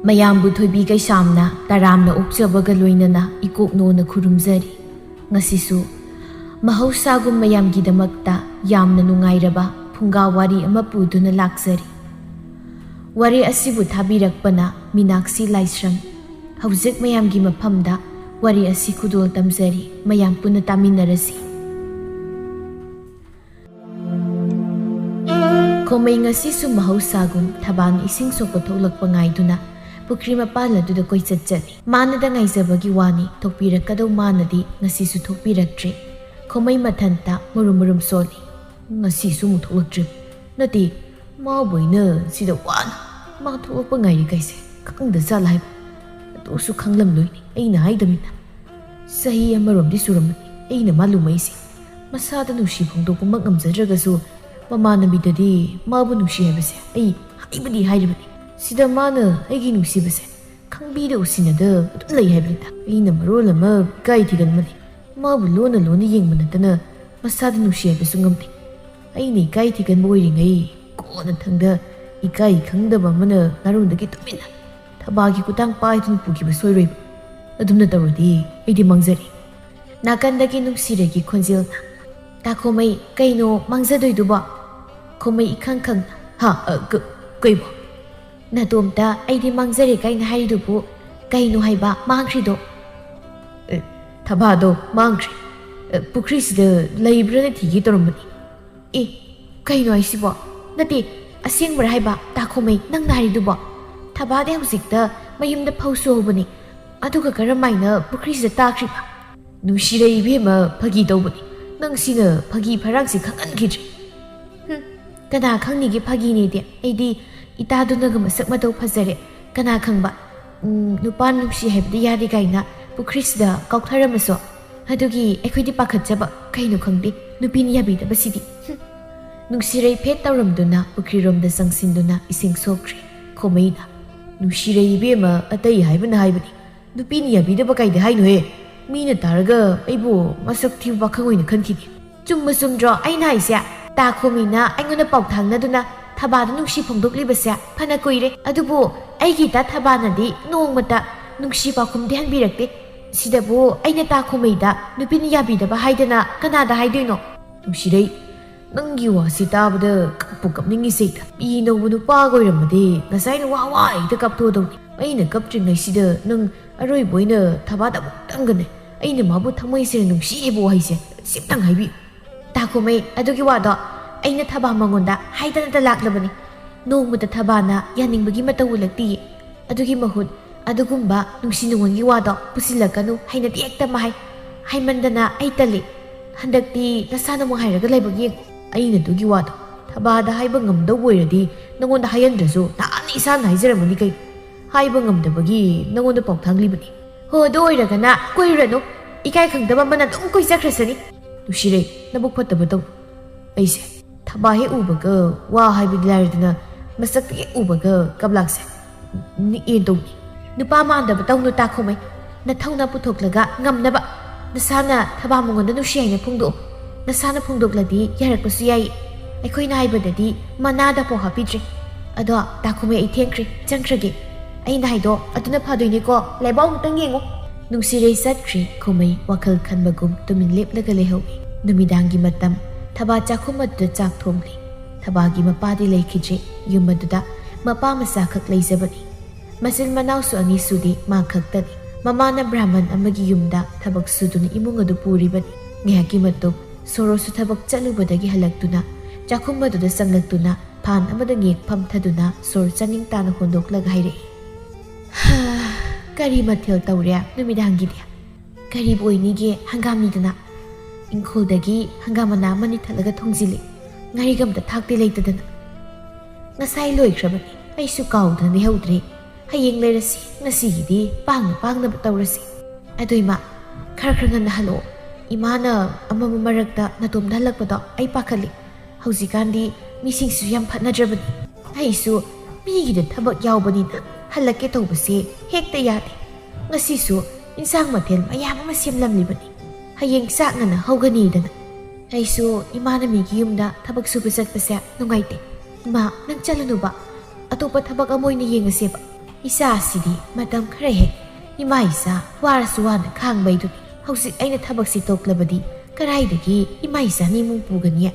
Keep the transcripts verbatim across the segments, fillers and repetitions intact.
ꯃꯌꯥꯝꯕꯨ ꯊꯣꯏꯕꯤ ꯀꯩꯁꯥꯝꯅ ꯇꯔꯥꯝꯅ ꯑꯣꯛꯆꯕꯒ ꯂꯣꯏꯅꯅ ꯏꯀꯣꯛꯅꯣꯅ ꯈꯨꯔꯨꯝꯖꯔꯤ꯫ ꯉꯁꯤꯁꯨ ꯃꯍꯧꯁꯥꯒꯨꯝ ꯃꯌꯥꯝꯒꯤꯗꯃꯛꯇ ꯌꯥꯝꯅ ꯅꯨꯡꯉꯥꯏꯔꯕ ꯐꯨꯡꯒꯥ ꯋꯥꯔꯤ ꯑꯃ ꯄꯨꯗꯨꯅ ꯂꯥꯛꯆꯔꯤ꯫ ꯋꯥꯔꯤ ꯑꯁꯤꯕꯨ ꯊꯥꯕꯤꯔꯛꯄꯅ ꯃꯤꯅꯥꯛꯁꯤ ꯂꯥꯏꯁ꯭ꯔꯝ꯫ ꯍꯧꯖꯤꯛ ꯃꯌꯥꯝꯒꯤ ꯃꯐꯝꯗ ꯋꯥꯔꯤ ꯑꯁꯤ ꯈꯨꯗꯣꯜ ꯇꯝꯖꯔꯤ, ꯃꯌꯥꯝ ꯄꯨꯟꯅ ꯇꯥꯃꯤꯟꯅꯔꯁꯤ꯫ ꯈꯣꯃꯩ ꯉꯁꯤꯁꯨ ꯃꯍꯧꯁꯥꯒꯨꯝ ꯊꯕꯥꯟ ꯏꯁꯤꯡ ꯁꯣꯛꯄ ꯊꯣꯛꯂꯛꯄ ꯉꯥꯏꯗꯨꯅ ꯄꯨꯈ꯭ꯔꯤ ꯃꯄꯥꯜ ꯑꯗꯨꯗ ꯀꯣꯏꯆꯠ ꯆꯠꯂꯤ꯫ ꯃꯥꯅꯗ ꯉꯥꯏꯖꯕꯒꯤ ꯋꯥꯅꯤ, ꯊꯣꯛꯄꯤꯔꯛꯀꯗꯧ ꯃꯥꯅꯗꯤ ꯉꯁꯤꯁꯨ ꯊꯣꯛꯄꯤꯔꯛꯇ꯭ꯔꯦ꯫ ꯈꯣꯃꯩ ꯃꯊꯟꯇ ꯃꯔꯨꯝ ꯃꯔꯨꯝ ꯁꯣꯜꯂꯤ꯫ "ꯉꯁꯤꯁꯨ ꯑꯃꯨꯛ ꯊꯣꯛꯂꯛꯇ꯭ꯔꯦ꯫ ꯅꯠꯇꯦ, ꯃꯥꯕꯨ ꯑꯩꯅ ꯁꯤꯗ ꯋꯥꯅ ꯃꯥ ꯊꯣꯛꯂꯛꯄ ꯉꯥꯏꯔꯤ ꯀꯥꯏꯁꯦ ꯈꯪꯗ ꯖꯥꯠꯂ ꯍꯥꯏꯕ? ꯑꯗꯨꯁꯨ ꯈꯪꯂꯝꯂꯣꯏꯅꯦ, ꯑꯩꯅ ꯍꯥꯏꯗꯃꯤꯅ꯫ ꯆꯍꯤ ꯑꯃꯔꯣꯝꯗꯤ ꯁꯨꯔꯝꯃꯅꯤ ꯑꯩꯅ ꯃꯥ ꯂꯨꯝꯃꯛꯏꯁꯦ꯫ ꯃꯁꯥꯗ ꯅꯨꯡꯁꯤ ꯐꯣꯡꯗꯣꯛꯄꯃꯛ ꯉꯝꯖꯗ꯭ꯔꯒꯁꯨ ꯃꯃꯥꯟꯅꯕꯤꯗꯗꯤ ꯃꯥꯕꯨ ꯅꯨꯡꯁꯤ ꯍꯥꯏꯕꯁꯦ ꯑꯩ ꯍꯥꯏꯕꯗꯤ ꯍꯥꯏꯔꯤꯕꯅꯤ꯫ ꯁꯤꯗ ꯃꯥꯅ ꯑꯩꯒꯤ ꯅꯨꯡꯁꯤꯕꯁꯦ ꯈꯪꯕꯤꯗ ꯎꯁꯤꯟꯅꯗ ꯑꯗꯨꯝ ꯂꯩ ꯍꯥꯏꯕꯅꯤꯗ꯫ ꯑꯩꯅ ꯃꯔꯣꯜ ꯑꯃ ꯏꯀꯥꯏ ꯊꯤꯒꯟꯕꯅꯤ꯫ ꯃꯥꯕꯨ ꯂꯣꯟꯅ ꯂꯣꯟꯅ ꯌꯦꯡꯕ ꯅꯠꯇꯅ ꯃꯁꯥꯗ ꯅꯨꯡꯁꯤ ꯍꯥꯏꯕꯁꯨ ꯉꯝꯗꯦ꯫ ꯑꯩꯅ ꯏꯀꯥꯏ ꯊꯤꯒꯟꯕ ꯑꯣꯏꯔꯤꯉꯩ ꯀꯣꯟꯅ ꯊꯪꯗ ꯏꯀꯥꯏ ꯈꯪꯗꯕ ꯑꯃꯅ ꯅꯥꯔꯣꯟꯗꯒꯤ ꯇꯨꯃꯤꯟꯅ ꯊꯕꯥꯒꯤ ꯈꯨꯇꯥꯡ ꯄꯥꯏꯗꯨꯅ ꯄꯨꯈꯤꯕ ꯁꯣꯏꯔꯣꯏꯕ꯫ ꯑꯗꯨꯝꯅ ꯇꯧꯔꯗꯤ ꯑꯩꯗꯤ ꯃꯥꯡꯖꯔꯦ꯫ ꯅꯥꯀꯟꯗꯒꯤ ꯅꯨꯡꯁꯤꯔꯩꯒꯤ ꯈꯣꯟꯖꯦꯜꯅ, "ꯇꯥꯈꯣꯃꯩ, ꯀꯩꯅꯣ ꯃꯥꯡꯖꯗꯣꯏꯗꯨꯕꯣ?" ꯈꯣꯃꯩ ꯏꯈꯪ ꯈꯪꯅ, "ꯍꯥ? ꯑ, ꯀ-, ꯀꯩꯕꯣ?" "ꯅꯇꯣꯝꯇ ꯑꯩꯗꯤ ꯃꯥꯡꯖꯔꯦ ꯀꯥꯏꯅ ꯍꯥꯏꯔꯤꯗꯨꯕꯨ ꯀꯩꯅꯣ ꯍꯥꯏꯕ ꯃꯥꯡꯈ꯭ꯔꯤꯗꯣ?" "ꯑꯦ, ꯊꯕꯥꯗꯣ ꯃꯥꯡꯈ꯭ꯔꯦ꯫ ꯑꯦ, ꯄꯨꯈ꯭ꯔꯤꯁꯤꯗ ꯂꯩꯕ꯭ꯔꯥꯅ ꯊꯤꯒꯦ ꯇꯧꯔꯝꯕꯅꯤ꯫" "ꯑꯦ, ꯀꯩꯅꯣ ꯍꯥꯏꯁꯤꯕꯣ? ꯅꯠꯇꯦ, ꯑꯁꯦꯡꯕꯔꯥ ꯍꯥꯏꯕ? ꯇꯥꯈꯣꯃꯩ, ꯅꯪꯅ ꯍꯥꯏꯔꯤꯗꯨꯕꯣ? ꯊꯕꯥꯗꯤ ꯍꯧꯖꯤꯛꯇ ꯃꯌꯨꯝꯗ ꯐꯧ ꯁꯨꯍꯧꯕꯅꯤ, ꯑꯗꯨꯒ ꯀꯔꯝꯃꯥꯏꯅ ꯄꯨꯈ꯭ꯔꯤꯁꯤꯗ ꯇꯥꯈ꯭ꯔꯤꯕ?" "ꯅꯨꯡꯁꯤꯔꯩ ꯏꯕꯦꯝꯃ, ꯐꯥꯒꯤ ꯇꯧꯕꯅꯤ꯫ ꯅꯪ ꯁꯤꯅ ꯐꯥꯒꯤ ꯐꯔꯥꯡꯁꯤ ꯈꯪꯍꯟꯈꯤꯗ꯭ꯔꯦ꯫" "ꯍꯨꯝ, ꯀꯅꯥ ꯈꯪꯅꯤꯒꯦ ꯐꯥꯒꯤꯅꯦꯗꯤ? ꯑꯩꯗꯤ ꯏꯇꯥꯗꯨꯅꯒ ꯃꯁꯛ ꯃꯇꯧ ꯐꯖꯔꯦ꯫ ꯀꯅꯥ ꯈꯪꯕ? ꯎꯝ, ꯅꯨꯄꯥ ꯅꯨꯡꯁꯤ ꯍꯥꯏꯕꯗꯤ ꯌꯥꯗꯦ ꯀꯥꯏꯅ ꯄꯨꯈ꯭ꯔꯤꯁꯤꯗ ꯀꯥꯎꯊꯔꯝꯃꯁꯨ꯫ ꯑꯗꯨꯒꯤ ꯑꯩꯈꯣꯏꯗꯤ ꯄꯥꯈꯠꯆꯕ꯫ ꯀꯩꯅꯣ ꯈꯪꯗꯦ, ꯅꯨꯄꯤꯅ ꯌꯥꯕꯤꯗꯕꯁꯤꯗꯤ꯫" ꯍꯨꯝ꯫ ꯅꯨꯡꯁꯤꯔꯩ ꯐꯦꯠ ꯇꯧꯔꯝꯗꯨꯅ ꯄꯨꯈ꯭ꯔꯤꯔꯣꯝꯗ ꯆꯪꯁꯤꯟꯗꯨꯅ ꯏꯁꯤꯡ ꯁꯣꯛꯈ꯭ꯔꯦ꯫ ꯈꯣꯃꯩꯅ, "ꯅꯨꯡꯁꯤꯔꯩ ꯏꯕꯦꯝꯃ, ꯑꯇꯩ ꯍꯥꯏꯕꯅ ꯍꯥꯏꯕꯅꯤ꯫ ꯅꯨꯄꯤꯅ ꯌꯥꯕꯤꯗꯕ ꯀꯥꯏꯗ ꯍꯥꯏꯅꯣꯍꯦ? ꯃꯤꯅ ꯇꯥꯔꯒ ꯑꯩꯕꯨ ꯃꯁꯛ ꯊꯤꯕ ꯄꯥꯈꯪ ꯑꯣꯏꯅ ꯈꯟꯈꯤꯅꯤ꯫" "ꯆꯨꯝꯕ ꯆꯨꯝꯗ꯭ꯔꯣ ꯑꯩꯅ ꯍꯥꯏꯁꯦ? ꯇꯥꯈꯣꯃꯩꯅ ꯑꯩꯉꯣꯟꯗ ꯄꯥꯎ ꯊꯥꯡꯅꯗꯨꯅ ꯊꯕꯥꯗ ꯅꯨꯡꯁꯤ ꯐꯣꯡꯗꯣꯛꯂꯤꯕꯁꯦ ꯐꯅ ꯀꯨꯏꯔꯦ꯫ ꯑꯗꯨꯕꯨ ꯑꯩꯒꯤ ꯏꯇꯥ ꯊꯕꯥꯅꯗꯤ ꯅꯣꯡꯃꯇ ꯅꯨꯡꯁꯤ ꯄꯥꯎꯈꯨꯝꯗꯤ ꯍꯟꯕꯤꯔꯛꯇꯦ꯫ ꯁꯤꯗꯕꯨ ꯑꯩꯅ ꯇꯥ ꯈꯨꯃꯩꯗ ꯅꯨꯄꯤꯅ ꯌꯥꯕꯤꯗꯕ ꯍꯥꯏꯗꯅ ꯀꯅꯥꯗ ꯍꯥꯏꯗꯣꯏꯅꯣ? ꯅꯨꯡꯁꯤꯔꯩ, ꯅꯪꯒꯤ ꯋꯥꯁꯤ ꯇꯥꯕꯗ ꯀꯞꯄꯨ ꯀꯞꯅꯤꯡꯉꯤꯁꯦ꯫ ꯄꯤ ꯅꯧꯕ ꯅꯨꯄꯥꯒ ꯑꯣꯏꯔꯝꯃꯗꯤ ꯉꯁꯥꯏꯅ ꯋꯥ ꯋꯥ ꯍꯦꯛꯇ ꯀꯞꯊꯣꯛꯑꯗꯧꯅꯤ꯫ ꯑꯩꯅ ꯀꯞꯇ꯭ꯔꯤꯉꯩꯁꯤꯗ ꯅꯪ ꯑꯔꯣꯏꯕ ꯑꯣꯏꯅ ꯊꯕꯥꯗ ꯑꯃꯨꯛꯇꯪꯒꯅꯦ ꯑꯩꯅ ꯃꯥꯕꯨ ꯊꯃꯣꯏ ꯁꯦꯡꯅ ꯅꯨꯡꯁꯤ ꯍꯥꯏꯕ ꯋꯥꯍꯩꯁꯦ ꯁꯤꯝꯇꯪ ꯍꯥꯏꯕꯤꯌꯨ꯫ ꯇꯥꯈꯣꯃꯩ, ꯑꯗꯨꯒꯤ ꯋꯥꯗꯣ ꯑꯩꯅ ꯊꯕꯥ ꯃꯉꯣꯟꯗ ꯍꯥꯏꯗꯅꯇ ꯂꯥꯛꯂꯕꯅꯤ꯫ ꯅꯣꯡꯃꯇ ꯊꯕꯥꯅ ꯌꯥꯅꯤꯡꯕꯒꯤ ꯃꯇꯧ ꯎꯠꯂꯛꯇꯤꯌꯦ꯫ ꯑꯗꯨꯒꯤ ꯃꯍꯨꯠ ꯑꯗꯨꯒꯨꯝꯕ ꯅꯨꯡꯁꯤ ꯅꯨꯡꯉꯣꯟꯒꯤ ꯋꯥꯗꯣ ꯄꯨꯁꯤꯜꯂꯛꯀꯅꯨ ꯍꯥꯏꯅꯗꯤ ꯍꯦꯛꯇ ꯃꯍꯥꯏ꯫ ꯍꯥꯏꯃꯟꯗꯅ ꯑꯩ ꯇꯜꯂꯤ꯫ ꯍꯟꯗꯛꯇꯤ ꯅꯁꯥꯅ ꯑꯃꯨꯛ ꯍꯥꯏꯔꯒ ꯂꯥꯏꯕꯛ ꯌꯦꯡꯉꯨ꯫ ꯑꯩꯅ ꯑꯗꯨꯒꯤ ꯋꯥꯗꯣ ꯊꯕꯥꯗ ꯍꯥꯏꯕ ꯉꯝꯗꯧꯕ ꯑꯣꯏꯔꯗꯤ ꯅꯉꯣꯟꯗ ꯍꯥꯏꯍꯟꯗ꯭ꯔꯁꯨ ꯅꯍꯥꯟꯅ ꯏꯁꯥꯅ ꯍꯥꯏꯖꯔꯝꯃꯅꯤ ꯀꯩꯅꯣ꯫ ꯍꯥꯏꯕ ꯉꯝꯗꯕꯒꯤ ꯅꯉꯣꯟꯗ ꯄꯥꯎꯊꯥꯡꯂꯤꯕꯅꯤ꯫ ꯍꯣ, ꯑꯗꯨ ꯑꯣꯏꯔꯒꯅ ꯀꯣꯏꯔꯨꯔꯅꯨ꯫ ꯏꯀꯥꯏ ꯈꯪꯗꯕ ꯑꯃꯅ ꯑꯗꯨꯝ ꯀꯣꯏꯆꯠꯈ꯭ꯔꯁꯅꯤ꯫ ꯅꯨꯡꯁꯤꯔꯩ, ꯅꯕꯨꯛ ꯐꯠꯇꯕ ꯇꯧ꯫ ꯑꯩꯁꯦ ꯊꯕꯥ ꯍꯦꯛ ꯎꯕꯒ ꯋꯥ ꯍꯥꯏꯕꯗꯤ ꯂꯥꯏꯔꯗꯅ ꯃꯁꯛꯇ ꯍꯦꯛ ꯎꯕꯒ ꯀꯞꯂꯥꯛꯁꯦ ꯅꯤꯛꯑꯦ ꯇꯧꯅꯤ꯫ ꯅꯨꯄꯥ ꯃꯥꯟꯗꯕ ꯇꯧꯅꯨ ꯇꯥꯈꯣꯃꯩ꯫ ꯅꯊꯧꯅ ꯄꯨꯊꯣꯛꯂꯒ ꯉꯝꯅꯕ ꯅꯁꯥꯅ ꯊꯕꯥ ꯃꯉꯣꯟꯗ ꯅꯨꯡꯁꯤ ꯍꯥꯏꯅ ꯐꯣꯡꯗꯣꯛꯎ꯫ ꯅꯁꯥꯅ ꯐꯣꯡꯗꯣꯛꯂꯗꯤ ꯌꯥꯔꯛꯄꯁꯨ ꯌꯥꯏ꯫ ꯑꯩꯈꯣꯏꯅ ꯍꯥꯏꯕꯗꯗꯤ ꯃꯅꯥꯗ ꯄꯥꯎ ꯍꯥꯞꯄꯤꯗ꯭ꯔꯦ꯫ ꯑꯗꯣ ꯇꯥꯈꯣꯃꯩ, ꯑꯩ ꯊꯦꯡꯈ꯭ꯔꯦ, ꯆꯪꯈ꯭ꯔꯒꯦ꯫ ꯑꯩꯅ ꯍꯥꯏꯗꯣ ꯑꯗꯨꯅ ꯐꯗꯣꯏꯅꯦꯀꯣ꯫ ꯂꯥꯏꯕꯛ ꯑꯃꯨꯛꯇꯪ ꯌꯦꯡꯉꯣ꯫ ꯅꯨꯡꯁꯤꯔꯩ ꯆꯠꯈ꯭ꯔꯦ ꯈꯨꯃꯩ ꯋꯥꯈꯜ ꯈꯟꯕꯒꯨꯝ ꯇꯨꯃꯤꯟ ꯂꯦꯞꯂꯒ ꯂꯩꯍꯧꯏ꯫ ꯅꯨꯃꯤꯗꯥꯡꯒꯤ ꯃꯇꯝ꯫ ꯊꯕꯥ ꯆꯥꯛꯈꯨꯝ ꯑꯗꯨꯗ ꯆꯥꯛ ꯊꯣꯡꯂꯤ꯫ ꯊꯕꯥꯒꯤ ꯃꯄꯥꯗꯤ ꯂꯩꯈꯤꯗ꯭ꯔꯦ꯫ ꯌꯨꯝ ꯑꯗꯨꯗ ꯃꯄꯥ ꯃꯆꯥꯈꯛ ꯂꯩꯖꯕꯅꯤ꯫ ꯃꯆꯤꯟ ꯃꯅꯥꯎꯁꯨ ꯑꯅꯤ ꯁꯨꯗꯦ, ꯃꯥ ꯈꯛꯇꯅꯤ꯫ ꯃꯃꯥꯅ ꯕ꯭ꯔꯥꯍꯃꯟ ꯑꯃꯒꯤ ꯌꯨꯝꯗ ꯊꯕꯛ ꯁꯨꯗꯨꯅ ꯏꯃꯨꯡ ꯑꯗꯨ ꯄꯨꯔꯤꯕꯅꯤ꯫ ꯉꯥꯏꯍꯥꯛꯀꯤ ꯃꯇꯨꯡ ꯁꯣꯔꯣꯁꯨ ꯊꯕꯛ ꯆꯠꯂꯨꯕꯗꯒꯤ ꯍꯜꯂꯛꯇꯨꯅ ꯆꯥꯛꯈꯨꯝ ꯑꯗꯨꯗ ꯆꯪꯂꯛꯇꯨꯅ ꯐꯥꯟ ꯑꯃꯗ ꯉꯦꯛ ꯐꯝꯊꯗꯨꯅ ꯁꯣꯔ ꯆꯥꯅꯤꯡ ꯇꯥꯅ ꯍꯣꯟꯗꯣꯛꯂꯒ ꯍꯥꯏꯔꯛꯏ, "ꯍꯥ, ꯀꯔꯤ ꯃꯊꯦꯜ ꯇꯧꯔꯦ ꯅꯨꯃꯤꯗꯥꯡꯒꯤꯗꯤ? ꯀꯔꯤꯕꯨ ꯑꯣꯏꯅꯤꯒꯦ, ꯍꯪꯒꯥꯝꯅꯤꯗꯅ꯫ ꯏꯪꯈꯣꯜꯗꯒꯤ ꯍꯪꯒꯥꯝ ꯃꯅꯥ ꯑꯃꯅꯤ ꯊꯠꯂꯒ ꯊꯣꯡꯖꯤꯜꯂꯤ꯫ ꯉꯥꯔꯤꯒ ꯑꯝꯇ ꯊꯥꯛꯇꯦ ꯂꯩꯇꯗꯅ꯫ ꯉꯁꯥꯏ ꯂꯣꯏꯈ꯭ꯔꯕꯅꯤ, ꯑꯩꯁꯨ ꯀꯥꯎꯗꯅ ꯂꯩꯍꯧꯗ꯭ꯔꯦ꯫ ꯍꯌꯦꯡ ꯂꯩꯔꯁꯤ, ꯉꯁꯤꯒꯤꯗꯤ ꯄꯥꯡꯅ ꯄꯥꯡꯅꯕ ꯇꯧꯔꯁꯤ꯫ ꯑꯗꯣ ꯏꯃꯥ, ꯈꯔ ꯈꯔ ꯉꯟꯅ ꯍꯜꯂꯛꯑꯣ꯫ ꯏꯃꯥꯅ ꯑꯃꯝꯕ ꯃꯔꯛꯇ ꯅꯇꯣꯝꯗ ꯍꯜꯂꯛꯄꯗꯣ ꯑꯩ ꯄꯥꯈꯠꯂꯤ꯫ ꯍꯧꯖꯤꯛꯀꯥꯟꯗꯤ ꯃꯤꯁꯤꯡꯁꯤꯁꯨ ꯌꯥꯝ ꯐꯠꯅꯗ꯭ꯔꯕꯅꯤ꯫ ꯑꯩꯁꯨ ꯃꯤꯒꯤꯗ ꯊꯕꯛ ꯌꯥꯎꯕꯅꯤꯅ ꯍꯜꯂꯛꯀꯦ ꯇꯧꯕꯁꯦ ꯍꯦꯛꯇ ꯌꯥꯗꯦ꯫ ꯉꯁꯤꯁꯨ ꯏꯟꯁꯥꯡ ꯃꯊꯦꯜ ꯃꯌꯥꯝ ꯑꯃ ꯁꯦꯝꯂꯝꯂꯤꯕꯅꯤ꯫ ꯍꯌꯦꯡ ꯆꯥꯛ ꯉꯟꯅ ꯍꯧꯒꯅꯤꯗꯅ꯫ ꯑꯩꯁꯨ ꯏꯃꯥꯅ ꯃꯤꯒꯤ ꯌꯨꯝꯗ ꯊꯕꯛ ꯁꯨꯕ ꯆꯠꯄꯁꯦ ꯅꯨꯡꯉꯥꯏꯇꯦ꯫ ꯏꯃꯥ, ꯅꯪ ꯆꯠꯂꯨꯅꯨꯕ꯫ ꯑꯇꯣꯞꯄ ꯊꯕꯛ ꯑꯃ ꯑꯣꯏꯅ ꯌꯦꯡꯉꯁꯦꯕ꯫ "ꯏꯆꯥꯁꯤꯗꯤ ꯃꯇꯝ ꯈꯔ ꯍꯦꯛ ꯏꯃꯥ ꯏꯆꯥ ꯋꯥꯔꯁꯨ ꯋꯥꯅ ꯈꯥꯡꯕꯩꯗꯨꯅꯤ꯫ ꯍꯧꯖꯤꯛ ꯑꯩꯅ ꯊꯕꯛꯁꯤ ꯇꯣꯛꯂꯕꯗꯤ ꯀꯗꯥꯏꯗꯒꯤ ꯏꯃꯥ ꯏꯆꯥ ꯅꯤꯃꯨꯡ ꯄꯨꯒꯅꯤ?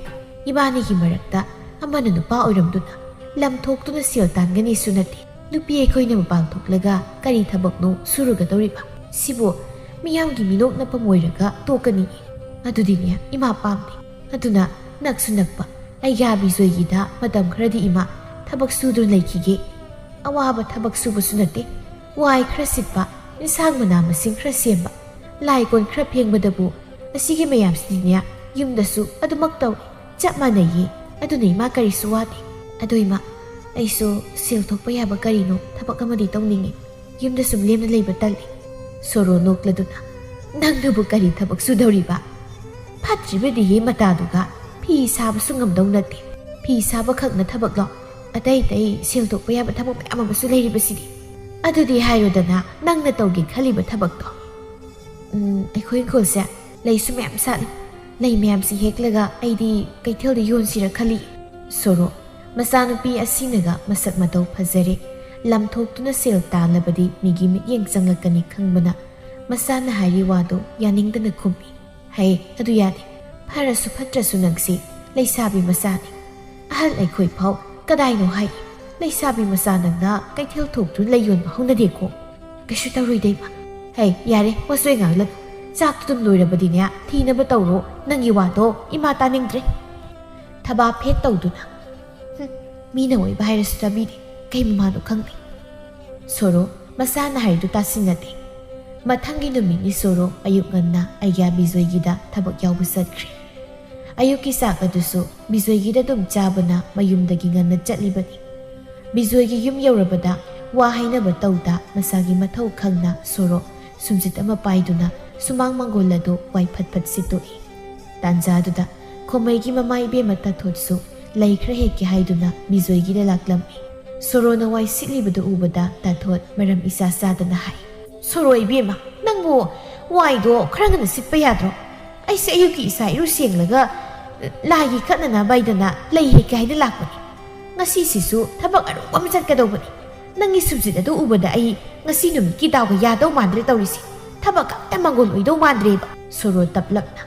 ꯏꯕꯥꯅꯤꯒꯤ ꯃꯔꯛꯇ ꯑꯃꯅ ꯅꯨꯄꯥ ꯑꯣꯏꯔꯝꯗꯨꯅ ꯂꯝ ꯊꯣꯛꯇꯨꯅ ꯁꯦꯜ ꯇꯥꯟꯒꯅꯤꯁꯨ ꯅꯠꯇꯦ꯫ ꯅꯨꯄꯤ ꯑꯩꯈꯣꯏꯅ ꯃꯄꯥꯟ ꯊꯣꯛꯂꯒ ꯀꯔꯤ ꯊꯕꯛꯅꯣ ꯁꯨꯔꯨꯒꯗꯧꯔꯤꯕ? ꯁꯤꯕꯨ ꯃꯤꯌꯥꯝꯒꯤ ꯃꯤꯅꯣꯛꯅꯐꯝ ꯑꯣꯏꯔꯒ ꯇꯣꯛꯀꯅꯤ꯫ ꯑꯗꯨꯗꯤꯅꯦ ꯏꯃꯥ ꯄꯥꯝꯗꯦ꯫ ꯑꯗꯨꯅ ꯅꯛꯁꯨ ꯅꯛꯄ ꯑꯩꯒꯤ ꯕꯤꯖꯣꯏꯒꯤꯗ ꯃꯇꯝ ꯈꯔꯗꯤ ꯏꯃꯥ ꯊꯕꯛ ꯁꯨꯗꯨꯅ ꯂꯩꯈꯤꯒꯦ꯫ ꯑꯋꯥꯕ ꯊꯕꯛ ꯁꯨꯕꯁꯨ ꯅꯠꯇꯦ꯫ ꯋꯥꯏ ꯈꯔ ꯁꯤꯠꯄ, ꯏꯟꯁꯥꯡ ꯃꯅꯥ ꯃꯁꯤꯡ ꯈꯔ ꯁꯦꯝꯕ, ꯂꯥꯏ ꯀꯣꯟ ꯈꯔ ꯐꯦꯡꯕꯗꯕꯨ ꯑꯁꯤꯒꯤ ꯃꯌꯥꯝꯁꯤꯗꯤꯅꯦ ꯌꯨꯝꯗꯁꯨ ꯑꯗꯨꯃꯛ ꯇꯧꯏ꯫ ꯆꯞ ꯃꯥꯟꯅꯩꯌꯦ꯫ ꯑꯗꯨꯅ ꯏꯃꯥ ꯀꯔꯤꯁꯨ ꯋꯥꯗꯦ꯫ ꯑꯗꯣ ꯏꯃꯥ, ꯑꯩꯁꯨ ꯁꯦꯜ ꯊꯣꯛꯄ ꯌꯥꯕ ꯀꯔꯤꯅꯣ ꯊꯕꯛ ꯑꯃꯗꯤ ꯇꯧꯅꯤꯡꯉꯤ꯫ ꯌꯨꯝꯗ ꯁꯨꯝ ꯂꯦꯝꯅ ꯂꯩꯕ ꯇꯜꯂꯤ꯫" ꯁꯣꯔꯣ ꯅꯣꯛꯂꯗꯨꯅ, "ꯅꯪꯅꯕꯨ ꯀꯔꯤ ꯊꯕꯛ ꯁꯨꯗꯧꯔꯤꯕ? ꯐꯠꯇ꯭ꯔꯤꯕꯗꯤ ꯍꯦ ꯃꯇꯥꯗꯨꯒ꯫ ꯐꯤ ꯁꯥꯕꯁꯨ ꯉꯝꯗꯧ ꯅꯠꯇꯦ꯫ ꯐꯤ ꯁꯥꯕ ꯈꯛꯅ ꯊꯕꯛꯂꯣ? ꯑꯇꯩ ꯑꯇꯩ ꯁꯦꯜ ꯊꯣꯛꯄ ꯌꯥꯕ ꯊꯕꯛ ꯃꯌꯥꯝ ꯑꯃꯁꯨ ꯂꯩꯔꯤꯕꯁꯤꯗꯤ꯫ ꯑꯗꯨꯗꯤ ꯍꯥꯏꯔꯣꯗꯅ, ꯅꯪꯅ ꯇꯧꯒꯦ ꯈꯜꯂꯤꯕ ꯊꯕꯛꯇꯣ꯫ "ꯎꯝ, ꯑꯩꯈꯣꯏ ꯏꯪꯈꯣꯜꯁꯦ ꯂꯩꯁꯨ ꯃꯌꯥꯝ ꯁꯥꯠꯂꯤ꯫ ꯂꯩ ꯃꯌꯥꯝꯁꯤ ꯍꯦꯛꯂꯒ ꯑꯩꯗꯤ ꯀꯩꯊꯦꯜꯗ ꯌꯣꯟꯁꯤꯔ ꯈꯜꯂꯤ꯫" ꯁꯣꯔꯣ, ꯃꯆꯥꯅꯨꯄꯤ ꯑꯁꯤꯅꯒ ꯃꯁꯛ ꯃꯇꯧ ꯐꯖꯔꯦ, ꯂꯝ ꯊꯣꯛꯇꯨꯅ ꯁꯦꯜ ꯇꯥꯜꯂꯕꯗꯤ ꯃꯤꯒꯤ ꯃꯤꯠꯌꯦꯡ ꯆꯪꯂꯛꯀꯅꯤ ꯈꯪꯕꯅ, ꯃꯆꯥꯅ ꯍꯥꯏꯔꯤ ꯋꯥꯗꯨ ꯌꯥꯅꯤꯡꯗꯅ ꯈꯨꯝꯃꯤ꯫ "ꯍꯩ, ꯑꯗꯨ ꯌꯥꯗꯦ꯫ ꯐꯔꯁꯨ ꯐꯠꯇ꯭ꯔꯁꯨ ꯅꯪꯁꯤ ꯂꯩꯁꯥꯕꯤ ꯃꯆꯥꯅꯤ꯫ ꯑꯍꯜ ꯑꯩꯈꯣꯏ ꯐꯥꯎ ꯀꯗꯥꯏꯅꯣ ꯍꯥꯏ꯫ ꯂꯩꯁꯥꯕꯤ ꯃꯆꯥ ꯅꯪꯅ ꯀꯩꯊꯦꯜ ꯊꯣꯛꯇꯨꯅ ꯂꯩ ꯌꯣꯟꯕ ꯍꯧꯅꯗꯦꯀꯣ꯫" "ꯀꯩꯁꯨ ꯇꯧꯔꯣꯏꯗ ꯏꯃꯥ꯫" "ꯍꯩ, ꯌꯥꯔꯦ, ꯋꯥꯆꯣꯏ ꯉꯥꯡꯂꯅꯨ꯫ ꯆꯥꯛꯇꯨ ꯑꯗꯨꯝ ꯂꯣꯏꯔꯕꯗꯤꯅꯦ, ꯊꯤꯅꯕ ꯇꯧꯔꯣ꯫ ꯅꯪꯒꯤ ꯋꯥꯗꯣ ꯏꯃꯥ ꯇꯥꯅꯤꯡꯗ꯭ꯔꯦ꯫" ꯊꯕꯥ ꯐꯦꯠ ꯇꯧꯗꯨꯅ, "ꯍꯨꯝ, ꯃꯤꯅ ꯑꯣꯏꯕ ꯍꯥꯏꯔꯁꯨ ꯇꯥꯕꯤꯗꯦ꯫ ꯀꯩ ꯃꯃꯥꯅꯣ ꯈꯪꯗꯦ꯫" ꯁꯣꯔꯣ ꯃꯆꯥꯅ ꯍꯥꯏꯔꯤꯗꯨ ꯇꯥꯁꯤꯟꯅꯗꯦ꯫ ꯃꯊꯪꯒꯤ ꯅꯨꯃꯤꯠꯅꯤ ꯁꯣꯔꯣ ꯑꯌꯨꯛ ꯉꯟꯅ ꯑꯩꯒꯤ ꯕꯤꯖꯣꯏꯒꯤꯗ ꯊꯕꯛ ꯌꯥꯎꯕ ꯆꯠꯈ꯭ꯔꯦ꯫ ꯑꯌꯨꯛꯀꯤ ꯆꯥꯛ ꯑꯗꯨꯁꯨ ꯕꯤꯖꯣꯏꯒꯤꯗ ꯑꯗꯨꯝ ꯆꯥꯕꯅ ꯃꯌꯨꯝꯗꯒꯤ ꯉꯟꯅ ꯆꯠꯂꯤꯕꯅꯤ꯫ ꯕꯤꯖꯣꯏꯒꯤ ꯌꯨꯝ ꯌꯧꯔꯕꯗ ꯋꯥ ꯍꯥꯏꯅꯕ ꯇꯧꯗ ꯃꯁꯥꯒꯤ ꯃꯊꯧ ꯈꯪꯅ ꯁꯣꯔꯣ ꯁꯨꯝꯖꯤꯠ ꯑꯃ ꯄꯥꯏꯗꯨꯅ ꯁꯨꯃꯥꯡ ꯃꯪꯒꯣꯜ ꯑꯗꯨ ꯋꯥꯏ ꯐꯠ ꯐꯠ ꯁꯤꯠꯇꯣꯛꯏ꯫ ꯇꯥꯟꯖꯥꯗꯨꯗ ꯈꯣꯃꯩꯒꯤ ꯃꯃꯥ ꯏꯕꯦꯝꯃ ꯇꯥꯊꯣꯠꯁꯨ ꯂꯩ ꯈꯔ ꯍꯦꯛꯀꯦ ꯍꯥꯏꯗꯨꯅ ꯕꯤꯖꯣꯏꯒꯤꯗ ꯂꯥꯛꯂꯝꯃꯤ꯫ ꯁꯣꯔꯣꯅ ꯋꯥꯏ ꯁꯤꯠꯂꯤꯕꯗꯨ ꯎꯕꯗ ꯇꯥꯊꯣꯠ ꯃꯔꯝ ꯏꯆꯥ ꯆꯥꯗꯅ ꯍꯥꯏ, "ꯁꯣꯔꯣ ꯏꯕꯦꯝꯃ, ꯅꯪꯕꯨ ꯋꯥꯏꯗꯣ ꯈꯔ ꯉꯟꯅ ꯁꯤꯠꯄ ꯌꯥꯗ꯭ꯔꯣ? ꯑꯩꯁꯦ ꯑꯌꯨꯛꯀꯤ ꯏꯁꯥ ꯏꯔꯨ ꯁꯦꯡꯂꯒ ꯂꯥꯏꯒꯤ ꯀꯠꯅꯅꯕ ꯍꯥꯏꯗꯅ ꯂꯩ ꯍꯦꯛꯀꯦ ꯍꯥꯏꯅ ꯂꯥꯛꯄꯅꯤ꯫ ꯉꯁꯤꯁꯤꯁꯨ ꯊꯕꯛ ꯑꯔꯨꯕ ꯑꯃ ꯆꯠꯀꯗꯧꯕꯅꯤ꯫ "ꯅꯪꯒꯤ ꯁꯨꯝꯖꯤꯠ ꯑꯗꯨ ꯎꯕꯗ ꯑꯩ ꯉꯁꯤ ꯅꯨꯃꯤꯠꯀꯤ ꯗꯥꯎꯒ ꯌꯥꯗꯧ ꯃꯥꯟꯗ꯭ꯔꯦ ꯇꯧꯔꯤꯁꯦ꯫ ꯊꯕꯛ ꯑꯝꯇ ꯃꯪꯒꯣꯜ ꯑꯣꯏꯗꯧ ꯃꯥꯟꯗ꯭ꯔꯦꯕ"꯫ ꯁꯣꯔꯣ ꯇꯞꯂꯞꯅ,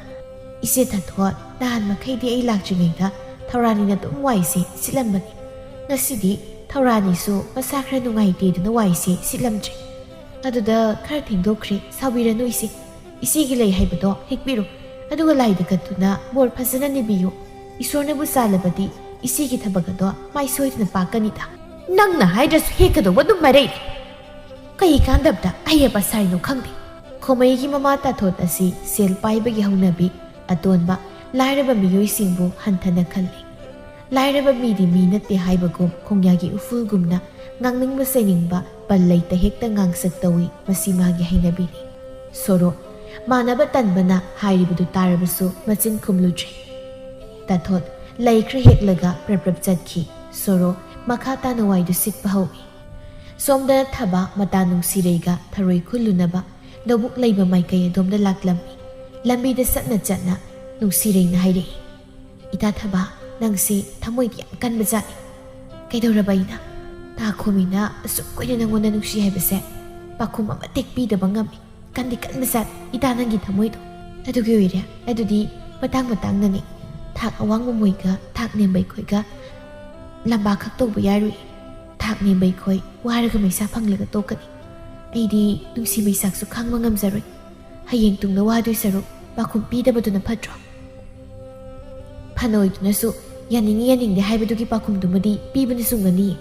"ꯏꯆꯦ ꯊꯥꯊꯣꯠ, ꯅꯍꯥꯟ ꯃꯈꯩꯗꯤ ꯑꯩ ꯂꯥꯛꯇ꯭ꯔꯤꯉꯩꯗ ꯊꯧꯔꯥꯅꯤꯅ ꯑꯗꯨꯝ ꯋꯥꯏꯁꯦ ꯁꯤꯠꯂꯝꯕꯅꯤ꯫ ꯉꯁꯤꯗꯤ ꯊꯧꯔꯥꯅꯤꯁꯨ ꯃꯁꯥ ꯈꯔ ꯅꯨꯡꯉꯥꯏꯇꯦꯗꯅ ꯋꯥꯏꯁꯦ ꯁꯤꯠꯂꯝꯗ꯭ꯔꯦ꯫ ꯑꯗꯨꯗ ꯈꯔ ꯊꯦꯡꯗꯣꯛꯈ꯭ꯔꯦ, ꯁꯥꯎꯕꯤꯔꯅꯨ ꯏꯆꯦ꯫ ꯏꯆꯦꯒꯤ ꯂꯩ ꯍꯥꯏꯕꯗꯣ ꯍꯦꯛꯄꯤꯔꯣ, ꯑꯗꯨꯒ ꯂꯥꯏꯗ ꯀꯠꯇꯨꯅ ꯕꯣꯔ ꯐꯖꯅ ꯅꯤꯕꯤꯌꯨ꯫ ꯏꯁꯣꯔꯅꯕꯨ ꯆꯥꯜꯂꯕꯗꯤ ꯏꯆꯦꯒꯤ ꯊꯕꯛ ꯑꯗꯣ ꯃꯥꯏ ꯁꯣꯏꯗꯅ ꯄꯥꯛꯀꯅꯤꯗ"꯫ "ꯅꯪꯅ ꯍꯥꯏꯗ꯭ꯔꯁꯨ ꯍꯦꯛꯀꯗꯧꯕ ꯑꯗꯨꯝ ꯃꯔꯩ꯫ ꯀꯩ ꯀꯥꯟꯗꯕꯗ ꯑꯍꯩ ꯑꯄꯥ ꯁꯥꯔꯤꯅꯣ ꯈꯪꯗꯦ"꯫ ꯈꯣꯃꯩꯒꯤ ꯃꯃꯥ ꯇꯥꯊꯣꯠ ꯑꯁꯤ ꯁꯦꯜ ꯄꯥꯏꯕꯒꯤ ꯍꯧꯅꯕꯤ ꯑꯇꯣꯟꯕ ꯂꯥꯏꯔꯕ ꯃꯤꯑꯣꯏꯁꯤꯡꯕꯨ ꯍꯟꯊꯅ ꯈꯜꯂꯤ꯫ ꯂꯥꯏꯔꯕ ꯃꯤꯗꯤ ꯃꯤ ꯅꯠꯇꯦ ꯍꯥꯏꯕꯒꯨꯝ ꯈꯣꯡꯌꯥꯒꯤ ꯎꯐꯨꯜꯒꯨꯝꯅ ꯉꯥꯡꯅꯤꯡꯕ ꯆꯩꯅꯤꯡꯕ ꯄꯜ ꯂꯩꯇ ꯍꯦꯛꯇ ꯉꯥꯡꯁꯛ ꯇꯧꯏ꯫ ꯃꯁꯤ ꯃꯥꯒꯤ ꯍꯩꯅꯕꯤꯅꯤ꯫ ꯁꯣꯔꯣ, ꯃꯥꯟꯅꯕ ꯇꯟꯕꯅ ꯍꯥꯏꯔꯤꯕꯗꯨ ꯇꯥꯔꯕꯁꯨ ꯃꯆꯤꯟ ꯈꯨꯝꯂꯨꯗ꯭ꯔꯦ꯫ ꯇꯥꯊꯣꯠ ꯂꯩ ꯈꯔ ꯍꯦꯛꯂꯒ ꯄ꯭ꯔꯞ ꯄ꯭ꯔꯞ ꯆꯠꯈꯤ꯫ ꯁꯣꯔꯣ ꯃꯈꯥ ꯇꯥꯅ ꯋꯥꯏꯗꯨ ꯁꯤꯠꯄ ꯍꯧꯏ꯫ ꯁꯣꯝꯗ ꯊꯕꯥ ꯃꯇꯥ ꯅꯨꯡꯁꯤꯔꯩꯒ ꯊꯔꯣꯏ ꯈꯨꯜꯂꯨꯅꯕ ꯂꯧꯕꯨꯛ ꯂꯩꯕ ꯃꯥꯏꯀꯩ ꯑꯗꯣꯝꯗ ꯂꯥꯛꯂꯝꯃꯤ꯫ ꯂꯝꯕꯤꯗ ꯆꯠꯅ ꯆꯠꯅ ꯅꯨꯡꯁꯤꯔꯩꯅ ꯍꯥꯏꯔꯛꯏ, "ꯏꯇꯥ ꯊꯕꯥ, ꯅꯪꯁꯤ ꯊꯃꯣꯏꯗꯤ ꯌꯥꯝ ꯀꯟꯕ ꯖꯥꯠꯅꯤ꯫ ꯀꯩꯗꯧꯔꯕ ꯑꯩꯅ? ꯇꯥ ꯈꯣꯃꯤꯅ ꯑꯁꯨꯛ ꯀꯨꯏꯅ ꯅꯪꯉꯣꯟꯗ ꯅꯨꯡꯁꯤ ꯍꯥꯏꯕꯁꯦ ꯄꯥꯈꯨꯝ ꯑꯃꯠꯇ ꯄꯤꯗꯕ ꯉꯝꯃꯤ꯫ ꯀꯟꯗꯤ ꯀꯟꯕ ꯖꯥꯠꯅꯤ ꯏꯇꯥ ꯅꯪꯒꯤ ꯊꯃꯣꯏꯗꯣ"꯫ "ꯑꯗꯨꯒꯤ ꯑꯣꯏꯔꯦ꯫ ꯑꯗꯨꯗꯤ ꯃꯇꯥꯡ ꯃꯇꯥꯡꯅꯅꯤ꯫ ꯊꯥꯛ ꯑꯋꯥꯡꯕ ꯃꯣꯏꯒ ꯊꯥꯛ ꯅꯦꯝꯕ ꯑꯩꯈꯣꯏꯒ ꯂꯝꯕꯥ ꯈꯛ ꯇꯧꯕ ꯌꯥꯔꯨꯏ꯫ ꯊꯥꯛ ꯅꯦꯝꯕ ꯑꯩꯈꯣꯏ ꯋꯥꯔꯒ ꯃꯩꯁꯥ ꯐꯪꯂꯒ ꯇꯣꯛꯀꯅꯤ꯫ ꯑꯩꯗꯤ ꯅꯨꯡꯁꯤ ꯃꯩꯁꯥꯛꯁꯨ ꯈꯥꯡꯕ ꯉꯝꯖꯔꯣꯏ꯫ ꯍꯌꯦꯡ ꯇꯨꯡꯗ ꯋꯥꯗꯣꯏ ꯁꯔꯨꯛ ꯄꯥꯈꯨꯝ ꯄꯤꯗꯕꯗꯨꯅ ꯐꯠꯇ꯭ꯔꯣ?" ꯐꯅ ꯑꯣꯏꯗꯨꯅꯁꯨ ꯌꯥꯅꯤꯡꯉꯤ ꯌꯥꯅꯤꯡꯗꯦ ꯍꯥꯏꯕꯗꯨꯒꯤ ꯄꯥꯈꯨꯝꯗꯨꯃꯗꯤ ꯄꯤꯕꯅ ꯆꯨꯝꯒꯅꯤ꯫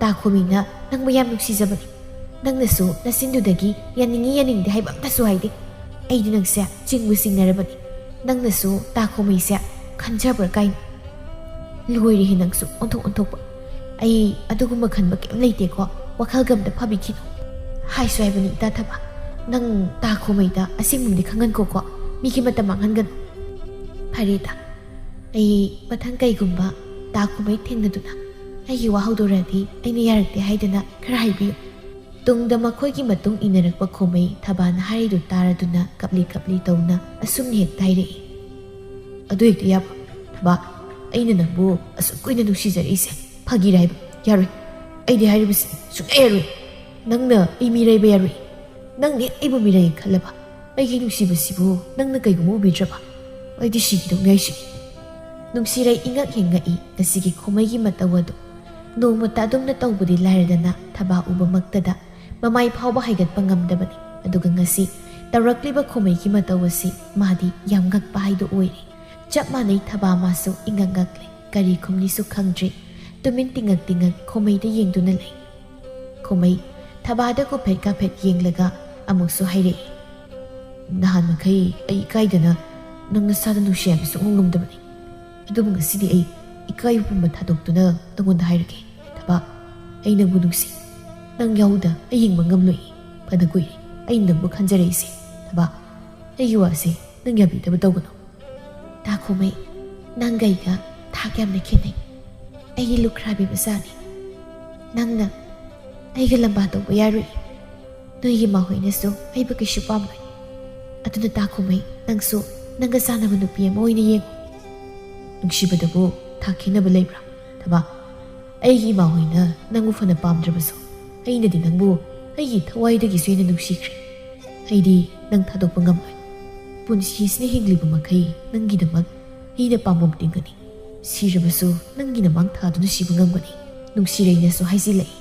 ꯇꯥ ꯈꯣꯃꯤꯅ ꯅꯪꯕꯨ ꯌꯥꯝ ꯅꯨꯡꯁꯤꯖꯕꯅꯤ꯫ ꯅꯪꯅꯁꯨ ꯅꯆꯤꯟꯗꯨꯗꯒꯤ ꯌꯥꯅꯤꯡꯉꯤ ꯌꯥꯅꯤꯡꯗꯦ ꯍꯥꯏꯕ ꯑꯝꯇꯁꯨ ꯍꯥꯏꯗꯦ꯫ ꯑꯩꯗꯤ ꯅꯪꯁꯦ ꯆꯤꯡꯕꯨ ꯆꯤꯡꯅꯔꯕꯅꯤ꯫ ꯅꯪꯅꯁꯨ ꯇꯥ ꯈꯣꯃꯩꯁꯦ ꯈꯟꯖꯕ꯭ꯔꯥ ꯀꯥꯏꯅ꯫ ꯂꯣꯏꯔꯦꯍꯦ ꯅꯪꯁꯨ ꯑꯣꯟꯊꯣꯛ ꯑꯣꯟꯊꯣꯛꯄ꯫ ꯑꯩ ꯑꯗꯨꯒꯨꯝꯕ ꯈꯟꯕ ꯀꯩꯝ ꯂꯩꯇꯦꯀꯣ꯫ ꯋꯥꯈꯜꯒ ꯑꯝꯇ ꯐꯥꯕꯤꯈꯤꯅꯨ꯫ ꯍꯥꯏꯁꯨ ꯍꯥꯏꯕꯅꯤ ꯏꯇꯥ ꯊꯕꯥ, ꯅꯪ ꯇꯥ ꯈꯣꯃꯩꯗ ꯑꯁꯦꯡꯕ ꯑꯝꯗꯤ ꯈꯪꯍꯟꯈꯣꯀꯣ꯫ ꯃꯤꯒꯤ ꯃꯇꯝ ꯃꯥꯡꯍꯟꯒꯅꯨ꯫ ꯐꯔꯦ ꯏꯇꯥ, ꯑꯩ ꯃꯊꯪ ꯀꯩꯒꯨꯝꯕ ꯇꯥ ꯈꯣꯃꯩ ꯊꯦꯡꯅꯗꯨꯅ ꯑꯩꯒꯤ ꯋꯥ ꯍꯧꯗꯣꯔꯛꯑꯗꯤ ꯑꯩꯅ ꯌꯥꯔꯛꯇꯦ ꯍꯥꯏꯗꯅ ꯈꯔ ꯍꯥꯏꯕꯤꯌꯨ꯫ ꯇꯨꯡꯗ ꯃꯈꯣꯏꯒꯤ ꯃꯇꯨꯡ ꯏꯟꯅꯔꯛꯄ ꯈꯣꯃꯩ ꯊꯕꯥꯅ ꯍꯥꯏꯔꯤꯗꯨ ꯇꯥꯔꯗꯨꯅ ꯀꯞꯂꯤ ꯀꯞꯂꯤ ꯇꯧꯅ ꯑꯁꯨꯝꯅ ꯍꯦꯛꯇ ꯍꯥꯏꯔꯛꯏ꯫ "ꯑꯗꯨ ꯍꯦꯛꯇ ꯌꯥꯕ? ꯊꯕꯥ, ꯑꯩꯅ ꯅꯪꯕꯨ ꯑꯁꯨꯛ ꯀꯨꯏꯅ ꯅꯨꯡꯁꯤꯖꯔꯛꯏꯁꯦ ꯐꯥꯒꯤꯔ ꯍꯥꯏꯕ? ꯌꯥꯔꯣꯏ꯫ ꯑꯩꯗꯤ ꯍꯥꯏꯔꯤꯕꯁꯤ ꯁꯨꯡꯌꯥ ꯌꯥꯔꯣꯏ꯫ ꯅꯪꯅ ꯑꯩ ꯃꯤꯔꯩꯕ ꯌꯥꯔꯣꯏ꯫ ꯅꯪꯅꯦ ꯑꯩꯕꯨ ꯃꯤꯔꯩ ꯈꯜꯂꯕ, ꯑꯩꯒꯤ ꯅꯨꯡꯁꯤꯕꯁꯤꯕꯨ ꯅꯪꯅ ꯀꯩꯒꯨꯝꯕ ꯎꯕꯤꯗ꯭ꯔꯕ, ꯑꯩꯗꯤ ꯁꯤꯈꯤꯗꯧꯅꯤ ꯍꯥꯏꯁꯤꯅꯤ꯫ ꯅꯨꯡꯁꯤꯔꯩ ꯏꯉꯛ ꯍꯦꯛ ꯉꯛꯏ ꯉꯁꯤꯒꯤ ꯈꯣꯃꯩꯒꯤ ꯃꯇꯧ ꯑꯗꯨ꯫ ꯅꯣꯡꯃꯇ ꯑꯗꯨꯝꯅ ꯇꯧꯕꯗꯤ ꯂꯥꯏꯔꯗꯅ ꯊꯕꯥ ꯎꯕꯃꯛꯇꯗ ꯃꯃꯥꯏ ꯐꯥꯎꯕ ꯍꯥꯏꯒꯠꯄ ꯉꯝꯗꯕꯅꯤ꯫ ꯑꯗꯨꯒ ꯉꯁꯤ ꯇꯧꯔꯛꯂꯤꯕ ꯈꯣꯃꯩꯒꯤ ꯃꯇꯧ ꯑꯁꯤ ꯃꯥꯗꯤ ꯌꯥꯝ ꯉꯛꯄ ꯍꯥꯏꯗꯨ ꯑꯣꯏꯔꯦ꯫ ꯆꯞ ꯃꯥꯟꯅꯩ ꯊꯕꯥ ꯃꯥꯁꯨ ꯏꯉꯛ ꯉꯛꯂꯦ꯫ ꯀꯔꯤ ꯈꯨꯝꯅꯤꯁꯨ ꯈꯪꯗ꯭ꯔꯤ꯫ ꯇꯨꯃꯤꯟ ꯇꯤꯉꯛ ꯇꯤꯉꯛ ꯈꯣꯃꯩꯗ ꯌꯦꯡꯗꯨꯅ ꯂꯩ꯫ ꯈꯣꯃꯩ ꯊꯕꯥꯗ ꯀꯨꯞꯐꯦꯠ ꯀꯥꯐꯦꯠ ꯌꯦꯡꯂꯒ ꯑꯃꯨꯛꯁꯨ ꯍꯥꯏꯔꯛꯏ, "ꯅꯍꯥꯟ ꯃꯈꯩ ꯑꯩ ꯏꯀꯥꯏꯗꯅ ꯅꯪ ꯅꯁꯥꯗ ꯅꯨꯡꯁꯤ ꯍꯥꯏꯕ ꯁꯨꯡꯉꯝ ꯉꯝꯗꯕꯅꯤ꯫ ꯑꯗꯨꯕꯨ ꯉꯁꯤꯗꯤ ꯑꯩ ꯏꯀꯥꯏꯕ ꯄꯨꯝꯕ ꯊꯥꯗꯣꯛꯇꯨꯅ ꯅꯪꯉꯣꯟꯗ ꯍꯥꯏꯔꯒꯦ꯫ ꯊꯕꯥ, ꯑꯩ ꯅꯪꯕꯨ ꯅꯨꯡꯁꯤ꯫ ꯅꯪ ꯌꯥꯎꯗ ꯑꯩ ꯍꯤꯡꯕ ꯉꯝꯂꯣꯏ꯫ ꯐꯅ ꯀꯨꯏꯔꯦ ꯑꯩꯅ ꯅꯪꯕꯨ ꯈꯟꯖꯔꯛꯏꯁꯦ꯫ ꯊꯕꯥ, ꯑꯩꯒꯤ ꯋꯥꯁꯦ ꯅꯪ ꯌꯥꯕꯤꯗꯕ ꯇꯧꯒꯅꯨ꯫" ꯇꯥꯈꯣꯃꯩ, ꯅꯪꯒ ꯑꯩꯒ ꯊꯥꯛ ꯌꯥꯝꯅ ꯈꯦꯠꯅꯩ꯫ ꯑꯩꯒꯤ ꯂꯨꯈ꯭ꯔꯥꯕꯤ ꯃꯆꯥꯅꯤ꯫ ꯅꯪꯅ ꯑꯩꯒ ꯂꯝꯕꯥ ꯇꯧꯕ ꯌꯥꯔꯣꯏ꯫ ꯅꯣꯏꯒꯤ ꯃꯥꯍꯣꯏꯅꯁꯨ ꯑꯩꯕꯨ ꯀꯩꯁꯨ ꯄꯥꯝꯂꯣꯏ꯫ ꯑꯗꯨꯅ ꯇꯥꯈꯣꯃꯩ, ꯅꯪꯁꯨ ꯅꯪꯒ ꯆꯥꯟꯅꯕ ꯅꯨꯄꯤ ꯑꯃ ꯑꯣꯏꯅ ꯌꯦꯡꯉꯨ꯫ ꯅꯨꯡꯁꯤꯕꯗꯕꯨ ꯊꯥꯛ ꯈꯦꯠꯅꯕ ꯂꯩꯕ꯭ꯔꯥ? ꯊꯕꯥ, ꯑꯩꯒꯤ ꯏꯃꯥ ꯍꯣꯏꯅ ꯅꯪꯕꯨ ꯐꯅ ꯄꯥꯝꯗ꯭ꯔꯕꯁꯨ, ꯑꯩꯅꯗꯤ ꯅꯪꯕꯨ ꯑꯩꯒꯤ ꯊꯋꯥꯏꯗꯒꯤꯁꯨ ꯍꯦꯟꯅ ꯅꯨꯡꯁꯤꯈ꯭ꯔꯦ꯫ ꯑꯩꯗꯤ ꯅꯪ ꯊꯥꯗꯣꯛꯄ ꯉꯝꯂꯣꯏ꯫ ꯄꯨꯟꯁꯤꯁꯤꯅ ꯍꯤꯡꯂꯤꯕ ꯃꯈꯩ ꯅꯪꯒꯤꯗꯃꯛ ꯑꯩꯅ ꯄꯥꯝꯕꯣꯝ ꯇꯤꯡꯒꯅꯤ꯫ ꯁꯤꯔꯕꯁꯨ ꯅꯪꯒꯤ ꯅꯃꯥꯡ ꯊꯥꯗꯨꯅ ꯁꯤꯕ ꯉꯝꯒꯅꯤ꯫ ꯅꯨꯡꯁꯤꯔꯩꯅꯁꯨ ꯍꯥꯏꯖꯤꯜꯂꯛꯏ,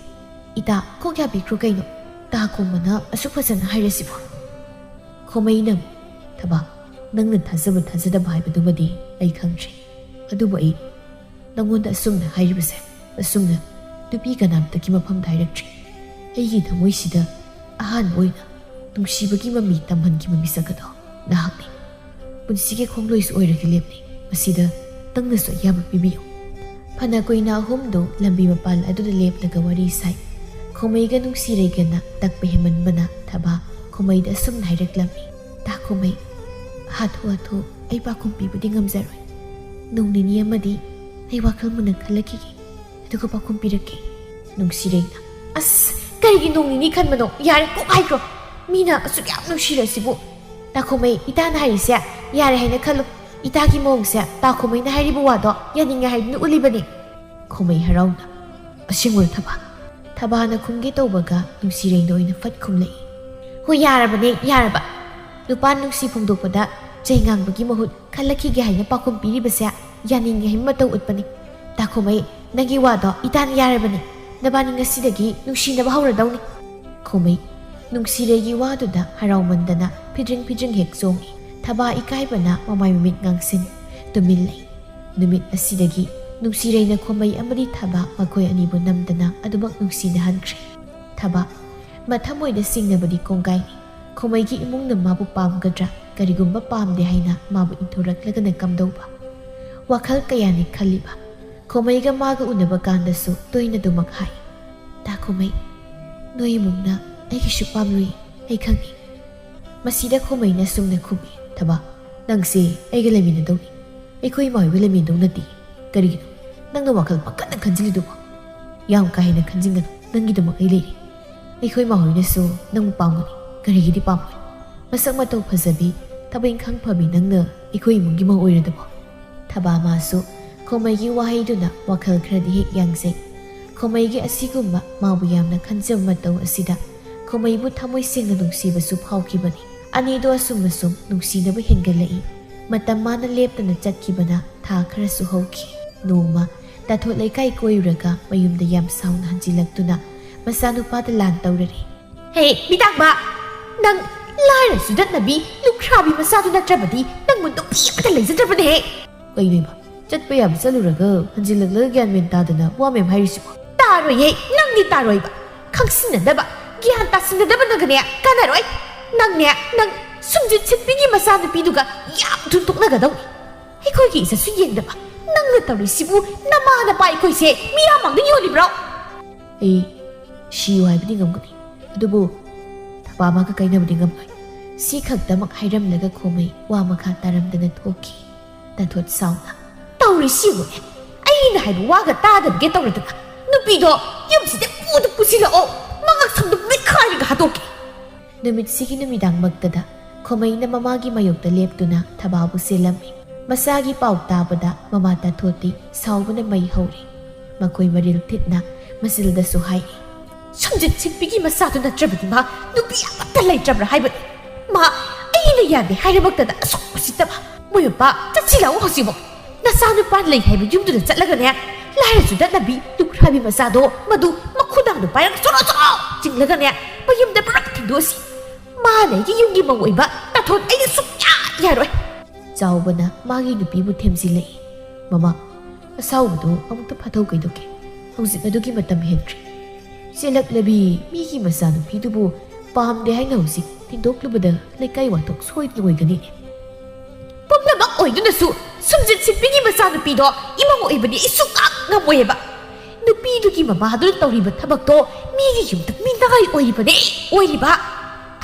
"ꯏꯇꯥ, ꯀꯣꯛ ꯌꯥꯕꯤꯈ꯭ꯔꯣ ꯀꯩꯅꯣ? ꯇꯥꯈꯣꯃꯩꯅ ꯑꯁꯨꯛ ꯐꯖꯅ ꯍꯥꯏꯔꯁꯤꯕꯨ?" ꯈꯣꯃꯩꯅ, "ꯊꯕꯥ, ꯅꯪꯅ ꯊꯥꯖꯕ ꯊꯥꯖꯗꯕ ꯍꯥꯏꯕꯗꯨꯃꯗꯤ ꯑꯩ ꯈꯪꯗ꯭ꯔꯦ꯫ ꯑꯗꯨꯕꯨ ꯑꯩ ꯅꯪꯉꯣꯟꯗ ꯑꯁꯨꯝꯅ ꯍꯥꯏꯔꯤꯕꯁꯦ, ꯑꯁꯨꯝꯅ ꯅꯨꯄꯤ ꯀꯅꯥꯝꯇꯒꯤ ꯃꯐꯝꯗ ꯍꯥꯏꯔꯛꯇ꯭ꯔꯤ꯫ ꯑꯩꯒꯤ ꯊꯃꯣꯏꯁꯤꯗ ꯑꯍꯥꯟꯕ ꯑꯣꯏꯅ ꯅꯨꯡꯁꯤꯕꯒꯤ ꯃꯃꯤ ꯇꯝꯍꯟꯈꯤꯕ ꯃꯤꯁꯛ ꯑꯗꯣ ꯅꯍꯥꯛꯅꯤ꯫ ꯄꯨꯟꯁꯤꯒꯤ ꯈꯣꯡꯂꯣꯏꯁꯨ ꯑꯣꯏꯔꯒꯦ ꯂꯦꯞꯂꯤ꯫ ꯃꯁꯤꯗ ꯅꯪꯅꯁꯨ ꯑꯌꯥꯕ ꯄꯤꯕꯤꯌꯨ꯫" ꯐꯅ ꯀꯨꯏꯅ ꯑꯍꯨꯝꯗꯨ ꯂꯝꯕꯤ ꯃꯄꯥꯟ ꯑꯗꯨꯗ ꯂꯦꯞꯂꯒ ꯋꯥꯔꯤ ꯁꯥꯏ꯫ ꯈꯣꯃꯩꯒ ꯅꯨꯡꯁꯤꯔꯩꯒꯅ ꯇꯛꯄ ꯍꯦꯟꯃꯟꯕꯅ ꯊꯕꯥ ꯈꯣꯃꯩꯗ ꯑꯁꯨꯝꯅ ꯍꯥꯏꯔꯛꯂꯝꯃꯤ, "ꯇꯥ ꯈꯣꯃꯩ, ꯍꯥꯊꯨ ꯍꯥꯊꯨ ꯑꯩ ꯄꯥꯎꯈꯨꯝ ꯄꯤꯕꯗꯤ ꯉꯝꯖꯔꯣꯏ꯫ ꯅꯣꯡ ꯅꯤꯅꯤ ꯑꯃꯗꯤ ꯑꯩ ꯋꯥꯈꯜ ꯃꯨꯟꯅ ꯈꯜꯂꯛꯈꯤꯒꯦ꯫ ꯑꯗꯨꯒ ꯄꯥꯎꯈꯨꯝ ꯄꯤꯔꯛꯀꯦ꯫" ꯅꯨꯡꯁꯤꯔꯩꯅ, "ꯑꯁ, ꯀꯔꯤꯒꯤ ꯅꯣꯡ ꯅꯤꯅꯤ ꯈꯟꯕꯅꯣ? ꯌꯥꯔꯦ, ꯀꯣꯛ ꯍꯥꯏꯈ꯭ꯔꯣ꯫ ꯃꯤꯅ ꯑꯁꯨꯛ ꯌꯥꯝ ꯅꯨꯡꯁꯤꯔꯁꯤꯕꯨ꯫" ꯇꯥꯈꯣꯃꯩ, ꯏꯇꯥꯅ ꯍꯥꯏꯔꯤꯁꯦ ꯌꯥꯔꯦ ꯍꯥꯏꯅ ꯈꯜꯂꯨ꯫ ꯏꯇꯥꯒꯤ ꯃꯑꯣꯡꯁꯦ ꯇꯥꯈꯣꯃꯩꯅ ꯍꯥꯏꯔꯤꯕ ꯋꯥꯗꯣ ꯌꯥꯅꯤꯡꯉꯦ ꯍꯥꯏꯗꯨꯅ ꯎꯠꯂꯤꯕꯅꯤ꯫ ꯈꯣꯃꯩ ꯍꯔꯥꯎꯅ, "ꯑꯁꯦꯡꯕꯔꯣ ꯊꯕꯥ? ꯊꯕꯥꯅ ꯈꯨꯝꯒꯦ ꯇꯧꯕꯒ ꯅꯨꯡꯁꯤꯔꯩꯅ ꯑꯣꯏꯅ ꯐꯠ ꯈꯨꯝꯂꯛꯏ꯫ "ꯍꯣꯏ, ꯌꯥꯔꯕꯅꯦ, ꯌꯥꯔꯕ꯫ ꯅꯨꯄꯥ ꯅꯨꯡꯁꯤ ꯐꯣꯡꯗꯣꯛꯄꯗ ꯆꯩ ꯉꯥꯡꯕꯒꯤ ꯃꯍꯨꯠ ꯈꯜꯂꯛꯈꯤꯒꯦ ꯍꯥꯏꯅ ꯄꯥꯎꯈꯨꯝ ꯄꯤꯔꯤꯕꯁꯦ ꯌꯥꯅꯤꯡꯉꯦ ꯍꯥꯏꯕ ꯃꯇꯧ ꯎꯠꯄꯅꯤ꯫ ꯇꯥ ꯈꯣꯃꯩ, ꯅꯪꯒꯤ ꯋꯥꯗꯣ ꯏꯇꯥꯅ ꯌꯥꯔꯕꯅꯤ꯫ ꯅꯕꯥꯅꯤ ꯉꯁꯤꯗꯒꯤ ꯅꯨꯡꯁꯤꯅꯕ ꯍꯧꯔꯗꯧꯅꯤ꯫" ꯈꯣꯃꯩ, ꯅꯨꯡꯁꯤꯔꯩꯒꯤ ꯋꯥꯗꯨꯗ ꯍꯔꯥꯎꯃꯟꯗꯅ ꯐꯤꯗ꯭ꯔꯤꯡ ꯐꯤꯗ꯭ꯔꯤꯡ ꯍꯦꯛ ꯆꯣꯡꯏ꯫ ꯊꯕꯥ ꯏꯀꯥꯏꯕꯅ ꯃꯃꯥꯏ ꯃꯃꯤꯠ ꯉꯥꯡꯁꯤꯟ ꯇꯨꯃꯤꯟ ꯂꯩ꯫ ꯅꯨꯃꯤꯠ ꯑꯁꯤꯗꯒꯤ ꯅꯨꯡꯁꯤꯔꯩꯅ ꯈꯣꯃꯩ ꯑꯃꯗꯤ ꯊꯕꯥ ꯃꯈꯣꯏ ꯑꯅꯤꯕꯨ ꯅꯝꯗꯅ ꯑꯗꯨꯃꯛ ꯅꯨꯡꯁꯤꯅꯍꯟꯈ꯭ꯔꯦ꯫ ꯊꯕꯥ, ꯃꯊꯃꯣꯏꯗ ꯁꯤꯡꯅꯕꯗꯤ ꯀꯣꯡꯒꯥꯏꯅꯤ꯫ ꯈꯣꯃꯩꯒꯤ ꯏꯃꯨꯡꯅ ꯃꯥꯕꯨ ꯄꯥꯝꯒꯗ꯭ꯔꯥ? ꯀꯔꯤꯒꯨꯝꯕ ꯄꯥꯝꯗꯦ ꯍꯥꯏꯅ ꯃꯥꯕꯨ ꯏꯟꯊꯣꯔꯛꯂꯒꯅ ꯀꯝꯗꯧꯕ? ꯋꯥꯈꯜ ꯀꯌꯥꯅꯤ ꯈꯜꯂꯤꯕ꯫ ꯈꯣꯃꯩꯒ ꯃꯥꯒ ꯎꯅꯕ ꯀꯥꯟꯗꯁꯨ ꯇꯣꯏꯅ ꯑꯗꯨꯃꯛ ꯍꯥꯏ꯫ "ꯇꯥ ꯈꯣꯃꯩ, ꯅꯣꯏ ꯏꯃꯨꯡꯅ ꯑꯩꯒꯤꯁꯨ ꯄꯥꯝꯂꯨꯏ, ꯑꯩ ꯈꯪꯏ꯫" ꯃꯁꯤꯗ ꯈꯣꯃꯩꯅ ꯁꯨꯝꯅ ꯈꯨꯝꯃꯤ꯫ "ꯊꯕꯥ, ꯅꯪꯁꯦ ꯑꯩꯒ ꯂꯩꯃꯤꯟꯅꯗꯧꯅꯤ꯫ ꯑꯩꯈꯣꯏ ꯏꯃꯥ ꯍꯣꯏꯒ ꯂꯩꯃꯤꯟꯅꯗꯧ ꯅꯠꯇꯦ꯫ ꯀꯔꯤꯒꯤꯅꯣ ꯅꯪꯅ ꯋꯥꯈꯜ ꯄꯪꯈꯟꯗ ꯈꯟꯖꯤꯜꯂꯤꯗꯨꯕꯣ? ꯌꯥꯝ ꯀꯥ ꯍꯦꯟꯅ ꯈꯟꯖꯤꯟꯒꯅꯨ꯫ ꯅꯪꯒꯤꯗꯃꯛ ꯑꯩ ꯂꯩꯔꯤ꯫ ꯑꯩꯈꯣꯏ ꯏꯃꯥ ꯍꯣꯏꯅꯁꯨ ꯅꯪꯕꯨ ꯄꯥꯝꯒꯅꯤ꯫ ꯀꯔꯤꯒꯤꯗꯤ ꯄꯥꯝꯃꯣꯏ? ꯃꯁꯛ ꯃꯇꯧ ꯐꯖꯕꯤ, ꯊꯕꯛ ꯏꯪꯈꯥꯡ ꯐꯕꯤ ꯅꯪꯅ ꯑꯩꯈꯣꯏ ꯏꯃꯨꯡꯒꯤ ꯃꯧ ꯑꯣꯏꯔꯗꯕꯣ?" ꯊꯕꯥ ꯃꯥꯁꯨ ꯈꯣꯃꯩꯒꯤ ꯋꯥꯍꯩꯗꯨꯅ ꯋꯥꯈꯜ ꯈꯔꯗꯤ ꯍꯦꯛ ꯌꯥꯡꯖꯩ꯫ ꯈꯣꯃꯩꯒꯤ ꯑꯁꯤꯒꯨꯝꯕ ꯃꯥꯕꯨ ꯌꯥꯝꯅ ꯈꯟꯖꯕ ꯃꯇꯧ ꯑꯁꯤꯗ ꯈꯣꯃꯩꯕꯨ ꯊꯃꯣꯏ ꯁꯦꯡꯅ ꯅꯨꯡꯁꯤꯕꯁꯨ ꯐꯥꯎꯈꯤꯕꯅꯤ꯫ ꯑꯅꯤꯗꯣ ꯑꯁꯨꯝ ꯑꯁꯨꯝ ꯅꯨꯡꯁꯤꯅꯕ ꯍꯦꯟꯒꯠꯂꯛꯏ꯫ ꯃꯇꯝ ꯃꯥꯅ ꯂꯦꯞꯇꯅ ꯆꯠꯈꯤꯕꯅ ꯊꯥ ꯈꯔꯁꯨ ꯍꯧꯈꯤ꯫ ꯅꯣꯡꯃ ꯇꯥꯊꯣꯠ ꯂꯩꯀꯥꯏ ꯀꯣꯏꯔꯨꯔꯒ ꯃꯌꯨꯝꯗ ꯌꯥꯝ ꯁꯥꯎꯅ ꯍꯟꯖꯤꯜꯂꯛꯇꯨꯅ ꯃꯆꯥꯅꯨꯄꯥꯗ ꯂꯥꯟ ꯇꯧꯔꯔꯦ꯫ "ꯍꯦ, ꯃꯤꯇꯥꯡꯕ! ꯅꯪ ꯂꯥꯏꯔ ꯆꯨꯗꯠꯅꯕꯤ ꯂꯨꯈ꯭ꯔꯥꯕꯤ ꯃꯆꯥꯗꯨ ꯅꯠꯇ꯭ꯔꯕꯗꯤ ꯅꯪꯕꯨ ꯅꯨꯄꯤ ꯑꯃꯠꯇ ꯂꯩꯖꯗ꯭ꯔꯕꯅꯦꯍꯦ!" "ꯀꯩꯅꯣꯕ? ꯆꯠꯄ ꯌꯥꯕ ꯆꯠꯂꯨꯔꯒ ꯍꯟꯖꯤꯜꯂꯛꯂꯒ ꯒ꯭ꯌꯥꯟ ꯃꯦꯟ ꯇꯥꯗꯅ ꯋꯥ ꯃꯌꯥꯝ ꯍꯥꯏꯔꯤꯁꯤꯕꯣ?" "ꯇꯥꯔꯣꯏꯌꯦ, ꯅꯪꯗꯤ ꯇꯥꯔꯣꯏꯕ꯫ ꯈꯪꯁꯤꯟꯅꯗꯕ, ꯒ꯭ꯌꯥꯟ ꯇꯥꯁꯤꯟꯅꯗꯕꯅꯒꯅꯦ ꯀꯥꯟꯅꯔꯣꯏ꯫ ꯅꯪꯅꯦ, ꯅꯪ ꯁꯨꯝꯖꯤꯠ ꯁꯤꯠꯄꯤꯒꯤ ꯃꯆꯥꯅꯨꯄꯤꯗꯨꯒ ꯌꯥꯝ ꯊꯨꯟ ꯇꯣꯛꯅꯒꯗꯧꯅꯤ꯫ ꯑꯩꯈꯣꯏꯒꯤ ꯏꯖꯠꯁꯨ ꯌꯦꯡꯗꯕ꯫ ꯅꯪꯅ ꯇꯧꯔꯤꯁꯤꯕꯨ ꯅꯃꯥ ꯅꯄꯥ ꯑꯩꯈꯣꯏꯁꯦ ꯃꯤꯌꯥꯝ ꯃꯥꯡꯗ ꯌꯣꯜꯂꯤꯕ꯭ꯔꯣ?" "ꯑꯩ ꯁꯤꯌꯨ ꯍꯥꯏꯕꯗꯤ ꯉꯝꯒꯅꯤ, ꯑꯗꯨꯕꯨ ꯊꯕꯥ ꯃꯥꯒ ꯀꯥꯏꯅꯕꯗꯤ ꯉꯝꯂꯣꯏ꯫" ꯁꯤ ꯈꯛꯇꯃꯛ ꯍꯥꯏꯔꯝꯂꯒ ꯈꯣꯃꯩ ꯋꯥ ꯃꯈꯥ ꯇꯥꯔꯝꯗꯅ ꯊꯣꯛꯈꯤ꯫ ꯇꯥꯊꯣꯠ ꯁꯥꯎꯅ, "ꯇꯧꯔꯤꯁꯤ ꯌꯦꯡꯉꯨꯅꯦ, ꯑꯩꯅ ꯍꯥꯏꯕ ꯋꯥꯒ ꯇꯥꯗꯕꯒꯦ ꯇꯧꯔꯗꯅ꯫ ꯅꯨꯄꯤꯗꯣ ꯌꯨꯝꯁꯤꯗ ꯄꯨꯗ ꯄꯨꯁꯤꯜꯂꯛꯑꯣ, ꯃꯉꯛ ꯁꯝꯗꯣ ꯃꯦꯠꯈꯥꯏꯔꯒ ꯍꯥꯠꯇꯣꯛꯀꯦ꯫" ꯅꯨꯃꯤꯠꯁꯤꯒꯤ ꯅꯨꯃꯤꯗꯥꯡꯃꯛꯇꯗ ꯈꯣꯃꯩꯅ ꯃꯃꯥꯒꯤ ꯃꯥꯌꯣꯛꯇ ꯂꯦꯞꯇꯨꯅ ꯊꯕꯥꯕꯨ ꯁꯦꯜꯂꯝꯃꯤ꯫ ꯃꯆꯥꯒꯤ ꯄꯥꯎ ꯇꯥꯕꯗ ꯃꯃꯥ ꯇꯥꯊꯣꯠꯇꯤ ꯁꯥꯎꯕꯅ ꯃꯩ ꯍꯧꯔꯤ꯫ ꯃꯈꯣꯏ ꯃꯔꯤꯜ ꯊꯤꯠꯅ ꯃꯆꯤꯜꯗꯁꯨ ꯍꯥꯏꯔꯤ꯫ ꯁꯨꯝꯖꯤꯠ ꯁꯤꯠꯄꯤꯒꯤ ꯃꯆꯥꯗꯨ ꯅꯠꯇ꯭ꯔꯕꯗꯤ ꯃꯥ ꯅꯨꯄꯤ ꯑꯃꯠꯇ ꯂꯩꯇ꯭ꯔꯕ꯭ꯔꯥ ꯍꯥꯏꯕꯅꯤ꯫ ꯃꯥ ꯑꯩꯅ ꯌꯥꯗꯦ ꯍꯥꯏꯔꯃꯛꯇꯗ ꯑꯁꯨꯛ ꯎꯁꯤꯠꯇꯕ꯫ ꯃꯣꯏ ꯃꯄꯥ, ꯆꯠꯁꯤ ꯂꯥꯛꯑꯣ ꯍꯧꯖꯤꯛꯃꯛ꯫ ꯅꯆꯥꯅꯨꯄꯥ ꯂꯩ ꯍꯥꯏꯕ ꯌꯨꯝꯗꯨꯗ ꯆꯠꯂꯒꯅꯦ, ꯂꯥꯏꯔꯁꯨ ꯅꯠꯅꯕꯤ ꯂꯨꯈ꯭ꯔꯥꯕꯤ ꯃꯆꯥꯗꯣ ꯃꯗꯨ ꯃꯈꯨꯗꯥꯡꯗꯣ ꯄꯥꯏꯔꯒ ꯆꯣꯔꯣ ꯆꯣꯔꯣ ꯆꯤꯡꯂꯒꯅꯦ, ꯃꯌꯨꯝꯗ ꯄꯨꯔꯛ ꯊꯤꯟꯗꯣꯛꯑꯁꯤ꯫ ꯃꯥꯅ ꯑꯩꯒꯤ ꯌꯨꯝꯒꯤ ꯃꯧ ꯑꯣꯏꯕ ꯇꯥꯊꯣꯟ ꯑꯩꯅ ꯁꯨꯛꯌꯥ ꯌꯥꯔꯣꯏ꯫ ꯆꯥꯎꯕꯅ ꯃꯥꯒꯤ ꯅꯨꯄꯤꯕꯨ ꯊꯦꯝꯖꯤꯜꯂꯛꯏ꯫ "ꯃꯃꯥ, ꯑꯁꯥꯎꯕꯗꯨ ꯑꯃꯨꯛꯇ ꯐꯥꯊꯧ ꯀꯩꯗꯧꯒꯦ? ꯍꯧꯖꯤꯛ ꯑꯗꯨꯒꯤ ꯃꯇꯝ ꯍꯦꯟꯈ꯭ꯔꯦ꯫ ꯆꯦꯜꯂꯛꯂꯕꯤ ꯃꯤꯒꯤ ꯃꯆꯥꯅꯨꯄꯤꯗꯨꯕꯨ ꯄꯥꯝꯗꯦ ꯍꯥꯏꯅ ꯍꯧꯖꯤꯛ ꯊꯤꯟꯗꯣꯛꯂꯨꯕꯗ ꯂꯩꯀꯥꯏ ꯋꯥꯊꯣꯛ ꯁꯣꯏꯗꯅ ꯑꯣꯏꯒꯅꯤ꯫ ꯄꯨꯝꯅꯃꯛ ꯑꯣꯏꯗꯨꯅꯁꯨ ꯁꯨꯝꯖꯤꯠ ꯁꯤꯠꯄꯤꯒꯤ ꯃꯆꯥꯅꯨꯄꯤꯗꯣ ꯏꯃꯧ ꯑꯣꯏꯕꯗꯤ ꯑꯩ ꯁꯨꯛꯉꯝ ꯉꯝꯃꯣꯏꯑꯕ꯫ ꯅꯨꯄꯤꯗꯨꯒꯤ ꯃꯃꯥꯗꯨꯅ ꯇꯧꯔꯤꯕ ꯊꯕꯛꯇꯣ ꯃꯤꯒꯤ ꯌꯨꯝꯗ ꯃꯤꯅꯥꯏ ꯑꯣꯏꯔꯤꯕꯅꯦ, ꯑꯣꯏꯔꯤꯕ꯫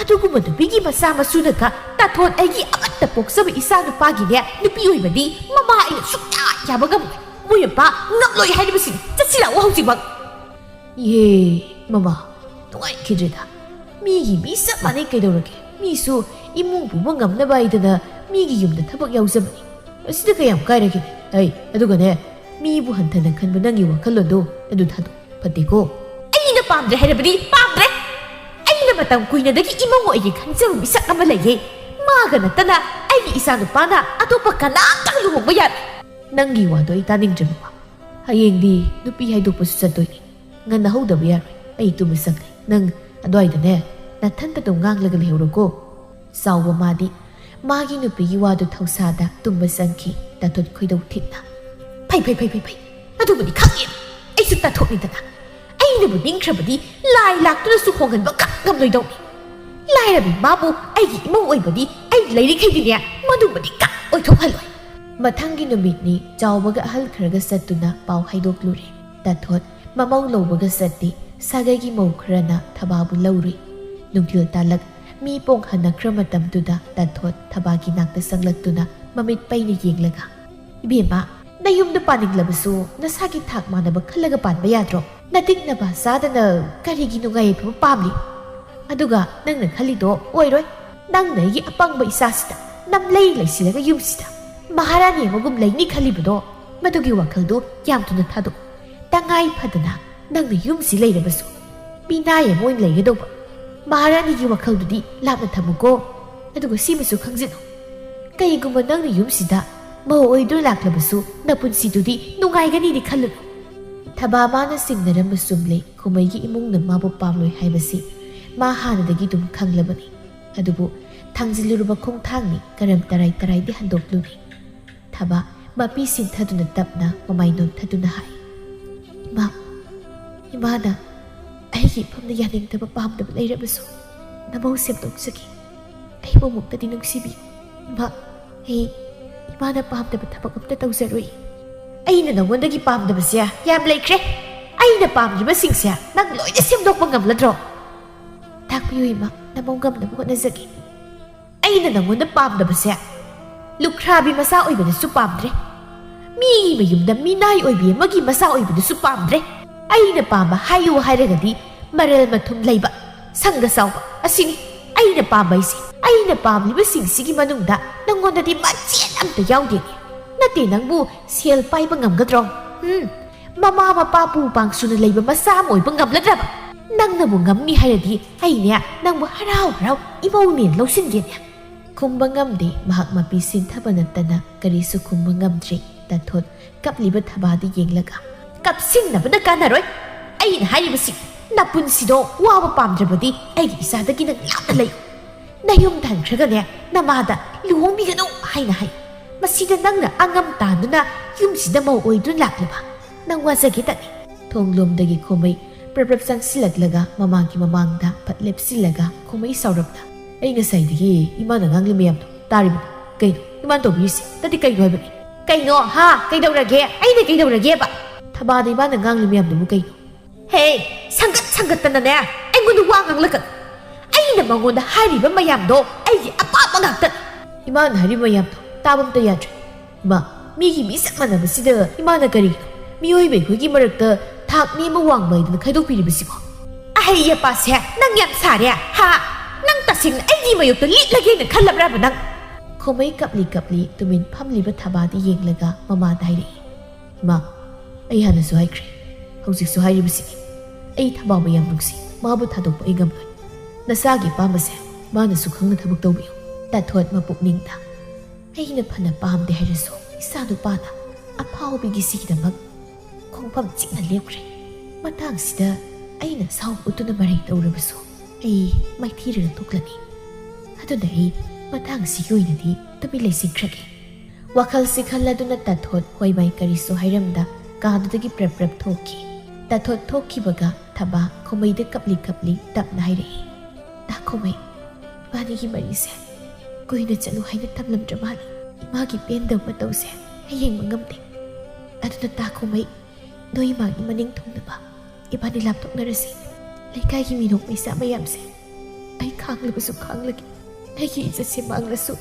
ꯑꯗꯨꯒꯨꯝꯕ ꯅꯨꯄꯤꯒꯤ ꯃꯆꯥ ꯃꯁꯨꯅꯒ ꯇꯥꯊꯣꯟ ꯑꯩꯒꯤ ꯑꯃꯠꯇ ꯄꯣꯛꯆꯕ ꯏꯆꯥ ꯅꯨꯄꯥꯒꯤꯅꯦ ꯅꯨꯄꯤ ꯑꯣꯏꯕꯗꯤ ꯃꯃꯥ ꯑꯩꯅ ꯁꯨꯛꯌꯥ ꯌꯥꯕ ꯉꯝꯃꯣꯏ꯫ ꯃꯣꯏ ꯃꯄꯥ ꯉꯝꯂꯣꯏ ꯍꯥꯏꯔꯤꯕꯁꯤꯅꯤ꯫ ꯆꯠꯁꯤ ꯂꯥꯛꯑꯣ ꯍꯧꯖꯤꯛꯃꯛ꯫" "ꯏꯍꯦ, ꯃꯃꯥ, ꯅꯨꯡꯉꯥꯏꯈꯤꯗ꯭ꯔꯦꯗ꯫ ꯃꯤꯒꯤ ꯃꯤ ꯆꯞ ꯃꯥꯟꯅꯩ ꯀꯩꯗꯧꯔꯒꯦ? ꯃꯤꯁꯨ ꯏꯃꯨꯡ ꯄꯨꯕ ꯉꯝꯅꯕ ꯍꯥꯏꯗꯅ ꯃꯤꯒꯤ ꯌꯨꯝꯗ ꯊꯕꯛ ꯌꯥꯎꯖꯕꯅꯤ꯫ ꯃꯁꯤꯗ ꯀꯌꯥꯝ ꯀꯥꯏꯔꯒꯦ? ꯑꯩ, ꯑꯗꯨꯒꯅꯦ, ꯃꯤꯕꯨ ꯍꯟꯊꯅ ꯈꯟꯕ ꯅꯪꯒꯤ ꯋꯥꯈꯜꯂꯣꯟꯗꯣ ꯑꯗꯨ ꯊꯥꯗꯣꯛ꯫ ꯐꯠꯇꯦꯀꯣ꯫" "ꯑꯩꯅ ꯄꯥꯝꯗ꯭ꯔꯦ ꯍꯥꯏꯔꯕꯗꯤ ꯄꯥꯝꯗ꯭ꯔꯦ꯫ ꯑꯩꯅ ꯃꯇꯝ ꯀꯨꯏꯅꯗꯒꯤ ꯏꯃꯧ ꯑꯣꯏꯒꯦ ꯈꯟꯖꯕ ꯃꯤꯁꯛ ꯑꯃ ꯂꯩꯌꯦ꯫ ꯃꯥꯒ ꯅꯠꯇꯅ ꯑꯩꯒꯤ ꯏꯆꯥ ꯅꯨꯄꯥꯅ ꯑꯇꯣꯞꯄ ꯀꯅꯥꯝꯇꯒ ꯂꯨꯍꯣꯡꯕ ꯌꯥꯔꯣꯏ꯫" "ꯅꯪꯒꯤ ꯋꯥꯗꯣ ꯑꯩ ꯇꯥꯅꯤꯡꯗ꯭ꯔꯦ, ꯃꯃꯥ꯫ ꯍꯌꯦꯡꯗꯤ ꯅꯨꯄꯤ ꯍꯥꯏꯗꯣꯛꯄꯁꯨ ꯆꯠꯇꯣꯏꯅꯤ꯫ ꯉꯟꯅ ꯍꯧꯗꯕ ꯌꯥꯔꯣꯏ꯫ ꯑꯩ ꯇꯨꯝꯕ ꯆꯪꯉꯦ꯫ ꯅꯪ ꯑꯗꯨꯋꯥꯏꯗꯅꯦ, ꯅꯊꯟꯇ ꯑꯗꯨꯝ ꯉꯥꯡꯂꯒ ꯂꯩꯍꯧꯔꯣꯀꯣ꯫" ꯆꯥꯎꯕ ꯃꯥꯗꯤ ꯃꯥꯒꯤ ꯅꯨꯄꯤꯒꯤ ꯋꯥꯗꯨ ꯊꯧꯁꯥꯗ ꯇꯨꯝꯕ ꯆꯪꯈꯤ꯫ ꯇꯥꯊꯣꯠ ꯈꯣꯏꯗꯧ ꯊꯤꯠꯅ, "ꯐꯩ, ꯐꯩ, ꯐꯩ, ꯐꯩ, ꯐꯩ꯫ ꯑꯗꯨꯕꯨꯗꯤ ꯈꯪꯉꯦ꯫ ꯑꯩꯁꯨ ꯇꯥꯊꯣꯠꯅꯤꯗꯅ꯫ ꯑꯩꯅꯕꯨ ꯅꯤꯡꯈ꯭ꯔꯕꯗꯤ ꯂꯥꯏ ꯂꯥꯛꯇꯨꯅꯁꯨ ꯍꯣꯡꯍꯟꯕ ꯉꯝ ꯉꯝꯂꯣꯏꯗꯧꯅꯤ꯫ ꯂꯥꯏꯔꯕꯤ ꯃꯥꯕꯨ ꯑꯩꯒꯤ ꯏꯃꯧ ꯑꯣꯏꯕꯗꯤ ꯑꯩ ꯂꯩꯔꯤꯈꯩꯗꯤꯅꯦ, ꯃꯗꯨꯃꯗꯤ ꯀ ꯑꯣꯏꯊꯣꯛꯍꯜꯂꯣꯏ꯫" ꯃꯊꯪꯒꯤ ꯅꯨꯃꯤꯠꯅꯤ꯫ ꯆꯥꯎꯕꯒ ꯑꯍꯜ ꯈꯔꯒ ꯆꯠꯇꯨꯅ ꯄꯥꯎ ꯍꯥꯏꯗꯣꯛꯂꯨꯔꯦ꯫ ꯇꯥꯊꯣꯠ ꯃꯃꯧ ꯂꯧꯕꯒ ꯆꯠꯇꯦ꯫ ꯁꯥꯒꯩꯒꯤ ꯃꯧ ꯈꯔꯅ ꯊꯕꯥꯕꯨ ꯂꯧꯔꯨꯏ꯫ ꯅꯨꯡꯊꯤꯜ ꯇꯥꯂꯛ ꯃꯤ ꯄꯣꯡ ꯍꯟꯅꯈ꯭ꯔ ꯃꯇꯝꯗꯨꯗ ꯇꯥꯊꯣꯠ ꯊꯕꯥꯒꯤ ꯅꯥꯛꯇ ꯆꯪꯂꯛꯇꯨꯅ ꯃꯃꯤꯠ ꯄꯩꯅ ꯌꯦꯡꯂꯒ, "ꯏꯕꯦꯝꯃ, ꯅꯌꯨꯝꯗ ꯄꯥꯅꯤꯡꯂꯕꯁꯨ ꯅꯁꯥꯒꯤ ꯊꯥꯛ ꯃꯥꯟꯅꯕ ꯈꯜꯂꯒ ꯄꯥꯟꯕ ꯌꯥꯗ꯭ꯔꯣ? ꯅꯇꯤꯛ ꯅꯄꯥ ꯆꯥꯗꯅ ꯀꯔꯤꯒꯤ ꯅꯨꯡꯉꯥꯏ ꯌꯥꯏꯐꯕ ꯄꯥꯝꯂꯤ? ꯑꯗꯨꯒ ꯅꯪꯅ ꯈꯜꯂꯤꯗꯣ ꯑꯣꯏꯔꯣꯏ꯫ ꯅꯪꯅ ꯑꯩꯒꯤ ꯑꯄꯪꯕ ꯏꯆꯥꯁꯤꯗ ꯅꯝꯂꯩ ꯂꯩꯁꯤꯜꯂꯒ ꯌꯨꯝꯁꯤꯗ ꯃꯍꯥꯔꯥꯅꯤ ꯑꯃꯒꯨꯝ ꯂꯩꯅꯤ ꯈꯜꯂꯤꯕꯗꯣ, ꯃꯗꯨꯒꯤ ꯋꯥꯈꯜꯗꯣ ꯌꯥꯝ ꯊꯨꯅ ꯊꯥꯗꯣꯛꯎ꯫ ꯇꯉꯥꯏ ꯐꯗꯅ ꯅꯪꯅ ꯌꯨꯝꯁꯤ ꯂꯩꯔꯕꯁꯨ, ꯄꯤꯅꯥꯏ ꯑꯃ ꯑꯣꯏꯅ ꯂꯩꯒꯗꯧꯕ꯫ ꯃꯍꯥꯔꯥꯅꯤꯒꯤ ꯋꯥꯈꯜꯗꯨꯗꯤ ꯂꯥꯞꯅ ꯊꯝꯃꯨꯀꯣ꯫ ꯑꯗꯨꯒ ꯁꯤꯃꯁꯨ ꯈꯪꯖꯤꯜꯂꯨ, ꯀꯩꯒꯨꯝꯕ ꯅꯪꯅ ꯌꯨꯝꯁꯤꯗ ꯃꯧ ꯑꯣꯏꯗꯨꯅ ꯂꯥꯛꯂꯕꯁꯨ, ꯅꯄꯨꯟꯁꯤꯗꯨꯗꯤ ꯅꯨꯡꯉꯥꯏꯒꯅꯤꯗꯤ ꯈꯜꯂꯨꯅꯨ꯫ ꯊꯕꯥ ꯃꯥꯅ ꯆꯤꯡꯅꯔꯝꯕ ꯆꯨꯝꯂꯦ꯫ ꯈꯨꯃꯩꯒꯤ ꯏꯃꯨꯡꯅ ꯃꯥꯕꯨ ꯄꯥꯝꯂꯣꯏ ꯍꯥꯏꯕꯁꯤ ꯃꯥ ꯍꯥꯟꯅꯗꯒꯤ ꯑꯗꯨꯝ ꯈꯪꯂꯕꯅꯤ꯫ ꯑꯗꯨꯕꯨ ꯊꯥꯡꯖꯤꯜꯂꯨꯔꯕ ꯈꯣꯡꯊꯥꯡꯅꯤ, ꯀꯔꯝ ꯇꯔꯥꯏ ꯇꯔꯥꯏꯗꯤ ꯍꯟꯗꯣꯛꯂꯨꯅꯤ꯫ ꯊꯕꯥ ꯃꯄꯤ ꯁꯤꯟꯊꯗꯨꯅ ꯇꯞꯅ ꯃꯃꯥꯏ ꯅꯣꯟꯊꯗꯨꯅ ꯍꯥꯏ, "ꯏꯃꯥ, ꯏꯃꯥꯅ ꯑꯩꯒꯤ ꯏꯐꯝꯗ ꯌꯥꯅꯤꯡꯗꯕ ꯄꯥꯝꯗꯕ ꯂꯩꯔꯕꯁꯨ, ꯅꯃꯧ ꯁꯦꯝꯗꯣꯛꯆꯒꯦ꯫ ꯑꯩꯕꯨ ꯑꯃꯨꯛꯇꯗꯤ ꯅꯨꯡꯁꯤꯕꯤꯌꯨ꯫ ꯏꯃꯥ, ꯑꯩ ꯏꯃꯥꯅ ꯄꯥꯝꯗꯕ ꯊꯕꯛ ꯑꯝꯇ ꯇꯧꯖꯔꯣꯏ꯫ ꯑꯩꯅ ꯅꯉꯣꯟꯗꯒꯤ ꯄꯥꯝꯗꯕꯁꯦ ꯌꯥꯝ ꯂꯩꯈ꯭ꯔꯦ꯫ ꯑꯩꯅ ꯄꯥꯝꯗ꯭ꯔꯤꯕꯁꯤꯡꯁꯦ ꯅꯪ ꯂꯣꯏꯅ ꯁꯦꯝꯗꯣꯛꯄ ꯉꯝꯂꯗ꯭ꯔꯣ? ꯇꯥꯛꯄꯤꯌꯨ ꯏꯃꯥ, ꯅꯃꯧ ꯉꯝꯅꯕ ꯍꯣꯠꯅꯖꯒꯦ꯫ ꯑꯩꯅ ꯅꯉꯣꯟꯗ ꯄꯥꯝꯗꯕꯁꯦ, ꯂꯨꯈ꯭ꯔꯥꯕꯤ ꯃꯆꯥ ꯑꯣꯏꯕꯗꯁꯨ ꯄꯥꯝꯗ꯭ꯔꯦ, ꯃꯤꯒꯤ ꯃꯌꯨꯝꯗ ꯃꯤꯅꯥꯏ ꯑꯣꯏꯕꯤ ꯑꯃꯒꯤ ꯃꯆꯥ ꯑꯣꯏꯕꯗꯁꯨ ꯄꯥꯝꯗ꯭ꯔꯦ꯫ ꯑꯩꯅ ꯄꯥꯝꯕ ꯍꯥꯏꯌꯨ ꯍꯥꯏꯔꯒꯗꯤ ꯃꯔꯜ ꯃꯊꯨꯝ ꯂꯩꯕ, ꯁꯪꯒ ꯆꯥꯎꯕ, ꯑꯁꯤꯅꯤ ꯑꯩꯅ ꯄꯥꯝꯕ ꯍꯥꯏꯁꯦ꯫ ꯑꯩꯅ ꯄꯥꯝꯂꯤꯕꯁꯤꯡꯁꯤꯒꯤ ꯃꯅꯨꯡꯗ ꯅꯉꯣꯟꯗꯗꯤ ꯃꯆꯦꯠ ꯑꯝꯇ ꯌꯥꯎꯗꯦꯅꯦ꯫ ꯅꯠꯇꯦ, ꯅꯪꯕꯨ ꯁꯦꯜ ꯄꯥꯏꯕ ꯉꯝꯒꯗ꯭ꯔꯣ? ꯎꯝ, ꯃꯃꯥ ꯃꯄꯥ ꯄꯨ ꯄꯥꯡꯁꯨꯅ ꯂꯩꯕ ꯃꯆꯥ ꯑꯃ ꯑꯣꯏꯕ ꯉꯝꯂꯗ꯭ꯔꯕ? ꯅꯪꯅꯕꯨ ꯉꯝꯅꯤ ꯍꯥꯏꯔꯗꯤ ꯑꯩꯅꯦ ꯅꯪꯕꯨ ꯍꯔꯥꯎ ꯍꯔꯥꯎ ꯏꯃꯧꯅꯦꯅ ꯂꯧꯁꯤꯟꯒꯦꯅꯦ꯫" ꯈꯨꯝꯕ ꯉꯝꯗꯦ꯫ ꯃꯍꯥꯛ ꯃꯄꯤ ꯁꯤꯟꯊꯕ ꯅꯠꯇꯅ ꯀꯔꯤꯁꯨ ꯈꯨꯝꯕ ꯉꯝꯗ꯭ꯔꯦ꯫ ꯇꯥꯊꯣꯠ ꯀꯞꯂꯤꯕ ꯊꯕꯥꯗ ꯌꯦꯡꯂꯒ, "ꯀꯞꯁꯤꯟꯅꯕꯅ ꯀꯥꯟꯅꯔꯣꯏ꯫ ꯑꯩꯅ ꯍꯥꯏꯔꯤꯕꯁꯤ, ꯅꯄꯨꯟꯁꯤꯗꯣ ꯋꯥꯕ ꯄꯥꯝꯗ꯭ꯔꯕꯗꯤ ꯑꯩꯒꯤ ꯏꯆꯥꯗꯒꯤ ꯅꯪ ꯂꯥꯞꯅ ꯂꯩ꯫ ꯅꯌꯨꯝꯗ ꯍꯟꯈ꯭ꯔꯒꯅꯦ, ꯅꯃꯥꯗ ꯂꯨꯍꯣꯡꯕꯤꯒꯅꯨ ꯍꯥꯏꯅ ꯍꯥꯏ꯫ ꯃꯁꯤꯗ ꯅꯪꯅ ꯑꯉꯝ ꯇꯥꯟꯗꯨꯅ ꯌꯨꯝꯁꯤꯗ ꯃꯧ ꯑꯣꯏꯗꯨꯅ ꯂꯥꯛꯂꯤꯕ ꯅꯪ ꯋꯥꯖꯒꯦ ꯇꯅꯤ꯫" ꯊꯣꯡꯂꯣꯝꯗꯒꯤ ꯈꯨꯃꯩ ꯄ꯭ꯔꯞ ꯄ꯭ꯔꯞ ꯆꯪꯁꯤꯜꯂꯛꯂꯒ ꯃꯃꯥꯒꯤ ꯃꯃꯥꯡꯗ ꯐꯠ ꯂꯦꯞꯁꯤꯜꯂꯒ ꯈꯨꯃꯩ ꯁꯥꯎꯔꯞꯅ, "ꯑꯩ ꯉꯁꯥꯏꯗꯒꯤ ꯏꯃꯥꯅ ꯉꯥꯡꯂꯤ ꯃꯌꯥꯝꯗꯣ ꯇꯥꯔꯤꯕꯅꯤ꯫ ꯀꯩꯅꯣ ꯏꯃꯥꯅ ꯇꯧꯕꯤꯔꯤꯁꯦ? ꯅꯠꯇꯦ, ꯀꯩꯅꯣ ꯍꯥꯏꯕꯅꯤ?" "ꯀꯩꯅꯣ? ꯍꯥ? ꯀꯩꯗꯧꯔꯒꯦ? ꯑꯩꯅ ꯀꯩꯗꯧꯔꯒꯦꯕ?" "ꯊꯕꯥꯗ ꯏꯃꯥꯅ ꯉꯥꯡꯂꯤ ꯃꯌꯥꯝꯗꯨꯕꯨ ꯀꯩꯅꯣ?" "ꯍꯦ, ꯁꯪꯒꯠ ꯁꯪꯒꯠꯇꯅꯅꯦ ꯑꯩꯉꯣꯟꯗ ꯋꯥ ꯉꯥꯡꯂꯛꯀꯅꯨ꯫ ꯑꯩꯅ ꯃꯉꯣꯟꯗ ꯍꯥꯏꯔꯤꯕ ꯃꯌꯥꯝꯗꯣ ꯑꯩꯒꯤ ꯑꯄꯥꯝꯕ ꯉꯥꯛꯇꯅꯤ꯫" "ꯏꯃꯥꯅ ꯍꯥꯏꯔꯤꯕ ꯃꯌꯥꯝꯗꯣ ꯇꯥꯕ ꯑꯝꯇ ꯌꯥꯗ꯭ꯔꯦ꯫ ꯏꯃꯥ, ꯃꯤꯒꯤ ꯃꯤ ꯆꯞ ꯃꯥꯟꯅꯕꯁꯤꯗ ꯏꯃꯥꯅ ꯀꯔꯤꯒꯤꯅꯣ ꯃꯤꯑꯣꯏꯕ ꯑꯩꯈꯣꯏꯒꯤ ꯃꯔꯛꯇ ꯊꯥꯛ ꯅꯦꯝꯕ ꯋꯥꯡꯕ ꯍꯥꯏꯗꯅ ꯈꯥꯏꯗꯣꯛꯄꯤꯔꯤꯕꯁꯤꯕꯣ?" "ꯑꯍꯩ ꯑꯄꯥꯁꯦ, ꯅꯪ ꯌꯥꯝ ꯁꯥꯔꯦ, ꯍꯥ? ꯅꯪ ꯇꯁꯦꯡꯅ ꯑꯩꯒꯤ ꯃꯥꯌꯣꯛꯇ ꯂꯤꯠꯂꯒꯦꯅ ꯈꯜꯂꯕ꯭ꯔꯕ ꯅꯪ?" ꯈꯣꯃꯩ ꯀꯞꯂꯤ ꯀꯞꯂꯤ ꯇꯨꯃꯤꯟ ꯐꯝꯂꯤꯕ ꯊꯕꯥꯗ ꯌꯦꯡꯂꯒ ꯃꯃꯥꯗ ꯍꯥꯏꯔꯛꯏ, "ꯏꯃꯥ, ꯑꯩ ꯍꯥꯟꯅꯁꯨ ꯍꯥꯏꯈ꯭ꯔꯦ, ꯍꯧꯖꯤꯛꯁꯨ ꯍꯥꯏꯔꯤꯕꯁꯤꯅꯤ꯫ ꯑꯩ ꯊꯕꯥꯕꯨ ꯌꯥꯝ ꯅꯨꯡꯁꯤ꯫ ꯃꯥꯕꯨ ꯊꯥꯗꯣꯛꯄ ꯑꯩ ꯉꯝꯂꯣꯏ꯫ ꯅꯁꯥꯒꯤ ꯑꯄꯥꯝꯕꯁꯦ ꯃꯥꯅꯁꯨ ꯈꯪꯅ ꯊꯕꯛ ꯇꯧꯕꯤꯌꯨ꯫ ꯇꯥꯊꯣꯠ ꯃꯄꯨꯛꯅꯤꯡꯗ, ꯑꯩꯅ ꯐꯅ ꯄꯥꯝꯗꯦ ꯍꯥꯏꯔꯁꯨ ꯏꯆꯥ ꯅꯨꯄꯥꯅ ꯑꯐꯥꯎꯕꯤꯒꯤ ꯁꯤꯒꯤꯗꯃꯛ ꯈꯣꯡꯐꯝ ꯆꯤꯛꯅ ꯂꯦꯞꯈ꯭ꯔꯦ꯫ ꯃꯇꯥꯡꯁꯤꯗ ꯑꯩꯅ ꯁꯥꯎ ꯎꯠꯇꯨꯅ ꯃꯔꯩ ꯇꯧꯔꯕꯁꯨ ꯑꯩ ꯃꯥꯏꯊꯤꯔꯒ ꯇꯣꯛꯂꯅꯤ꯫ ꯑꯗꯨꯅ ꯑꯩ ꯃꯇꯥꯡꯁꯤꯒꯤ ꯑꯣꯏꯅꯗꯤ ꯇꯨꯃꯤꯟ ꯂꯩꯁꯤꯟꯈ꯭ꯔꯒꯦ꯫ ꯋꯥꯈꯜꯁꯤ ꯈꯜꯂꯗꯨꯅ ꯇꯥꯊꯣꯠ ꯍꯣꯏ ꯃꯥꯏ ꯀꯔꯤꯁꯨ ꯍꯥꯏꯔꯝꯗ ꯀꯥꯗꯨꯗꯒꯤ ꯄ꯭ꯔꯞ ꯄ꯭ꯔꯞ ꯊꯣꯛꯈꯤ꯫ ꯇꯥꯊꯣꯠ ꯊꯣꯛꯈꯤꯕꯒ ꯊꯕꯥ ꯈꯣꯃꯩꯗ ꯀꯞꯂꯤ ꯀꯞꯂꯤ ꯇꯞꯅ ꯍꯥꯏꯔꯛꯏ, "ꯇꯥ ꯈꯣꯃꯩ, ꯏꯕꯥꯅꯤꯒꯤ ꯃꯔꯤꯁꯦ ꯀꯨꯏꯅ ꯆꯠꯂꯨ ꯍꯥꯏꯅ ꯇꯝꯂꯝꯗ꯭ꯔ ꯃꯥꯜꯂꯦ꯫ ꯏꯃꯥꯒꯤ ꯄꯦꯟꯗꯕ ꯃꯇꯧꯁꯦ ꯑꯩ ꯌꯦꯡꯕ ꯉꯝꯗꯦ꯫ ꯑꯗꯨꯅ ꯇꯥ ꯈꯣꯃꯩ, ꯅꯣꯏ ꯏꯃꯥꯒꯤ ꯃꯅꯤꯡ ꯊꯨꯡꯅꯕ ꯏꯕꯥꯅꯤ ꯂꯥꯞꯊꯣꯛꯅꯔꯁꯤ꯫ ꯂꯩꯀꯥꯏꯒꯤ ꯃꯤꯅꯣꯛ ꯃꯩꯁꯥ ꯃꯌꯥꯝꯁꯦ ꯑꯩ ꯈꯥꯡꯂꯕꯁꯨ ꯈꯥꯡꯂꯒꯦ꯫ ꯑꯩꯒꯤ ꯏꯖꯠꯁꯦ ꯃꯥꯡꯂꯁꯨ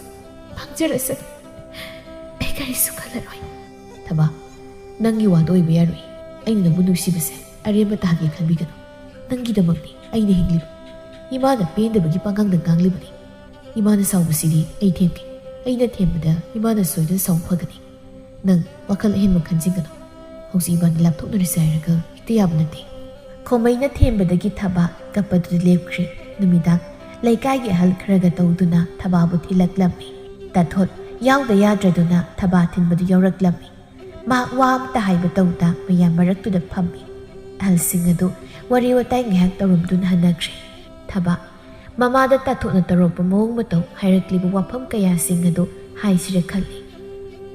ꯃꯥꯡꯖꯔꯁꯅꯨ꯫ ꯑꯩ ꯀꯔꯤꯁꯨ ꯈꯜꯂꯔꯣꯏ꯫" "ꯊꯕꯥ, ꯅꯪꯒꯤ ꯋꯥꯗꯣ ꯑꯣꯏꯕ ꯌꯥꯔꯣꯏ꯫ ꯑꯩꯅ ꯅꯪꯕꯨ ꯅꯨꯡꯁꯤꯕꯁꯦ ꯑꯔꯦꯝꯕ ꯇꯥꯍꯟꯒꯦ ꯈꯟꯕꯤꯒꯅꯨ꯫ ꯅꯪꯒꯤꯗꯃꯛꯅꯤ ꯑꯩꯅ ꯍꯤꯡꯂꯤꯕ꯫ ꯏꯃꯥꯅ ꯄꯦꯟꯗꯕꯒꯤ ꯄꯥꯉꯥꯡꯗ ꯉꯥꯡꯂꯤꯕꯅꯤ꯫ ꯏꯃꯥꯅ ꯁꯥꯎꯕꯁꯤꯗꯤ ꯑꯩ ꯊꯦꯝꯒꯦ꯫ ꯑꯩꯅ ꯊꯦꯝꯕꯗ ꯏꯃꯥꯅ ꯁꯣꯏꯗꯅ ꯁꯥꯎꯕ ꯐꯒꯅꯤ꯫ ꯅꯪ ꯋꯥꯈꯜ ꯑꯍꯦꯟꯕ ꯈꯟꯖꯤꯟꯒꯅꯨ꯫ ꯍꯧꯖꯤꯛ ꯏꯕꯥꯅꯤ ꯂꯥꯞꯊꯣꯛꯅꯔꯁꯤ ꯍꯥꯏꯔꯒ ꯍꯦꯛꯇ ꯌꯥꯕ ꯅꯠꯇꯦ꯫" ꯈꯣꯃꯩꯅ ꯊꯦꯝꯕꯗꯒꯤ ꯊꯕꯥ ꯀꯞꯄꯗꯨꯗ ꯂꯦꯞꯈ꯭ꯔꯦ꯫ ꯅꯨꯃꯤꯗꯥꯡ ꯂꯩꯀꯥꯏꯒꯤ ꯑꯍꯜ ꯈꯔꯒ ꯇꯧꯗꯨꯅ ꯊꯕꯥꯕꯨ ꯊꯤꯜꯂꯛꯂꯝꯃꯤ꯫ ꯇꯥꯊꯣꯠ ꯌꯥꯎꯗ ꯌꯥꯗ꯭ꯔꯗꯨꯅ ꯊꯕꯥ ꯊꯤꯟꯕꯗꯨ ꯌꯥꯎꯔꯛꯂꯝꯃꯤ꯫ ꯃꯍꯥꯛ ꯋꯥ ꯑꯃꯠꯇ ꯍꯥꯏꯕ ꯇꯧꯗ ꯃꯌꯥꯝ ꯃꯔꯛꯇꯨꯗ ꯐꯝꯃꯤ꯫ ꯑꯍꯜꯁꯤꯡ ꯑꯗꯨ ꯋꯥꯔꯤ ꯋꯥꯇꯥꯏ ꯉꯥꯏꯍꯥꯛ ꯇꯧꯔꯝꯗꯨꯅ ꯍꯟꯅꯈ꯭ꯔꯦ꯫ ꯊꯕꯥ ꯃꯃꯥꯗ ꯇꯥꯊꯣꯠꯅ ꯇꯧꯔꯛꯄ ꯃꯑꯣꯡ ꯃꯇꯧ, ꯍꯥꯏꯔꯛꯂꯤꯕ ꯋꯥꯐꯝ ꯀꯌꯥꯁꯤꯡ ꯑꯗꯨ ꯍꯥꯏꯁꯤꯔ ꯈꯜꯂꯤ꯫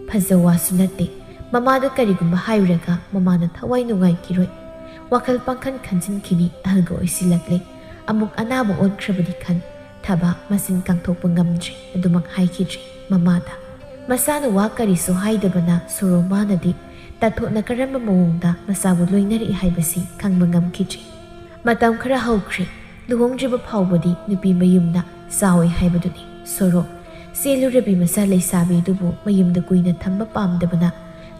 ꯐꯖ ꯋꯥꯁꯨ ꯅꯠꯇꯦ꯫ ꯃꯃꯥꯗ ꯀꯔꯤꯒꯨꯝꯕ ꯍꯥꯏꯔꯨꯔꯒ ꯃꯃꯥꯅ ꯊꯋꯥꯏ ꯅꯨꯡꯉꯥꯏꯈꯤꯔꯣꯏ꯫ ꯋꯥꯈꯜ ꯄꯥꯡꯈꯟ ꯈꯟꯖꯤꯟꯈꯤꯅꯤ꯫ ꯑꯍꯜꯒ ꯑꯣꯏꯁꯤꯜꯂꯛꯂꯦ꯫ ꯑꯃꯨꯛ ꯑꯅꯥꯕ ꯑꯣꯟꯈ꯭ꯔꯕꯗꯤ ꯈꯟ ꯊꯕꯥ ꯃꯆꯤꯟ ꯀꯥꯡꯊꯣꯛꯄ ꯉꯝꯗ꯭ꯔꯦ꯫ ꯑꯗꯨꯃꯛ ꯍꯥꯏꯈꯤꯗ꯭ꯔꯦ ꯃꯃꯥꯗ꯫ ꯃꯁꯥꯅ ꯋꯥ ꯀꯔꯤꯁꯨ ꯍꯥꯏꯗꯕꯅ ꯁꯣꯔꯣ ꯃꯥꯅꯗꯤ ꯇꯥꯊꯣꯠꯅ ꯀꯔꯝꯕ ꯃꯑꯣꯡꯗ ꯃꯆꯥꯕꯨ ꯂꯣꯏꯅꯔꯛꯏ ꯍꯥꯏꯕꯁꯤ ꯈꯪꯕ ꯉꯝꯈꯤꯗ꯭ꯔꯤ꯫ ꯃꯇꯝ ꯈꯔ ꯍꯧꯈ꯭ꯔꯦ꯫ ꯂꯨꯍꯣꯡꯗ꯭ꯔꯤꯕ ꯐꯥꯎꯕꯗꯤ ꯅꯨꯄꯤ ꯃꯌꯨꯝꯅ ꯆꯥꯎꯏ ꯍꯥꯏꯕꯗꯨꯅꯤ꯫ ꯁꯣꯔꯣ ꯆꯦꯜꯂꯨꯔꯕꯤ ꯃꯆꯥ ꯂꯩꯁꯥꯕꯤꯗꯨꯕꯨ ꯃꯌꯨꯝꯗ ꯀꯨꯏꯅ ꯊꯝꯕ ꯄꯥꯝꯗꯕꯅ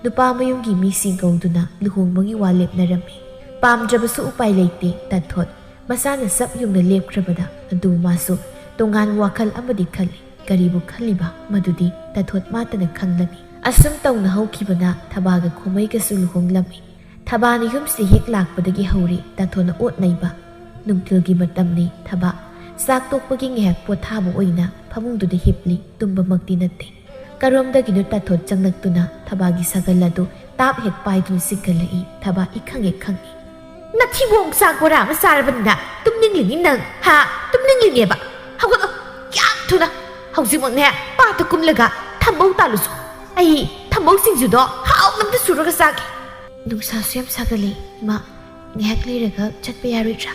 ꯅꯨꯄꯥ ꯃꯌꯨꯝꯒꯤ ꯃꯤꯁꯤꯡ ꯀꯧꯗꯨꯅ ꯂꯨꯍꯣꯡꯕꯒꯤ ꯋꯥ ꯂꯦꯞꯅꯔꯝꯃꯤ꯫ ꯄꯥꯝꯗ꯭ꯔꯕꯁꯨ ꯎꯄꯥꯏ ꯂꯩꯇꯦ꯫ ꯇꯥꯊꯣꯠ ꯃꯁꯥꯅ ꯆꯞ ꯌꯨꯡꯅ ꯂꯦꯞꯈ꯭ꯔꯕꯗ ꯑꯗꯨ ꯃꯥꯁꯨ ꯇꯣꯉꯥꯟꯕ ꯋꯥꯈꯜ ꯑꯃꯗꯤ ꯈꯜꯂꯤ꯫ ꯀꯔꯤꯕꯨ ꯈꯜꯂꯤꯕ ꯃꯗꯨꯗꯤ ꯇꯥꯊꯣꯠ ꯃꯥꯇꯅ ꯈꯪꯂꯅꯤ꯫ ꯑꯁꯨꯝ ꯇꯧꯅ ꯍꯧꯈꯤꯕꯅ ꯊꯕꯥꯒ ꯈꯣꯃꯩꯒꯁꯨ ꯂꯨꯍꯣꯡꯂꯝꯃꯤ꯫ ꯊꯕꯥꯅ ꯌꯨꯝꯁꯤ ꯍꯦꯛ ꯂꯥꯛꯄꯗꯒꯤ ꯍꯧꯔꯦ ꯇꯥꯊꯣꯠꯅ ꯑꯣꯠ ꯅꯩꯕ꯫ ꯅꯨꯡꯊꯤꯜꯒꯤ ꯃꯇꯝꯅꯤ꯫ ꯊꯕꯥ ꯆꯥꯛ ꯇꯣꯛꯄꯒꯤ ꯉꯥꯏꯍꯥꯛ ꯄꯣꯊꯥꯕ ꯑꯣꯏꯅ ꯐꯃꯨꯡꯗꯨꯗ ꯍꯤꯞꯂꯤ꯫ ꯇꯨꯝꯕꯃꯛꯇꯤ ꯅꯠꯇꯦ꯫ ꯀꯔꯣꯝꯗꯒꯤꯅꯣ ꯇꯥꯊꯣꯠ ꯆꯪꯂꯛꯇꯨꯅ ꯊꯕꯥꯒꯤ ꯁꯥꯒꯜ ꯑꯗꯨ ꯇꯥꯞ ꯍꯦꯛ ꯄꯥꯏꯗꯨꯅ ꯆꯤꯛꯍꯜꯂꯛꯏ꯫ ꯊꯕꯥ ꯏꯈꯪ ꯍꯦꯛ ꯈꯪꯏ꯫ "ꯅꯊꯤꯕꯣꯡ ꯆꯥꯛ ꯕꯣꯔꯥ ꯑꯃ ꯆꯥꯔꯕꯅꯤꯅ ꯇꯨꯝꯅꯤꯡꯂꯤꯅꯤ ꯅꯪ, ꯍꯥ? ꯇꯨꯝꯅꯤꯡꯂꯤꯅꯦꯕ? ꯍꯧꯒꯠꯂꯣ, ꯌꯥꯝ ꯊꯨꯅ꯫ ꯍꯧꯖꯤꯛꯃꯛꯅꯦ ꯄꯥꯠꯇ ꯀꯨꯝꯂꯒ ꯊꯝꯕꯧ ꯇꯥꯜꯂꯨꯁꯨ꯫ ꯑꯩ ꯊꯝꯕꯧ ꯁꯤꯡꯖꯨꯗꯣ ꯍꯥꯎꯅ ꯑꯝꯇ ꯁꯨꯔꯒ ꯆꯥꯒꯦ꯫ ꯅꯨꯡꯁꯥꯁꯨ ꯌꯥꯝ ꯁꯥꯒꯠꯂꯦ꯫ ꯏꯃꯥ, ꯉꯥꯏꯍꯥꯛ ꯂꯩꯔꯒ ꯆꯠꯄ ꯌꯥꯔꯣꯏꯗ꯭ꯔꯥ?"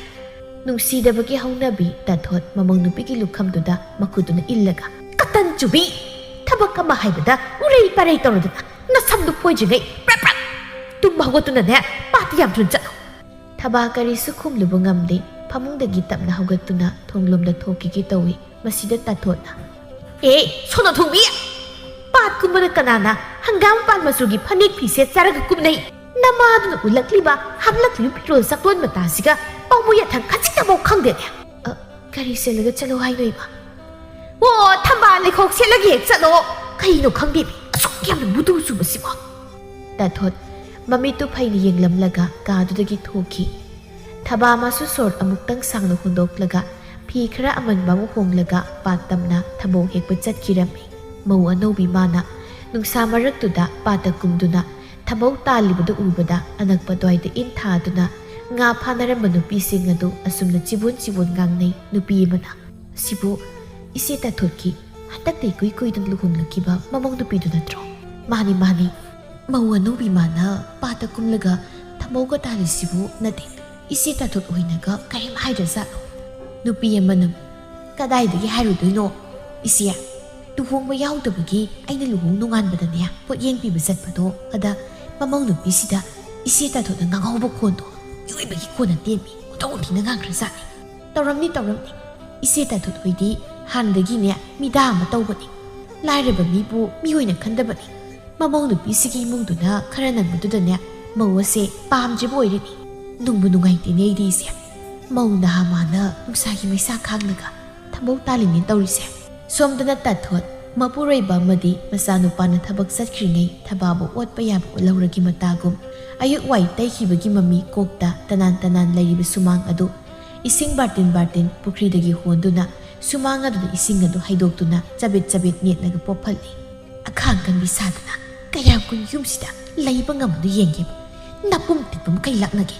ꯅꯨꯡꯁꯤꯗꯕꯒꯤ ꯍꯧꯅꯕꯤ ꯇꯥꯊꯣꯠ ꯃꯃꯧ ꯅꯨꯄꯤꯒꯤ ꯂꯨꯈꯝꯗꯨꯗ ꯃꯈꯨꯠꯇꯨꯅ ꯏꯜꯂꯒ, "ꯀꯇꯟ ꯆꯨꯕꯤ! ꯊꯕꯛ ꯑꯃ ꯍꯥꯏꯕꯗ ꯎꯔꯩ ꯄꯥꯔꯩ ꯇꯧꯔꯗꯅ ꯅꯁꯝꯗꯨ ꯐꯣꯏꯗ꯭ꯔꯤꯉꯩ ꯄ꯭ꯔꯞ ꯄ꯭ꯔꯞ ꯇꯨꯝꯕ ꯍꯧꯒꯠꯇꯨꯅꯅꯦ ꯄꯥꯠꯇ ꯌꯥꯝ ꯊꯨꯅ ꯆꯠꯂꯣ!" ꯊꯕꯥ ꯀꯔꯤꯁꯨ ꯈꯨꯝꯂꯨꯕ ꯉꯝꯗꯦ꯫ ꯐꯃꯨꯡꯗꯒꯤ ꯇꯞꯅ ꯍꯧꯒꯠꯇꯨꯅ ꯊꯣꯡꯂꯣꯝꯗ ꯊꯣꯛꯈꯤꯒꯦ ꯇꯧꯏ꯫ ꯃꯁꯤꯗ ꯇꯥꯊꯣꯠꯅ, "ꯑꯦ, ꯁꯣꯅꯣ ꯊꯣꯡꯕꯤ! ꯄꯥꯠ ꯀꯨꯝꯕꯗ ꯀꯅꯥꯅ ꯍꯪꯒꯥꯝ ꯄꯥꯟ ꯃꯆꯨꯒꯤ ꯐꯅꯦꯛ ꯐꯤ ꯁꯦꯠ ꯆꯥꯔꯒ ꯀꯨꯝꯅꯩ? ꯅꯃꯥꯗꯨꯅ ꯎꯠꯂꯛꯂꯤꯕ ꯍꯥꯞꯂꯛꯂꯤꯕ ꯐꯤꯔꯣꯜ ꯆꯥꯛꯂꯣꯟ ꯃꯇꯥꯁꯤꯒ ꯄꯥꯎꯃ ꯌꯥꯊꯪ ꯈꯖꯤꯛꯇꯃꯛ ꯈꯪꯗꯦꯅꯦ꯫ ꯑ, ꯀꯔꯤ ꯁꯦꯠꯂꯒ ꯆꯠꯂꯣ ꯍꯥꯏꯅꯣ ꯏꯃꯥ?" "ꯑꯣ, ꯊꯝꯕꯥꯜ ꯂꯩꯈꯣꯛ ꯁꯦꯠꯂꯒ ꯍꯦꯛ ꯆꯠꯂꯣ꯫ ꯀꯔꯤꯅꯣ ꯈꯪꯗꯦ, ꯑꯁꯨꯛ ꯌꯥꯝꯅ ꯕꯨꯗꯨ ꯆꯨꯕꯁꯤꯕꯣ?" ꯇꯥꯊꯣꯠ ꯃꯃꯤꯠꯇꯨ ꯐꯩꯅ ꯌꯦꯡꯂꯝꯂꯒ ꯀꯥꯗꯨꯗꯒꯤ ꯊꯣꯛꯈꯤ꯫ ꯊꯕꯥ ꯃꯥꯁꯨ ꯁꯣꯔ ꯑꯃꯨꯛꯇꯪ ꯁꯥꯡꯅ ꯍꯣꯟꯗꯣꯛꯂꯒ ꯐꯤ ꯈꯔ ꯑꯃꯟꯕ ꯑꯃ ꯍꯣꯡꯂꯒ ꯄꯥꯠ ꯇꯝꯅ ꯊꯝꯕꯧ ꯍꯦꯛꯄ ꯆꯠꯈꯤꯔꯝꯃꯤ꯫ ꯃꯧ ꯑꯅꯧꯕꯤ ꯃꯥꯅ ꯅꯨꯡꯁꯥ ꯃꯔꯛꯇꯨꯗ ꯄꯥꯠꯇ ꯀꯨꯝꯗꯨꯅ ꯊꯝꯕꯧ ꯇꯥꯜꯂꯤꯕꯗꯨ ꯎꯕꯗ ꯑꯅꯛꯄ ꯑꯗꯨꯋꯥꯏꯗ ꯏꯟ ꯊꯥꯗꯨꯅ ꯉꯥ ꯐꯥꯅꯔꯝꯕ ꯅꯨꯄꯤꯁꯤꯡ ꯑꯗꯨ ꯑꯁꯨꯝꯅ ꯆꯤꯕꯣꯟ ꯆꯤꯕꯣꯟ ꯉꯥꯡꯅꯩ꯫ ꯅꯨꯄꯤ ꯑꯃꯅ, "ꯁꯤꯕꯨ ꯏꯆꯦ ꯇꯥꯊꯣꯠꯀꯤ ꯍꯟꯗꯛꯇ ꯏꯀꯨꯏ ꯀꯨꯏꯗꯅ ꯂꯨꯍꯣꯡꯂꯛꯈꯤꯕ ꯃꯃꯧ ꯅꯨꯄꯤꯗꯨ ꯅꯠꯇ꯭ꯔꯣ?" "ꯃꯥꯅꯤ, ꯃꯥꯅꯤ꯫ ꯃꯧ ꯑꯅꯧꯕꯤ ꯃꯥꯅ ꯄꯥꯠꯇ ꯀꯨꯝꯂꯒ ꯊꯝꯕꯧꯒ ꯇꯥꯜꯂꯤꯁꯤꯕꯨ ꯅꯠꯇꯦ, ꯏꯆꯦ ꯇꯥꯊꯣꯠ ꯍꯣꯏꯅꯒ ꯀꯔꯤꯝ ꯍꯥꯏꯗ꯭ꯔꯖꯥꯠꯂꯣ?" ꯅꯨꯄꯤ ꯑꯃꯅ, "ꯀꯗꯥꯏꯗꯒꯤ ꯍꯥꯏꯔꯨꯗꯣꯏꯅꯣ ꯏꯆꯦ? ꯂꯨꯍꯣꯡꯕ ꯌꯥꯎꯗꯕꯒꯤ ꯑꯩꯅ ꯂꯨꯍꯣꯡ ꯅꯣꯡꯉꯥꯟꯕꯗꯅꯦ ꯄꯣꯠꯌꯦꯡ ꯄꯤꯕ ꯆꯠꯄꯗꯣ, ꯑꯗ ꯃꯃꯧ ꯅꯨꯄꯤꯁꯤꯗ ꯏꯆꯦ ꯇꯥꯊꯣꯠꯅ ꯉꯥꯡꯍꯧꯕ ꯈꯣꯟꯗꯣ ꯃꯤꯑꯣꯏꯕꯒꯤ ꯈꯣꯟ ꯅꯠꯇꯦꯃꯤ, ꯑꯣꯟꯊꯣꯛ ꯊꯤꯅ ꯉꯥꯡꯈ꯭ꯔꯖꯥꯠꯅꯤ꯫ ꯇꯧꯔꯝꯅꯤ, ꯇꯧꯔꯝꯅꯤ꯫ ꯏꯆꯦ ꯇꯥꯊꯣꯠ ꯍꯣꯏꯗꯤ ꯍꯥꯟꯅꯗꯒꯤꯅꯦ ꯃꯤꯗꯥ ꯑꯃ ꯇꯧꯕꯅꯤ꯫ ꯂꯥꯏꯔꯕ ꯃꯤꯕꯨ ꯃꯤꯑꯣꯏꯅ ꯈꯟꯗꯕꯅꯤ꯫ ꯃꯃꯧ ꯅꯨꯄꯤꯁꯤꯒꯤ ꯏꯃꯨꯡꯗꯨꯅ ꯈꯔ ꯅꯪꯕꯗꯨꯗꯅꯦ ꯃꯧ ꯑꯁꯦ ꯄꯥꯝꯗ꯭ꯔꯤꯕ ꯑꯣꯏꯔꯤꯅꯤ꯫ ꯅꯨꯡꯕꯨ ꯅꯨꯡꯉꯥꯏꯇꯦꯅꯦ ꯑꯩꯗꯤ ꯏꯆꯦ꯫ ꯃꯧ ꯅꯍꯥ ꯃꯥꯅ ꯅꯨꯡꯁꯥꯒꯤ ꯃꯩꯁꯥ ꯈꯥꯡꯂꯒ ꯊꯝꯕꯧ ꯇꯥꯜꯂꯤꯅꯦ ꯇꯧꯔꯤꯁꯦ꯫" ꯁꯣꯝꯗꯅ ꯇꯥꯊꯣꯠ ꯃꯄꯨꯔꯣꯏꯕ ꯑꯃꯗꯤ ꯃꯆꯥꯅꯨꯄꯥꯅ ꯊꯕꯛ ꯆꯠꯈ꯭ꯔꯤꯉꯩ ꯊꯕꯥꯕꯨ ꯑꯣꯠꯄ ꯌꯥꯕ ꯑꯣꯠꯍꯧꯔꯒꯤ ꯃꯇꯥꯒꯨꯝ, ꯑꯌꯨꯛ ꯋꯥꯏ ꯇꯩꯈꯤꯕꯒꯤ ꯃꯃꯤ ꯀꯣꯛꯇ ꯇꯅꯥꯟ ꯇꯅꯥꯟ ꯂꯩꯔꯤꯕ ꯁꯨꯃꯥꯡ ꯑꯗꯨ ꯏꯁꯤꯡ ꯕꯥꯔꯇꯤꯟ ꯕꯥꯔꯇꯤꯟ ꯄꯨꯈ꯭ꯔꯤꯗꯒꯤ ꯍꯣꯟꯗꯨꯅ ꯁꯨꯃꯥꯡ ꯑꯗꯨꯗ ꯏꯁꯤꯡ ꯑꯗꯨ ꯍꯩꯗꯣꯛꯇꯨꯅ ꯆꯕꯤꯠ ꯆꯕꯤꯠ ꯅꯦꯠꯂꯒ ꯄꯣꯞꯍꯜꯂꯤ꯫ ꯑꯈꯥꯡ ꯀꯟꯕꯤ ꯁꯥꯗꯅ ꯀꯌꯥꯝ ꯀꯨꯏꯅ ꯌꯨꯝꯁꯤꯗ ꯂꯩꯕ ꯉꯝꯕꯗꯨ ꯌꯦꯡꯒꯦꯕ꯫ ꯅꯄꯨꯝ ꯇꯤꯄꯨꯝ ꯀꯩ ꯂꯥꯛꯅꯒꯦ?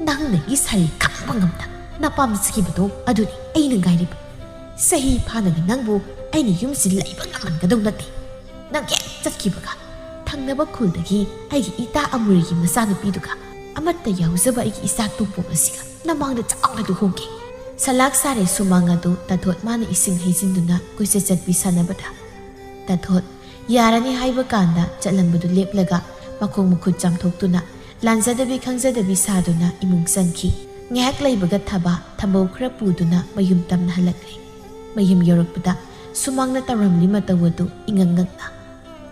ꯅꯪꯅ ꯑꯩꯒꯤ ꯁꯥꯔꯤ ꯈꯥꯡꯕ ꯉꯝꯗ ꯅꯄꯥꯝ ꯆꯠꯈꯤꯕꯗꯣ ꯑꯗꯨꯅꯤ ꯑꯩꯅ ꯉꯥꯏꯔꯤꯕ꯫ ꯆꯍꯤ ꯐꯥꯅꯒ ꯅꯪꯕꯨ ꯑꯩꯅ ꯌꯨꯝꯁꯤꯗ ꯂꯩꯕ ꯉꯝꯍꯟꯒꯗꯧ ꯅꯠꯇꯦ꯫ ꯅꯪ ꯍꯦꯛ ꯆꯠꯈꯤꯕꯒ ꯊꯪꯅꯕ ꯈꯨꯜꯗꯒꯤ ꯑꯩꯒꯤ ꯏꯇꯥ ꯑꯃꯨꯔꯤꯒꯤ ꯃꯆꯥꯅꯨꯄꯤꯗꯨꯒ ꯑꯃꯠꯇ ꯌꯥꯎꯖꯕ ꯑꯩꯒꯤ ꯏꯆꯥ ꯇꯣꯝꯄꯣꯛ ꯑꯁꯤꯒ ꯅꯃꯥꯡꯗ ꯆꯥꯎꯅ ꯂꯨꯍꯣꯡꯈꯤ꯫ ꯁꯂꯥꯛ ꯁꯥꯔꯦ ꯁꯨꯃꯥꯡ ꯑꯗꯨ ꯇꯥꯊꯣꯠ ꯃꯥꯅ ꯏꯁꯤꯡ ꯍꯩꯖꯤꯟꯗꯨꯅ ꯀꯣꯏꯆꯠ ꯆꯠꯄꯤ ꯁꯥꯟꯅꯕꯗ꯫ ꯇꯥꯊꯣꯠ ꯌꯥꯔꯅꯤ ꯍꯥꯏꯕ ꯀꯥꯟꯗ ꯆꯠꯂꯝꯕꯗꯨ ꯂꯦꯞꯂꯒ ꯃꯈꯣꯡ ꯃꯈꯨꯠ ꯆꯥꯝꯊꯣꯛꯇꯨꯅ ꯂꯥꯟꯖꯗꯕꯤ ꯈꯪꯖꯗꯕꯤ ꯁꯥꯗꯨꯅ ꯏꯃꯨꯡ ꯆꯪꯈꯤ꯫ ꯉꯥꯏꯍꯥꯛ ꯂꯩꯕꯒ ꯊꯕꯥ ꯊꯝꯕꯧ ꯈꯔ ꯄꯨꯗꯨꯅ ꯃꯌꯨꯝ ꯇꯝꯅ ꯍꯜꯂꯛꯂꯦ꯫ ꯃꯌꯨꯝ ꯌꯧꯔꯛꯄꯗ ꯁꯨꯃꯥꯡꯅ ꯇꯧꯔꯝꯂꯤ ꯃꯇꯧ ꯑꯗꯨ ꯏꯉꯛ ꯉꯛꯅ,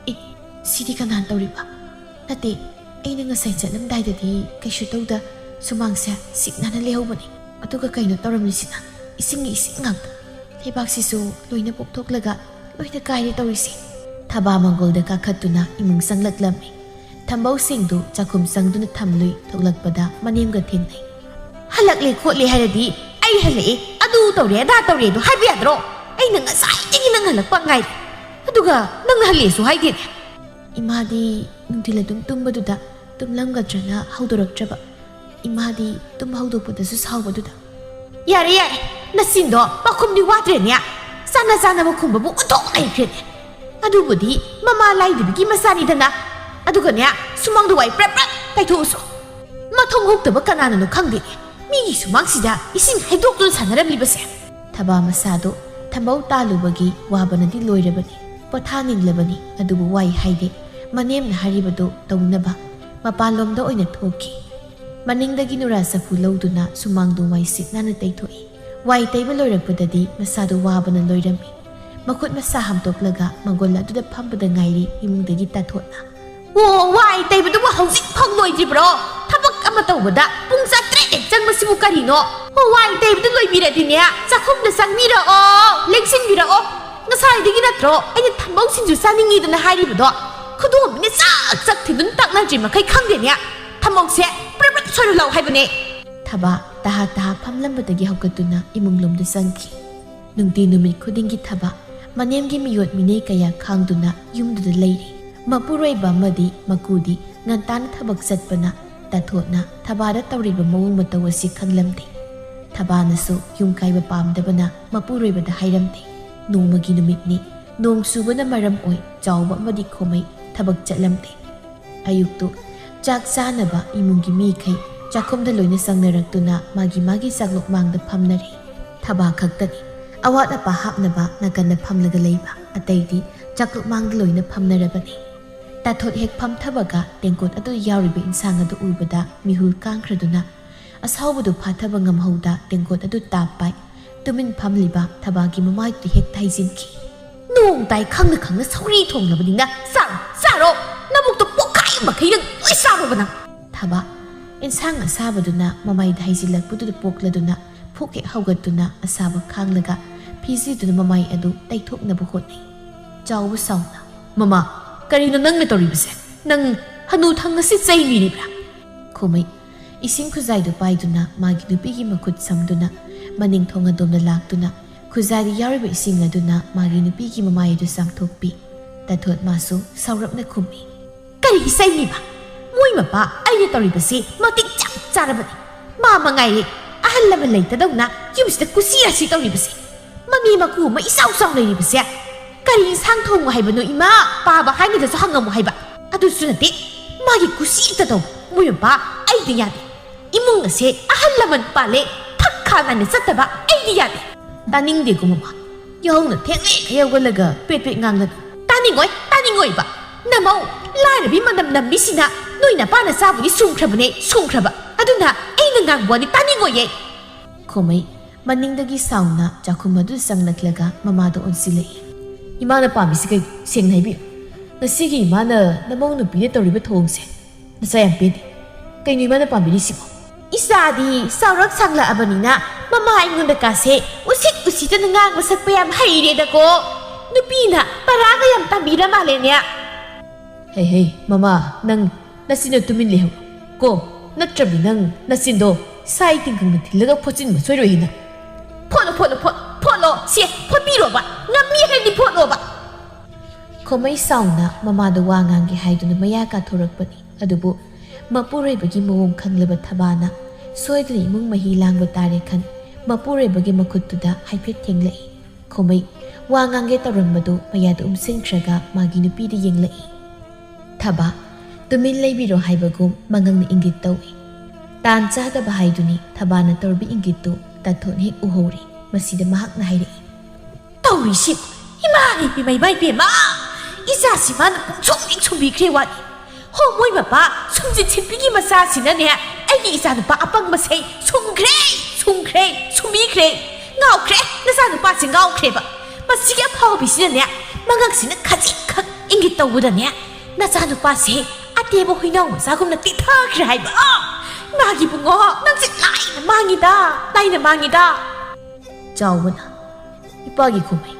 "ꯑꯦ, ꯁꯤꯗꯤ ꯀꯅꯥꯅ ꯇꯧꯔꯤꯕ? ꯅꯠꯇꯦ, ꯑꯩꯅ ꯉꯁꯥꯏ ꯆꯠꯂꯝꯗꯥꯏꯗꯗꯤ ꯀꯩꯁꯨ ꯇꯧꯗ ꯁꯨꯃꯥꯡꯁꯦ ꯁꯤꯛ ꯅꯥꯟꯅ ꯂꯩꯍꯧꯕꯅꯤ꯫ ꯑꯗꯨꯒ ꯀꯩꯅꯣ ꯇꯧꯔꯝꯂꯤꯁꯤꯅ? ꯏꯁꯤꯡꯒꯤ ꯏꯁꯤꯡ ꯉꯥꯛꯇ꯫ ꯂꯩꯕꯥꯛꯁꯤꯁꯨ ꯂꯣꯏꯅ ꯄꯣꯞꯊꯣꯛꯂꯒ ꯂꯣꯏꯅ ꯀꯥꯏꯔꯦ ꯇꯧꯔꯤꯁꯦ"꯫ ꯊꯕꯥ ꯃꯪꯒꯣꯜꯗ ꯀꯥꯈꯠꯇꯨꯅ ꯏꯃꯨꯡ ꯆꯪꯂꯛꯂꯝꯃꯤ꯫ ꯊꯝꯕꯧꯁꯤꯡꯗꯨ ꯆꯥꯛꯈꯨꯝ ꯆꯪꯗꯨꯅ ꯊꯝꯂꯨꯏ꯫ ꯊꯣꯛꯂꯛꯄꯗ ꯃꯅꯦꯝꯒ ꯊꯦꯡꯅꯩ꯫ "ꯍꯜꯂꯛꯂꯦ ꯈꯣꯠꯂꯦ ꯍꯥꯏꯔꯗꯤ ꯑꯩ ꯍꯜꯂꯛꯑꯦ, ꯑꯗꯨ ꯇꯧꯔꯦ, ꯑꯗꯥ ꯇꯧꯔꯦ ꯑꯗꯨ ꯍꯥꯏꯕ ꯌꯥꯗ꯭ꯔꯣ? ꯑꯩꯅ ꯉꯁꯥꯏꯗꯒꯤ ꯅꯪ ꯍꯜꯂꯛꯄ ꯉꯥꯏꯔꯤ꯫ ꯑꯗꯨꯒ ꯅꯪ ꯍꯜꯂꯛꯑꯦꯁꯨ ꯍꯥꯏꯗꯦꯅꯦ"꯫ ꯏꯃꯥꯗꯤ ꯅꯨꯡꯊꯤꯜ ꯑꯗꯨꯝ ꯇꯨꯝꯕꯗꯨꯗ ꯇꯨꯝꯂꯝꯒꯗ꯭ꯔꯅ ꯍꯧꯗꯣꯔꯛꯇ꯭ꯔꯕ꯫ ꯏꯃꯥꯗꯤ ꯇꯨꯝ ꯍꯧꯗꯣꯛꯄꯗꯁꯨ ꯁꯥꯎꯕꯗꯨꯗ, "ꯌꯥꯔꯦ, ꯌꯥꯔꯦ, ꯅꯆꯤꯟꯗꯣ ꯃꯈꯨꯝꯗꯤ ꯋꯥꯠꯇ꯭ꯔꯦꯅꯦ꯫ ꯆꯥꯅ ꯆꯥꯅꯕ ꯈꯨꯝꯕꯕꯨ ꯑꯣꯟꯊꯣꯛ ꯂꯩꯈ꯭ꯔꯦꯅꯦ꯫ ꯑꯗꯨꯕꯨꯗꯤ ꯃꯃꯥ ꯂꯥꯏꯗꯕꯤꯒꯤ ꯃꯆꯥꯅꯤꯗꯅ꯫ ꯑꯗꯨꯒꯅꯦ, ꯁꯨꯃꯥꯡꯗ ꯋꯥꯏ ꯄ꯭ꯔꯞ ꯄ꯭ꯔꯞ ꯇꯩꯊꯣꯛꯎꯁꯣ꯫ ꯃꯊꯣꯡ ꯍꯨꯛꯇꯕ ꯀꯅꯥꯅꯅꯣ ꯈꯪꯗꯦꯅꯦ, ꯃꯤꯒꯤ ꯁꯨꯃꯥꯡꯁꯤꯗ ꯏꯁꯤꯡ ꯍꯩꯗꯣꯛꯇꯨꯅ ꯁꯥꯟꯅꯔꯝꯂꯤꯕꯁꯦ"꯫ ꯊꯕꯥ ꯃꯁꯥꯗꯣ ꯊꯝꯕꯧ ꯇꯥꯜꯂꯨꯕꯒꯤ ꯋꯥꯕꯅꯗꯤ ꯂꯣꯏꯔꯕꯅꯤ꯫ ꯄꯣꯊꯥꯅꯤꯡꯂꯕꯅꯤ, ꯑꯗꯨꯕꯨ ꯋꯥꯏ ꯍꯥꯏꯗꯦ꯫ ꯃꯅꯦꯝꯅ ꯍꯥꯏꯔꯤꯕꯗꯨ ꯇꯧꯅꯕ ꯃꯄꯥꯟꯂꯣꯝꯗ ꯑꯣꯏꯅ ꯊꯣꯛꯈꯤ꯫ ꯃꯅꯤꯡꯗꯒꯤ ꯅꯨꯔꯥ ꯆꯐꯨ ꯂꯧꯗꯨꯅ ꯁꯨꯃꯥꯡꯗꯨ ꯋꯥꯏ ꯁꯤꯠ ꯅꯥꯟꯅ ꯇꯩꯊꯣꯛꯏ꯫ ꯋꯥꯏ ꯇꯩꯕ ꯂꯣꯏꯔꯛꯄꯗꯗꯤ ꯃꯁꯥꯗꯨ ꯋꯥꯕꯅ ꯂꯣꯏꯔꯝꯃꯤ꯫ ꯃꯈꯨꯠ ꯃꯁꯥ ꯍꯥꯝꯗꯣꯛꯂꯒ ꯃꯪꯒꯣꯜ ꯑꯗꯨꯗ ꯐꯝꯕꯗ ꯉꯥꯏꯔꯤ ꯏꯃꯨꯡꯗꯒꯤ ꯇꯥꯊꯣꯠꯅ꯫ "ꯑꯣ, ꯋꯥꯏ ꯇꯩꯕꯗꯨꯕꯨ ꯍꯧꯖꯤꯛ ꯐꯥꯎ ꯂꯣꯏꯗ꯭ꯔꯤꯕ꯭ꯔꯣ? ꯊꯕꯛ ꯑꯃ ꯇꯧꯕꯗ ꯄꯨꯡ ꯆꯥꯇ꯭ꯔꯦꯠ ꯍꯦꯛ ꯆꯪꯕꯁꯤꯕꯨ ꯀꯔꯤꯅꯣ? ꯑꯣ, ꯋꯥꯏ ꯇꯩꯕꯗꯨ ꯂꯣꯏꯕꯤꯔꯗꯤꯅꯦ, ꯆꯥꯛꯈꯨꯝꯗ ꯆꯪꯕꯤꯔꯛꯑꯣ, ꯂꯦꯡꯁꯤꯟꯕꯤꯔꯛꯑꯣ"꯫ ꯉꯁꯥꯏꯗꯒꯤ ꯅꯠꯇ꯭ꯔꯣ ꯑꯩꯅ ꯊꯝꯕꯧ ꯁꯤꯡꯖꯨ ꯆꯥꯅꯤꯡꯉꯤꯗꯅ ꯍꯥꯏꯔꯤꯕꯗꯣ? ꯈꯨꯗꯣꯝꯕꯤꯅ ꯆꯥꯛ ꯆꯥꯛ ꯊꯤꯟꯗꯨꯅ ꯇꯥꯛꯅꯗ꯭ꯔꯤ ꯃꯈꯩ ꯈꯪꯗꯦꯅꯦ꯫ ꯊꯝꯕꯧꯁꯦ ꯄ꯭ꯔꯞ ꯄ꯭ꯔꯞ ꯁꯣꯏꯔꯨ ꯂꯥꯎ ꯍꯥꯏꯕꯅꯦ꯫ ꯊꯕꯥ ꯇꯍꯥ ꯇꯍꯥ ꯐꯝꯂꯝꯕꯗꯒꯤ ꯍꯧꯒꯠꯇꯨꯅ ꯏꯃꯨꯡꯂꯣꯝꯗ ꯆꯪꯈꯤ꯫ ꯅꯨꯡꯇꯤ ꯅꯨꯃꯤꯠ ꯈꯨꯗꯤꯡꯒꯤ ꯊꯕꯥ ꯃꯅꯦꯝꯒꯤ ꯃꯤꯑꯣꯠ ꯃꯤꯅꯩ ꯀꯌꯥ ꯈꯥꯡꯗꯨꯅ ꯌꯨꯝꯗꯨꯗ ꯂꯩꯔꯤ꯫ ꯃꯄꯨꯔꯣꯏꯕ ꯑꯃꯗꯤ ꯃꯀꯨꯗꯤ ꯉꯟꯇꯥꯅ ꯊꯕꯛ ꯆꯠꯄꯅ ꯇꯥꯊꯣꯠꯅ ꯊꯕꯥꯗ ꯇꯧꯔꯤꯕ ꯃꯑꯣꯡ ꯃꯇꯧ ꯑꯁꯤ ꯈꯪꯂꯝꯗꯦ꯫ ꯊꯕꯥꯅꯁꯨ ꯌꯨꯝ ꯀꯥꯏꯕ ꯄꯥꯝꯗꯕꯅ ꯃꯄꯨꯔꯣꯏꯕꯗ ꯍꯥꯏꯔꯝꯗꯦ꯫ ꯅꯣꯡꯃꯒꯤ ꯅꯨꯃꯤꯠꯅꯤ꯫ ꯅꯣꯡ ꯆꯨꯕꯅ ꯃꯔꯝ ꯑꯣꯏ ꯆꯥꯎꯕ ꯑꯃꯗꯤ ꯈꯣꯃꯩ ꯊꯕꯛ ꯆꯠꯂꯝꯗꯦ꯫ ꯑꯌꯨꯛꯇꯨ ꯆꯥꯛ ꯆꯥꯅꯕ ꯏꯃꯨꯡꯒꯤ ꯃꯤꯈꯩ ꯆꯥꯛꯈꯨꯝꯗ ꯂꯣꯏꯅ ꯆꯪꯅꯔꯛꯇꯨꯅ ꯃꯥꯒꯤ ꯃꯥꯒꯤ ꯆꯥꯛꯂꯨꯛ ꯃꯥꯡꯗ ꯐꯝꯅꯔꯦ꯫ ꯊꯕꯥ ꯈꯛꯇꯅꯤ ꯑꯋꯥꯠ ꯑꯄꯥ ꯍꯥꯞꯅꯕ ꯅꯥꯀꯟꯗ ꯐꯝꯂꯒ ꯂꯩꯕ, ꯑꯇꯩꯗꯤ ꯆꯥꯛꯂꯨꯛ ꯃꯥꯡꯗ ꯂꯣꯏꯅ ꯐꯝꯅꯔꯕꯅꯤ꯫ ꯇꯥꯊꯣꯠ ꯍꯦꯛ ꯐꯝꯊꯕꯒ ꯇꯦꯡꯀꯣꯠ ꯑꯗꯨ ꯌꯥꯎꯔꯤꯕ ꯏꯟꯁꯥꯡ ꯑꯗꯨ ꯎꯕꯗ ꯃꯤꯍꯨꯜ ꯀꯥꯡꯈ꯭ꯔꯗꯨꯅ ꯑꯁꯥꯎꯕꯗꯨ ꯐꯥꯊꯕ ꯉꯝꯍꯧꯗ ꯇꯦꯡꯀꯣꯠ ꯑꯗꯨ ꯇꯥꯞ ꯄꯥꯏ ꯇꯨꯃꯤꯟ ꯐꯝꯂꯤꯕ ꯊꯕꯥꯒꯤ ꯃꯃꯥꯏꯗꯨꯗ ꯍꯦꯛꯇ ꯍꯩꯖꯤꯟꯈꯤ꯫ "ꯅꯣꯡ ꯇꯥꯏ ꯈꯪꯅ ꯈꯪꯅ ꯁꯧꯔꯤ ꯊꯣꯡꯂꯕꯅꯤꯅ ꯆꯥꯔꯣ, ꯆꯥꯔꯣ, ꯅꯕꯨꯛꯇꯣ ꯄꯣꯛꯈꯥꯏ ꯃꯈꯩ ꯅꯪ ꯂꯣꯏ ꯆꯥꯔꯣꯕ ꯅꯪ!" ꯊꯕꯥ ꯏꯟꯁꯥꯡ ꯑꯁꯥꯕꯗꯨꯅ ꯃꯃꯥꯏꯗ ꯍꯩꯖꯤꯜꯂꯛꯄꯗꯨꯗ ꯄꯣꯛꯂꯗꯨꯅ ꯐꯨꯛ ꯍꯦꯛ ꯍꯧꯒꯠꯇꯨꯅ ꯑꯁꯥꯕ ꯈꯥꯡꯂꯒ ꯐꯤꯖꯤꯗꯨꯅ ꯃꯃꯥꯏ ꯑꯗꯨ ꯇꯩꯊꯣꯛꯅꯕ ꯍꯣꯠꯅꯩ꯫ ꯆꯥꯎꯕ ꯁꯥꯎꯅ, "ꯃꯃꯥ, ꯀꯔꯤꯅꯣ ꯅꯪꯅ ꯇꯧꯔꯤꯕꯁꯦ? ꯅꯪ ꯍꯅꯨ ꯊꯪ ꯑꯁꯤ ꯆꯩ ꯅꯤꯔꯤꯕ꯭ꯔꯥ?" ꯈꯣꯃꯩ ꯏꯁꯤꯡ ꯈꯨꯖꯥꯏꯗꯨ ꯄꯥꯏꯗꯨꯅ ꯃꯥꯒꯤ ꯅꯨꯄꯤꯒꯤ ꯃꯈꯨꯠ ꯁꯝꯗꯨꯅ ꯃꯅꯤꯡ ꯊꯣꯡ ꯑꯗꯣꯝꯗ ꯂꯥꯛꯇꯨꯅ ꯈꯨꯖꯥꯏꯗ ꯌꯥꯎꯔꯤꯕ ꯏꯁꯤꯡ ꯑꯗꯨꯅ ꯃꯥꯒꯤ ꯅꯨꯄꯤꯒꯤ ꯃꯃꯥꯏ ꯑꯗꯨ ꯆꯥꯝꯊꯣꯛꯄꯤ꯫ ꯇꯥꯊꯣꯠ ꯃꯥꯁꯨ ꯁꯥꯎꯔꯞꯅ ꯈꯨꯝꯃꯤ꯫ "ꯀꯔꯤꯒꯤ ꯆꯩꯅꯤꯕ? ꯃꯣꯏ ꯃꯄꯥ ꯑꯩꯅ ꯇꯧꯔꯤꯕꯁꯤ ꯃꯇꯤꯛ ꯆꯞ ꯆꯥꯔꯕꯅꯤ꯫ ꯃꯥ ꯃꯉꯥꯏꯔꯦ ꯑꯍꯜ ꯂꯃꯟ ꯂꯩꯇꯗꯧꯅ ꯌꯨꯝꯁꯤꯗ ꯀꯨꯁꯤ ꯔꯥꯁꯤ ꯇꯧꯔꯤꯕꯁꯦ꯫ ꯃꯅꯦ ꯃꯀꯨ ꯑꯃ ꯏꯆꯥꯎ ꯆꯥꯎ ꯂꯩꯔꯤꯕꯁꯦ꯫ ꯀꯔꯤ ꯏꯟꯁꯥꯡ ꯊꯣꯡꯉꯨ ꯍꯥꯏꯕꯅꯣ ꯏꯃꯥ? ꯄꯥꯕ ꯍꯥꯏꯅꯗꯁꯨ ꯍꯪꯉꯝꯃꯨ ꯍꯥꯏꯕ꯫ ꯑꯗꯨꯁꯨ ꯅꯠꯇꯦ꯫ ꯃꯥꯒꯤ ꯀꯨꯁꯤ ꯍꯦꯛꯇ ꯇꯧ꯫ ꯃꯣꯏ ꯃꯄꯥ ꯑꯩꯗꯤ ꯌꯥꯗꯦ꯫ ꯏꯃꯨꯡ ꯑꯁꯦ ꯑꯍꯜ ꯂꯃꯟ ꯄꯥꯜꯂꯦ ꯊꯛ ꯈꯥ ꯅꯥꯏꯅ ꯆꯠꯇꯕ ꯑꯩꯗꯤ ꯌꯥꯗꯦ꯫ ꯇꯥꯅꯤꯡꯗꯦꯀꯣ ꯃꯃꯥ꯫ ꯌꯥꯍꯧꯅ ꯊꯦꯡꯂꯤꯈꯩ ꯍꯧꯒꯠꯂꯒ ꯄꯦꯠ ꯄꯦꯠ ꯉꯥꯡꯒꯅꯨ꯫ ꯇꯥꯅꯤꯡꯉꯣꯏ, ꯇꯥꯅꯤꯡꯉꯣꯏꯕ꯫ ꯅꯃꯧ ꯂꯥꯏꯔꯕꯤ ꯃꯅꯝ ꯅꯝꯕꯤꯁꯤꯅ ꯅꯣꯏ ꯅꯄꯥꯅ ꯆꯥꯕꯨꯗꯤ ꯁꯨꯡꯈ꯭ꯔꯕꯅꯦ, ꯁꯨꯡꯈ꯭ꯔꯕ꯫ ꯑꯗꯨꯅ ꯑꯩꯅ ꯉꯥꯡꯕ ꯋꯥꯗꯤ ꯇꯥꯅꯤꯡꯉꯣꯏꯌꯦ꯫ ꯈꯣꯃꯩ ꯃꯅꯤꯡꯗꯒꯤ ꯁꯥꯎꯅ ꯆꯥꯛꯈꯨꯝ ꯑꯗꯨ ꯆꯪꯂꯛꯂꯒ ꯃꯃꯥꯗ ꯑꯣꯟꯁꯤꯜꯂꯛꯏ꯫ "ꯏꯃꯥꯅ ꯄꯥꯝꯃꯤꯁꯤ ꯀꯩꯅꯣ? ꯁꯦꯡꯅ ꯍꯥꯏꯕꯤꯌꯨ꯫ ꯉꯁꯤꯒꯤ ꯏꯃꯥꯅ ꯅꯃꯧ ꯅꯨꯄꯤꯅ ꯇꯧꯔꯤꯕ ꯊꯧꯑꯣꯡꯁꯦ ꯅꯆꯥ ꯌꯥꯝ ꯄꯦꯟꯗꯦ꯫ ꯀꯩꯅꯣ ꯏꯃꯥꯅ ꯄꯥꯝꯕꯤꯔꯤꯁꯤꯕꯣ?" "ꯏꯆꯥꯗꯤ ꯆꯥꯎꯔꯛ ꯁꯥꯡꯂꯛꯑꯕꯅꯤꯅ ꯃꯃꯥ ꯑꯩꯉꯣꯟꯗ ꯀꯥꯁꯦ ꯎꯁꯤꯠ ꯎꯁꯤꯠꯇꯅ ꯉꯥꯡꯕ ꯁꯛꯄ ꯌꯥꯝ ꯍꯩꯔꯦꯗꯀꯣ꯫ ꯅꯨꯄꯤꯅ ꯄꯔꯥꯒ ꯌꯥꯝ ꯇꯝꯕꯤꯔ ꯃꯥꯜꯂꯦꯅꯦ"꯫ "ꯍꯩ ꯍꯩ, ꯃꯃꯥ, ꯅꯪ ꯅꯆꯤꯟꯗꯣ ꯇꯨꯃꯤꯟ ꯂꯩꯍꯧ ꯀꯣ, ꯅꯠꯇ꯭ꯔꯕꯗꯤ ꯅꯪ ꯅꯆꯤꯟꯗꯣ ꯁꯥꯏ ꯇꯤꯡꯈꯪꯅ ꯊꯤꯜꯂꯒ ꯐꯣꯠꯆꯤꯟꯕ ꯁꯣꯏꯔꯣꯏ ꯍꯦꯟꯅ"꯫ "ꯐꯣꯠꯂꯣ, ꯐꯣꯠꯂꯣ, ꯐꯣꯠ-, ꯐꯣꯠꯂꯣ, ꯁꯦ, ꯐꯣꯠꯄꯤꯔꯣꯕ, ꯉꯝꯃꯤ ꯍꯥꯏꯔꯗꯤ ꯐꯣꯠꯂꯣꯕ"꯫ ꯈꯣꯃꯩ ꯁꯥꯎꯅ ꯃꯃꯥꯗ ꯋꯥ ꯉꯥꯡꯒꯦ ꯍꯥꯏꯗꯨꯅ ꯃꯌꯥ ꯀꯥꯊꯣꯔꯛꯄꯅꯤ, ꯑꯗꯨꯕꯨ ꯃꯄꯨꯔꯣꯏꯕꯒꯤ ꯃꯑꯣꯡ ꯈꯪꯂꯕ ꯊꯕꯥꯅ ꯁꯣꯏꯗꯅ ꯏꯃꯨꯡ ꯃꯍꯤ ꯂꯥꯡꯕ ꯇꯥꯔꯦ ꯈꯟ ꯃꯄꯨꯔꯣꯏꯕꯒꯤ ꯃꯈꯨꯠꯇꯨꯗ ꯍꯥꯏꯐꯦꯠ ꯊꯦꯡꯂꯛꯏ꯫ ꯈꯣꯃꯩ ꯋꯥ ꯉꯥꯡꯒꯦ ꯇꯧꯔꯝꯕꯗꯨ ꯃꯌꯥꯗ ꯎꯝꯁꯤꯟꯈ꯭ꯔꯒ ꯃꯥꯒꯤ ꯅꯨꯄꯤꯗ ꯌꯦꯡꯂꯛꯏ꯫ ꯊꯕꯥ, ꯇꯨꯃꯤꯟ ꯂꯩꯕꯤꯔꯣ ꯍꯥꯏꯕꯒꯨꯝ ꯃꯉꯛꯅ ꯏꯪꯒꯤꯠ ꯇꯧꯏ꯫ ꯇꯥꯟ ꯆꯥꯗꯕ ꯍꯥꯏꯗꯨꯅꯤ ꯊꯕꯥꯅ ꯇꯧꯔꯤꯕ ꯏꯪꯒꯤꯠꯇꯨ ꯇꯥꯊꯣꯠꯅ ꯍꯦꯛ ꯎꯍꯧꯔꯤ꯫ ꯃꯁꯤꯗ ꯃꯍꯥꯛꯅ ꯍꯥꯏꯔꯛꯏ꯫ "ꯇꯧꯔꯤꯁꯤ, ꯏꯃꯥ ꯏꯕꯦꯝꯃ, ꯏꯃꯥ ꯏꯕꯦꯝꯃ! ꯏꯆꯥꯁꯤ ꯃꯥꯅ ꯄꯨꯡꯁꯨꯝ ꯍꯦꯛ ꯁꯨꯝꯕꯤꯈ꯭ꯔꯦ ꯋꯥꯅꯤ꯫ ꯍꯣ, ꯃꯣꯏ ꯃꯄꯥ ꯁꯨꯝꯖꯤꯠ ꯁꯤꯠꯄꯤꯒꯤ ꯃꯆꯥꯁꯤꯅꯅꯦ ꯑꯩꯒꯤ ꯏꯆꯥꯅꯨꯄꯥ ꯑꯄꯪꯕꯁꯦ ꯁꯨꯝꯈ꯭ꯔꯦ, ꯁꯨꯝꯈ꯭ꯔꯦ, ꯁꯨꯝꯕꯤꯈ꯭ꯔꯦ꯫ ꯉꯥꯎꯈ꯭ꯔꯦ, ꯅꯆꯥꯅꯨꯄꯥꯁꯦ ꯉꯥꯎꯈ꯭ꯔꯦꯕ꯫ ꯃꯁꯤꯒꯤ ꯑꯐꯥꯎꯕꯤꯁꯤꯅꯅꯦ ꯃꯉꯛꯁꯤꯅ ꯈꯖꯤꯛꯈꯛ ꯏꯪꯒꯤꯠ ꯇꯧꯕꯗꯅꯦ ꯅꯆꯥꯅꯨꯄꯥꯁꯦ ꯑꯇꯦꯕ ꯍꯨꯏꯅꯥꯎ ꯃꯆꯥꯒꯨꯝꯅ ꯇꯤꯊꯈ꯭ꯔꯦ ꯍꯥꯏꯕ꯫ ꯃꯥꯒꯤ ꯕꯨꯡꯉꯣ, ꯅꯪꯁꯦ ꯂꯥꯏꯅ ꯃꯥꯡꯉꯤꯗ, ꯂꯥꯏꯅ ꯃꯥꯡꯉꯤꯗ"꯫ ꯆꯥꯎꯕꯅ, "ꯏꯄꯥꯒꯤ ꯈꯣꯃꯩ,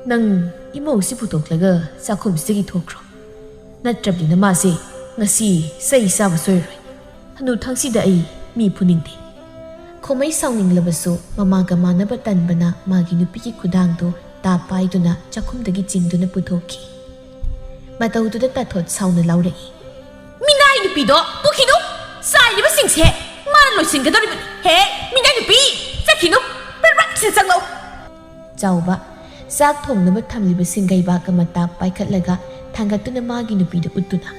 ꯅꯪ ꯏꯃꯧꯁꯤ ꯄꯨꯊꯣꯛꯂꯒ ꯆꯥꯛꯈꯨꯝꯁꯤꯗꯒꯤ ꯊꯣꯛꯈ꯭ꯔꯣ꯫ ꯅꯠꯇ꯭ꯔꯕꯗꯤ ꯅꯃꯥꯁꯦ ꯉꯁꯤ ꯆꯩ ꯆꯥꯕ ꯁꯣꯏꯔꯣꯏ꯫ ꯍꯅꯨꯊꯪꯁꯤꯗ ꯑꯩ ꯃꯤ ꯐꯨꯅꯤꯡꯗꯦ"꯫ ꯈꯣꯃꯩ ꯁꯥꯎꯅꯤꯡꯂꯕꯁꯨ ꯃꯃꯥꯒ ꯃꯥꯟꯅꯕ ꯇꯟꯕꯅ ꯃꯥꯒꯤ ꯅꯨꯄꯤꯒꯤ ꯈꯨꯗꯥꯡꯗꯨ ꯇꯥꯞ ꯄꯥꯏꯗꯨꯅ ꯆꯥꯛꯈꯨꯝꯗꯒꯤ ꯆꯤꯡꯗꯨꯅ ꯄꯨꯊꯣꯛꯈꯤ꯫ ꯃꯇꯧꯗꯨꯗ ꯇꯥꯊꯣꯠ ꯁꯥꯎꯅ ꯂꯥꯎꯔꯛꯏ꯫ "ꯃꯤꯅꯥꯏ ꯅꯨꯄꯤꯗꯣ ꯄꯨꯈꯤꯅꯨ! ꯆꯥꯏꯔꯤꯕꯁꯤꯡꯁꯦ ꯃꯥꯅ ꯂꯣꯏꯁꯤꯟꯒꯗꯧꯔꯤꯕꯅꯤ꯫ ꯍꯦ, ꯃꯤꯅꯥꯏ ꯅꯨꯄꯤ, ꯆꯠꯈꯤꯅꯨ! ꯄꯔꯛꯁꯤꯗ ꯆꯪꯂꯛꯎ!" ꯆꯥꯎꯕ, ꯆꯥꯛ ꯊꯣꯡꯅꯕ ꯊꯝꯂꯤꯕ ꯁꯤꯡꯒꯩꯕꯥꯛ ꯑꯃ ꯇꯥꯞ ꯄꯥꯏꯈꯠꯂꯒ ꯊꯥꯡꯒꯠꯇꯨꯅ ꯃꯥꯒꯤ ꯅꯨꯄꯤꯗ ꯎꯠꯇꯨꯅ,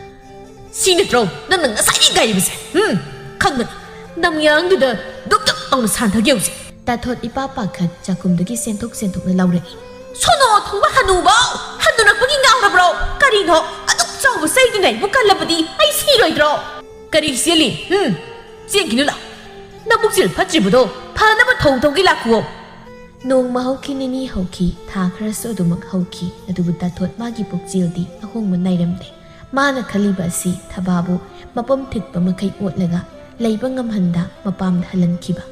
"ꯁꯤ ꯅꯠꯇ꯭ꯔꯣ ꯅꯪꯅ ꯉꯁꯥꯏꯗꯒꯤ ꯉꯥꯏꯔꯤꯕꯁꯦ? ꯎꯝ, ꯈꯪꯒꯅꯤ꯫ ꯅꯃꯌꯥꯡꯗꯨꯗ ꯗꯨꯞ ꯗꯨꯞ ꯇꯧꯅ ꯁꯥꯟꯊꯒꯦ ꯍꯧꯖꯤꯛ"꯫ ꯇꯥꯊꯣꯠ ꯏꯄꯥ ꯄꯥꯈꯠ ꯆꯥꯛꯈꯨꯝꯗꯒꯤ ꯆꯦꯟꯊꯣꯛ ꯆꯦꯟꯊꯣꯛꯅ ꯂꯥꯎꯔꯛꯏ꯫ "ꯁꯣꯅꯣ ꯊꯨꯡꯕ ꯍꯅꯨꯕꯧ! ꯍꯟꯅꯨꯔꯛꯄꯒꯤ ꯉꯥꯎꯔꯕ꯭ꯔꯣ? ꯀꯔꯤꯅꯣ ꯑꯗꯨꯛ ꯆꯥꯎꯕ ꯆꯩꯗꯨꯅ ꯑꯩꯕꯨ ꯀꯜꯂꯕꯗꯤ ꯑꯩ ꯁꯤꯔꯣꯏꯗ꯭ꯔꯣ?" "ꯀꯔꯤ ꯆꯦꯜꯂꯤ? ꯎꯝ, ꯆꯦꯟꯈꯤꯅꯨ ꯂꯥꯎ꯫ ꯅꯕꯨꯛꯆꯦꯜ ꯐꯠꯇ꯭ꯔꯤꯕꯗꯣ ꯐꯅꯕ ꯊꯧ ꯇꯧꯒꯦ ꯂꯥꯛꯈꯨꯑꯣ"꯫ ꯅꯣꯡꯃ ꯍꯧꯈꯤ, ꯅꯤꯅꯤ ꯍꯧꯈꯤ, ꯊꯥ ꯈꯔꯁꯨ ꯑꯗꯨꯃꯛ ꯍꯧꯈꯤ, ꯑꯗꯨꯕꯨ ꯇꯥꯊꯣꯠ ꯃꯥꯒꯤ ꯄꯨꯛꯆꯦꯜꯗꯤ ꯑꯍꯣꯡꯕ ꯅꯥꯏꯔꯝꯗꯦ꯫ ꯃꯥꯅ ꯈꯜꯂꯤꯕ ꯑꯁꯤ ꯊꯕꯥꯕꯨ ꯃꯄꯝ ꯊꯤꯠꯄ ꯃꯈꯩ ꯑꯣꯠꯂꯒ ꯂꯩꯕ ꯉꯝꯍꯟꯗ ꯃꯄꯥꯝꯗ ꯍꯜꯍꯟꯈꯤꯕ꯫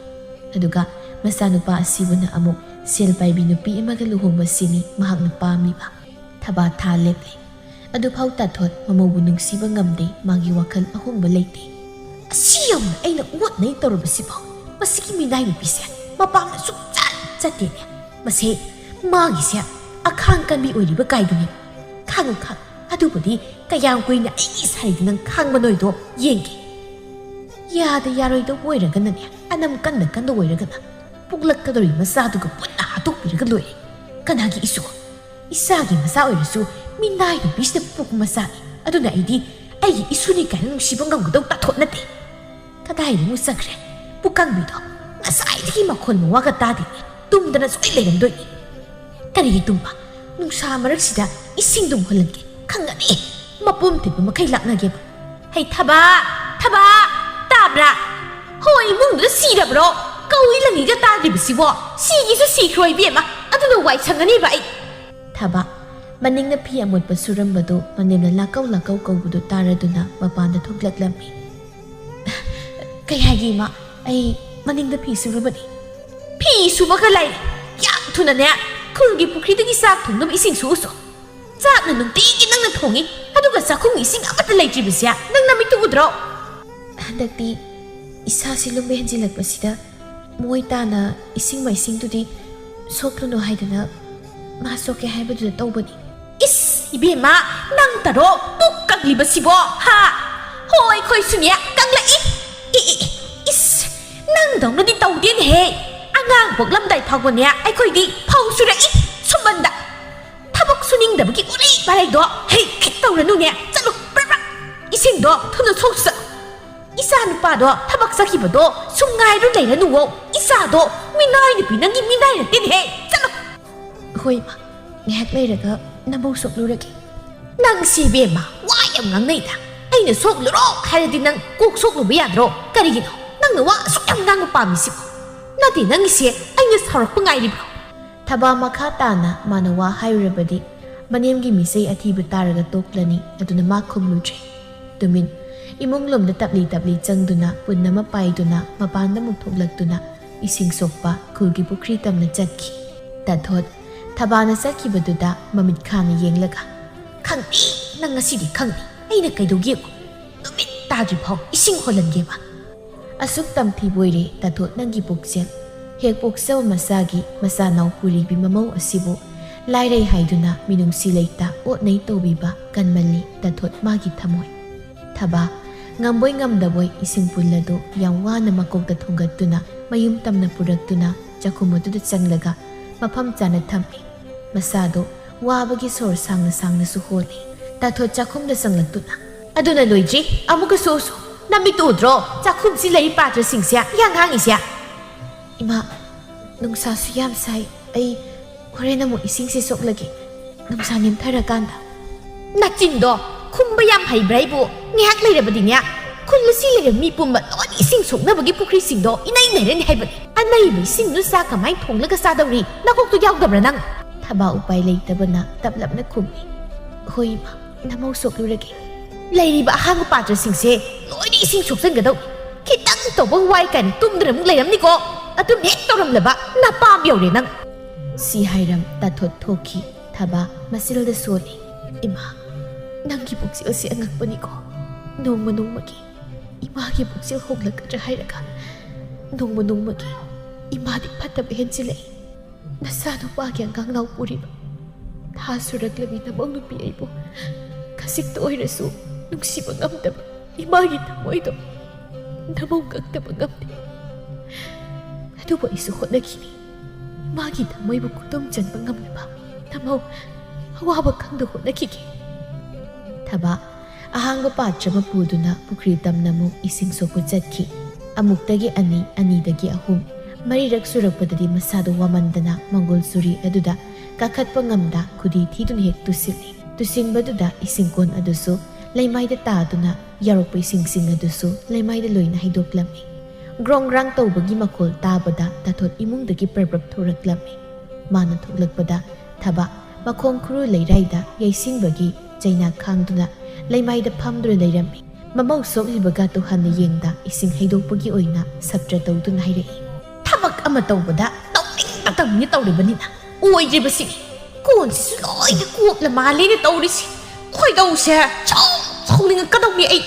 ꯑꯗꯨꯒ ꯃꯆꯥꯅꯨꯄꯥ ꯑꯁꯤꯕꯨꯅ ꯑꯃꯨꯛ ꯁꯦꯜ ꯄꯥꯏꯕꯤ ꯅꯨꯄꯤ ꯑꯃꯒ ꯂꯨꯍꯣꯡꯕꯁꯤꯅꯤ ꯃꯍꯥꯛꯅ ꯄꯥꯝꯃꯤꯕ꯫ ꯊꯕꯥ ꯊꯥ ꯂꯦꯞꯂꯦ꯫ ꯑꯗꯨꯐꯥꯎ ꯇꯥꯊꯣꯠ ꯃꯃꯧꯕꯨ ꯅꯨꯡꯁꯤꯕ ꯉꯝꯗꯦ, ꯃꯥꯒꯤ ꯋꯥꯈꯜ ꯑꯍꯣꯡꯕ ꯂꯩꯇꯦ꯫ ꯑꯁꯤ ꯌꯧꯅ ꯑꯩꯅ ꯑꯣꯠꯅꯩ ꯇꯧꯔꯕꯁꯤꯐꯥꯎ ꯃꯁꯤꯒꯤ ꯃꯤꯅꯥꯏ ꯅꯨꯄꯤꯁꯦ ꯃꯄꯥꯝꯗ ꯁꯨꯡꯆꯠ ꯆꯠꯇꯦꯅꯦ꯫ ꯃꯁꯦ ꯃꯥꯒꯤꯁꯦ ꯑꯈꯥꯡ ꯀꯟꯕꯤ ꯑꯣꯏꯔꯤꯕ ꯀꯥꯏꯗꯨꯅꯤ꯫ ꯈꯥꯡꯉꯨ ꯈꯥꯡꯉꯨ, ꯑꯗꯨꯕꯨꯗꯤ ꯀꯌꯥꯝ ꯀꯨꯏꯅ ꯑꯩꯒꯤ ꯁꯥꯔꯤꯗ ꯅꯪ ꯈꯥꯡꯕꯅꯣꯏꯗꯣ ꯌꯦꯡꯒꯦ꯫ ꯌꯥꯗ ꯌꯥꯔꯣꯏꯗꯧꯕ ꯑꯣꯏꯔꯒꯅꯅꯦ, ꯑꯅꯝ ꯀꯟꯗ ꯀꯟꯗ ꯑꯣꯏꯔꯒꯅ ꯄꯣꯛꯂꯛꯀꯗꯧꯔꯤ ꯃꯆꯥꯗꯨꯒ ꯄꯨꯟꯅ ꯍꯥꯠꯇꯣꯛꯄꯤꯔꯒ ꯂꯣꯏꯔꯦ꯫ ꯀꯅꯥꯒꯤ ꯏꯁꯨ? ꯏꯆꯥꯒꯤ ꯃꯆꯥ ꯑꯣꯏꯔꯁꯨ ꯃꯤꯅꯥꯏ ꯅꯨꯄꯤꯁꯤꯅ ꯄꯣꯛꯄ ꯃꯆꯥꯅꯤ꯫ ꯑꯗꯨꯅ ꯑꯩꯗꯤ ꯑꯩꯒꯤ ꯏꯁꯨꯅꯤ ꯀꯥꯏꯅ ꯅꯨꯡꯁꯤꯕ ꯉꯝꯒꯗꯧ ꯇꯥꯊꯣꯠ ꯅꯠꯇꯦ꯫ ꯀꯗꯥꯏꯗ ꯑꯃꯨꯛ ꯆꯠꯈ꯭ꯔꯦ? ꯄꯨꯀꯪꯕꯤꯗꯣ ꯉꯁꯥꯏꯗꯒꯤ ꯃꯈꯣꯟ ꯃꯋꯥꯒ ꯇꯥꯗꯦꯅꯦ꯫ ꯇꯨꯝꯗꯅ ꯁꯣꯏ ꯂꯩꯔꯝꯗꯣꯏꯅꯤ꯫ ꯀꯔꯤꯒꯤ ꯇꯨꯝꯕ? ꯅꯨꯡꯁꯥ ꯃꯔꯛꯁꯤꯗ ꯏꯁꯤꯡꯗꯨ ꯃꯨꯍꯜꯂꯟꯒꯦ꯫ ꯈꯪꯒꯅꯤ꯫ ꯃꯄꯨꯝ ꯊꯤꯟꯕ ꯃꯈꯩ ꯂꯥꯛꯅꯒꯦꯕ꯫ ꯍꯩ ꯊꯕꯥ! ꯊꯕꯥ! ꯇꯥꯕ꯭ꯔꯥ? ꯍꯣꯏ, ꯏꯃꯨꯡꯗꯨꯗ ꯁꯤꯔꯕ꯭ꯔꯣ? ꯀꯧꯏ ꯂꯪꯉꯤꯒ ꯇꯥꯗ꯭ꯔꯤꯕꯁꯤꯕꯣ? ꯁꯤꯒꯤꯁꯨ ꯁꯤꯈ꯭ꯔꯣ ꯏꯕꯦꯝꯃ꯫ ꯑꯗꯨꯅ ꯋꯥꯏ ꯁꯪꯒꯅꯤꯕ ꯑꯩ꯫ ꯊꯕꯥ, ꯃꯅꯤꯡꯅ ꯐꯤ ꯑꯃꯣꯠꯄ ꯁꯨꯔꯝꯕꯗꯨ ꯃꯅꯦꯝꯅ ꯂꯥꯛꯀꯧ ꯂꯥꯛꯀꯧ ꯀꯧꯕꯗꯨ ꯇꯥꯔꯗꯨꯅ ꯃꯄꯥꯟꯗ ꯊꯣꯛꯂꯛꯂꯝꯃꯤ꯫ ꯀꯩ ꯍꯥꯏꯒꯦ ꯏꯃꯥ? ꯑꯩ ꯃꯅꯤꯡꯗ ꯐꯤ ꯁꯨꯔꯨꯕꯅꯤ꯫ ꯐꯤ ꯁꯨꯕꯒ ꯂꯥꯏꯔꯤ꯫ ꯌꯥꯝ ꯊꯨꯅꯅꯦ, ꯈꯨꯜꯒꯤ ꯄꯨꯈ꯭ꯔꯤꯗꯒꯤ ꯆꯥꯛ ꯊꯣꯡꯅꯕ ꯏꯁꯤꯡ ꯁꯣꯛꯎꯁꯣ꯫ ꯆꯥꯛꯅ ꯅꯨꯡꯇꯤꯒꯤ ꯅꯪꯅ ꯊꯣꯡꯉꯤ, ꯑꯗꯨꯒ ꯆꯥꯛꯈꯨꯝꯒꯤ ꯏꯁꯤꯡ ꯑꯃꯠꯇ ꯂꯩꯇ꯭ꯔꯤꯕꯁꯦ ꯅꯪ ꯅꯃꯤꯠꯇꯨ ꯎꯗ꯭ꯔꯣ? ꯍꯟꯗꯛꯇꯤ ꯏꯁꯥꯁꯤ ꯂꯨꯝꯕ ꯍꯦꯟꯖꯤꯜꯂꯛꯄꯁꯤꯗ ꯃꯣꯏ ꯇꯥꯅ ꯏꯁꯤꯡ ꯃꯥꯏꯁꯤꯡꯗꯨꯗꯤ ꯁꯣꯛꯂꯨꯅꯨ ꯍꯥꯏꯗꯅ ꯃꯥ ꯁꯣꯛꯀꯦ ꯍꯥꯏꯕꯗꯨꯗ ꯇꯧꯕꯅꯤ꯫ ꯏꯁ, ꯏꯕꯦꯝꯃ, ꯅꯪ ꯇꯔꯣ ꯄꯨꯛ ꯀꯪꯂꯤꯕꯁꯤꯕꯣ, ꯍꯥ? ꯍꯣꯏ, ꯑꯩꯈꯣꯏꯁꯨꯅꯦ ꯀꯪꯂꯛꯏ꯫ ꯏ, ꯏ, ꯏ, ꯏꯁ, ꯅꯪꯗꯧꯅꯗꯤ ꯇꯧꯗꯦꯅꯦꯍꯦ꯫ ꯑꯉꯥꯡ ꯄꯣꯛꯂꯝꯗꯥꯏ ꯐꯥꯎꯕꯅꯦ ꯑꯩꯈꯣꯏꯗꯤ ꯐꯧ ꯁꯨꯔꯛꯏ ꯁꯨꯝꯕꯟꯗ꯫ ꯊꯕꯛ ꯁꯨꯅꯤꯡꯗꯕꯒꯤ ꯎꯔꯩ ꯄꯥꯔꯩꯗꯣ ꯍꯦꯛ ꯈꯤꯠ ꯇꯧꯔꯅꯨꯅꯦ꯫ ꯆꯠꯂꯨ, ꯄ꯭ꯔꯞ ꯄ꯭ꯔꯞ ꯏꯁꯤꯡꯗꯣ ꯊꯨꯅ ꯁꯣꯛꯆ-, ꯏꯆꯥ ꯅꯨꯄꯥꯗꯣ ꯊꯕꯛ ꯆꯠꯈꯤꯕꯗꯣ ꯁꯨꯝ ꯉꯥꯏꯔꯨ ꯂꯩꯔꯅꯨꯋꯣ꯫ ꯏꯆꯥꯗꯣ ꯃꯤꯅꯥꯏ ꯅꯨꯄꯤ ꯅꯪꯒꯤ ꯃꯤꯅꯥꯏ ꯅꯠꯇꯦꯅꯦꯍꯦ꯫ ꯆꯠꯂꯨ꯫ ꯍꯣꯏ, ꯏꯃꯥ, ꯉꯥꯏꯍꯥꯛ ꯂꯩꯔꯒ ꯅꯃꯧ ꯁꯣꯛꯂꯨꯔꯒꯦ꯫ ꯅꯪꯁꯤ ꯏꯕꯦꯝꯃ, ꯋꯥ ꯌꯥꯝ ꯉꯥꯡꯅꯩꯗ꯫ ꯑꯩꯅ ꯁꯣꯛꯂꯨꯔꯣ ꯍꯥꯏꯔꯗꯤ ꯅꯪ ꯀꯣꯛ ꯁꯣꯛꯂꯨꯕ ꯌꯥꯗ꯭ꯔꯣ? ꯀꯔꯤꯒꯤꯅꯣ ꯅꯪꯅ ꯋꯥ ꯑꯁꯨꯛ ꯌꯥꯝ ꯉꯥꯡꯕ ꯄꯥꯝꯃꯤꯁꯤꯕꯣ? ꯅꯠꯇꯦ, ꯅꯪꯒꯤꯁꯦ ꯑꯩꯅ ꯁꯥꯎꯔꯛꯄ ꯉꯥꯏꯔꯤꯕ꯭ꯔꯣ? ꯊꯕꯥ ꯃꯈꯥ ꯇꯥꯅ ꯃꯥꯅ ꯋꯥ ꯍꯥꯏꯔꯨꯔꯕꯗꯤ ꯃꯅꯦꯝꯒꯤ ꯃꯤꯆꯩ ꯑꯊꯤꯕ ꯇꯥꯔꯒ ꯇꯣꯛꯂꯅꯤ꯫ ꯑꯗꯨꯅ ꯃꯥ ꯈꯨꯝꯂꯨꯗ꯭ꯔꯦ꯫ ꯇꯨꯃꯤꯟ ꯏꯃꯨꯡ ꯂꯣꯝꯗ ꯇꯞꯂꯤ ꯇꯞꯂꯤ ꯆꯪꯗꯨꯅ ꯄꯨꯟ ꯑꯃ ꯄꯥꯏꯗꯨꯅ ꯃꯄꯥꯟꯗ ꯑꯃꯨꯛ ꯊꯣꯛꯂꯛꯇꯨꯅ ꯏꯁꯤꯡ ꯁꯣꯛꯄ ꯈꯨꯜꯒꯤ ꯄꯨꯈ꯭ꯔꯤ ꯇꯝꯅ ꯆꯠꯈꯤ꯫ ꯇꯥꯊꯣꯠ, ꯊꯕꯥꯅ ꯆꯠꯈꯤꯕꯗꯨꯗ ꯃꯃꯤꯠ ꯈꯥꯅ ꯌꯦꯡꯂꯒ, "ꯈꯪꯅꯤ, ꯅꯪ ꯉꯁꯤꯗꯤ ꯈꯪꯅꯤ꯫ ꯑꯩꯅ ꯀꯩꯗꯧꯒꯦ ꯌꯦꯡꯉꯨ꯫ ꯅꯨꯃꯤꯠ ꯇꯥꯗ꯭ꯔꯤ ꯐꯥꯎ ꯏꯁꯤꯡ ꯍꯣꯜꯍꯟꯒꯦꯕ꯫ ꯑꯁꯨꯛ ꯇꯝꯊꯤꯕ ꯑꯣꯏꯔꯦ ꯇꯥꯊꯣꯠ ꯅꯪꯒꯤ ꯄꯨꯛꯆꯦꯜ꯫ ꯍꯦꯛ ꯄꯣꯛꯆꯕ ꯃꯆꯥꯒꯤ ꯃꯆꯥꯅꯥꯎ ꯄꯨꯔꯤꯕꯤ ꯃꯃꯧ ꯑꯁꯤꯕꯨ ꯂꯥꯏꯔꯩ ꯍꯥꯏꯗꯨꯅ ꯃꯤꯅꯨꯡꯁꯤ ꯂꯩꯇ ꯑꯣꯠꯅꯩ ꯇꯧꯕꯤꯕ ꯀꯟꯃꯜꯂꯤ ꯇꯥꯊꯣꯠ ꯃꯥꯒꯤ ꯊꯃꯣꯏ꯫ ꯊꯕꯥ, ꯉꯝꯕꯣꯏ ꯉꯝꯗꯕꯣꯏ ꯏꯁꯤꯡ ꯄꯨꯜ ꯑꯗꯨ ꯌꯥꯝ ꯋꯥꯅ ꯃꯀꯣꯛꯇ ꯊꯣꯡꯒꯠꯇꯨꯅ ꯃꯌꯨꯝ ꯇꯝꯅ ꯄꯨꯔꯛꯇꯨꯅ ꯆꯥꯛꯈꯨꯝ ꯑꯗꯨꯗ ꯆꯪꯂꯒ ꯃꯐꯝ ꯆꯥꯅ ꯊꯝꯃꯤ꯫ ꯃꯁꯥꯗꯣ ꯋꯥꯕꯒꯤ ꯁꯣꯔ ꯁꯥꯡꯅ ꯁꯥꯡꯅꯁꯨ ꯍꯣꯜꯂꯤ꯫ ꯇꯥꯊꯣꯠ ꯆꯥꯛꯈꯨꯝꯗ ꯆꯪꯂꯛꯇꯨꯅ, "ꯑꯗꯨꯅ ꯂꯣꯏꯗ꯭ꯔꯤ, ꯑꯃꯨꯛꯀꯁꯨ ꯎꯁꯨ꯫ ꯅꯃꯤꯠꯇꯨ ꯎꯗ꯭ꯔꯣ? ꯆꯥꯛꯈꯨꯝꯁꯤ ꯂꯩꯔꯤ ꯄꯥꯇ꯭ꯔꯁꯤꯡꯁꯦ ꯏꯍꯥꯡ ꯍꯥꯡꯉꯤꯁꯦ?" "ꯏꯃꯥ, ꯅꯨꯡꯁꯥꯁꯨ ꯌꯥꯝ ꯁꯥꯏ꯫ ꯑꯩ ꯍꯣꯔꯦꯟ ꯑꯃꯨꯛ ꯏꯁꯤꯡꯁꯦ ꯁꯣꯛꯂꯒꯦ, ꯅꯨꯡꯁꯥ ꯅꯦꯝꯊꯔꯀꯥꯟꯗ꯫" "ꯅꯆꯤꯟꯗꯣ ꯈꯨꯝꯕ ꯌꯥꯝ ꯍꯩꯕ꯭ꯔꯥ ꯑꯩꯕꯨ? ꯉꯥꯏꯍꯥꯛ ꯂꯩꯔꯕꯗꯤꯅꯦ, ꯈꯨꯜ ꯑꯁꯤ ꯂꯩꯔꯕ ꯃꯤ ꯄꯨꯝꯕ ꯂꯣꯏꯅ ꯏꯁꯤꯡ ꯁꯣꯛꯅꯕꯒꯤ ꯄꯨꯈ꯭ꯔꯤꯁꯤꯡꯗꯣ ꯏꯅꯩ ꯅꯩꯔꯅꯤ ꯍꯥꯏꯕꯅꯤ꯫ ꯑꯅꯩꯕ ꯏꯁꯤꯡꯗꯨ ꯆꯥꯛ ꯀꯃꯥꯏꯅ ꯊꯣꯡꯂꯒ ꯆꯥꯗꯧꯔꯤ? ꯅꯀꯣꯛꯇꯣ ꯌꯥꯎꯗꯕ꯭ꯔꯥ ꯅꯪ?" ꯊꯕꯥ ꯎꯄꯥꯏ ꯂꯩꯇꯕꯅ ꯇꯞꯂꯞꯅ ꯈꯨꯝꯃꯤ, "ꯍꯣꯏ ꯏꯃꯥ, ꯅꯃꯧ ꯁꯣꯛꯂꯨꯔꯒꯦ꯫" "ꯂꯩꯔꯤꯕ ꯑꯍꯥꯡꯕ ꯄꯥꯇ꯭ꯔꯁꯤꯡꯁꯦ ꯂꯣꯏꯅ ꯏꯁꯤꯡ ꯁꯣꯛꯆꯟꯒꯗꯧ꯫ ꯈꯤꯇꯪ ꯇꯧꯕ ꯋꯥꯏ ꯀꯥꯏꯅ ꯇꯨꯝꯗꯨꯅ ꯑꯃꯨꯛ ꯂꯩꯔꯝꯅꯤꯀꯣ꯫ ꯑꯗꯨꯝ ꯍꯦꯛ ꯇꯧꯔꯝꯂꯕ ꯅꯄꯥꯝ ꯌꯧꯔꯦ ꯅꯪ꯫" ꯁꯤ ꯍꯥꯏꯔꯝ ꯇꯥꯊꯣꯠ ꯊꯣꯛꯈꯤ꯫ ꯊꯕꯥ ꯃꯆꯤꯜꯗ ꯁꯣꯜꯂꯤ, "ꯏꯃꯥ, ꯅꯪꯒꯤ ꯄꯨꯛꯆꯦꯜꯁꯤ ꯑꯉꯛꯄꯅꯤꯀꯣ꯫ ꯅꯣꯡꯃ ꯅꯣꯡꯃꯒꯤ ꯏꯃꯥꯒꯤ ꯄꯨꯛꯆꯦꯜ ꯍꯣꯡꯂꯛꯀꯗ꯭ꯔꯥ ꯍꯥꯏꯔꯒ ꯅꯣꯡꯃ ꯅꯣꯡꯃꯒꯤ ꯏꯃꯥꯗꯤ ꯐꯠꯇꯕ ꯍꯦꯟꯖꯤꯜꯂꯛꯏ꯫ ꯅꯆꯥꯅꯨꯄꯥꯒꯤ ꯑꯉꯥꯡ ꯅꯥꯎ ꯄꯨꯔꯤꯕ ꯊꯥ ꯁꯨꯔꯛꯂꯕꯤ ꯅꯃꯧ ꯅꯨꯄꯤ ꯑꯩꯕꯨ ꯈꯖꯤꯛꯇ ꯑꯣꯏꯔꯁꯨ ꯅꯨꯡꯁꯤꯕ ꯉꯝꯗꯕ ꯏꯃꯥꯒꯤ ꯊꯃꯣꯏꯗꯣ ꯅꯃꯧ ꯉꯛꯇꯕ ꯉꯝꯗꯦ꯫ ꯑꯗꯨꯕꯨ ꯑꯩꯁꯨ ꯍꯣꯠꯅꯈꯤꯅꯤ꯫ ꯏꯃꯥꯒꯤ ꯊꯃꯣꯏꯕꯨ ꯈꯨꯗꯨꯝ ꯆꯟꯕ ꯉꯝꯅꯕ ꯅꯃꯧ ꯑꯋꯥꯕ ꯈꯪꯗ ꯍꯣꯠꯅꯈꯤꯒꯦ꯫" ꯊꯕꯥ ꯑꯍꯥꯡꯕ ꯄꯥꯇ꯭ꯔ ꯑꯃ ꯄꯨꯗꯨꯅ ꯄꯨꯈ꯭ꯔꯤ ꯇꯝꯅ ꯑꯃꯨꯛ ꯏꯁꯤꯡ ꯁꯣꯛꯄ ꯆꯠꯈꯤ꯫ ꯑꯃꯨꯛꯇꯒꯤ ꯑꯅꯤ, ꯑꯅꯤꯗꯒꯤ ꯑꯍꯨꯝ, ꯃꯔꯤꯔꯛ ꯁꯨꯔꯛꯄꯗꯗꯤ ꯃꯁꯥꯗꯣ ꯋꯥꯃꯟꯗꯅ ꯃꯪꯒꯣꯜ ꯆꯨꯔꯤ ꯑꯗꯨꯗ ꯀꯥꯈꯠꯄ ꯉꯝꯗ ꯈꯨꯗꯤ ꯊꯤꯗꯨꯅ ꯍꯦꯛ ꯇꯨꯁꯤꯜꯂꯤ꯫ ꯇꯨꯁꯤꯟꯕꯗꯨꯗ ꯏꯁꯤꯡ ꯀꯣꯟ ꯑꯗꯨꯁꯨ ꯂꯩꯃꯥꯏꯗ ꯇꯥꯗꯨꯅ ꯌꯥꯎꯔꯛꯄ ꯏꯁꯤꯡꯁꯤꯡ ꯑꯗꯨꯁꯨ ꯂꯩꯃꯥꯏꯗ ꯂꯣꯏꯅ ꯍꯩꯗꯣꯛꯂꯝꯃꯤ꯫ ꯒ꯭ꯔꯣꯡ ꯒ꯭ꯔꯥꯡ ꯇꯧꯕꯒꯤ ꯃꯈꯣꯜ ꯇꯥꯕꯗ ꯇꯥꯊꯣꯠ ꯏꯃꯨꯡꯗꯒꯤ ꯄ꯭ꯔꯞ ꯄ꯭ꯔꯞ ꯊꯣꯔꯛꯂꯝꯃꯤ꯫ ꯃꯥꯅ ꯊꯣꯛꯂꯛꯄꯗ ꯊꯕꯥ ꯃꯈꯣꯡ ꯈꯨꯔꯨ ꯂꯩꯔꯥꯏꯗ ꯌꯩꯁꯤꯟꯕꯒꯤ ꯆꯩꯅꯥ ꯈꯥꯡꯗꯨꯅ ꯂꯩꯃꯥꯏꯗ ꯐꯝꯗꯨꯅ ꯂꯩꯔꯝꯃꯤ꯫ ꯃꯃꯧ ꯁꯣꯛꯂꯤꯕꯒ ꯇꯨꯍꯟꯅ ꯌꯦꯡꯗ ꯏꯁꯤꯡ ꯍꯩꯗꯣꯛꯄꯒꯤ ꯑꯣꯏꯅ ꯁꯞꯇ꯭ꯔ ꯇꯧꯗꯨꯅ ꯍꯥꯏꯔꯛꯏ꯫ ꯊꯕꯛ ꯑꯃ ꯇꯧꯕꯗ ꯇꯧꯅꯤꯡ ꯇꯧꯅꯤꯡ ꯇꯧꯔꯤꯕꯅꯤꯅ ꯑꯣꯏꯗ꯭ꯔꯤꯕꯁꯤꯅꯤ꯫ ꯀꯣꯟꯁꯤꯁꯨ ꯂꯣꯏꯅ ꯀꯣꯛꯂ ꯃꯥꯜꯂꯦꯅ ꯇꯧꯔꯤꯁꯤ꯫ ꯈꯣꯏꯗꯧꯁꯦ ꯁꯥꯎ ꯁꯥꯎꯅꯤꯡꯉꯛꯀꯗꯧꯅꯤ ꯑꯩ꯫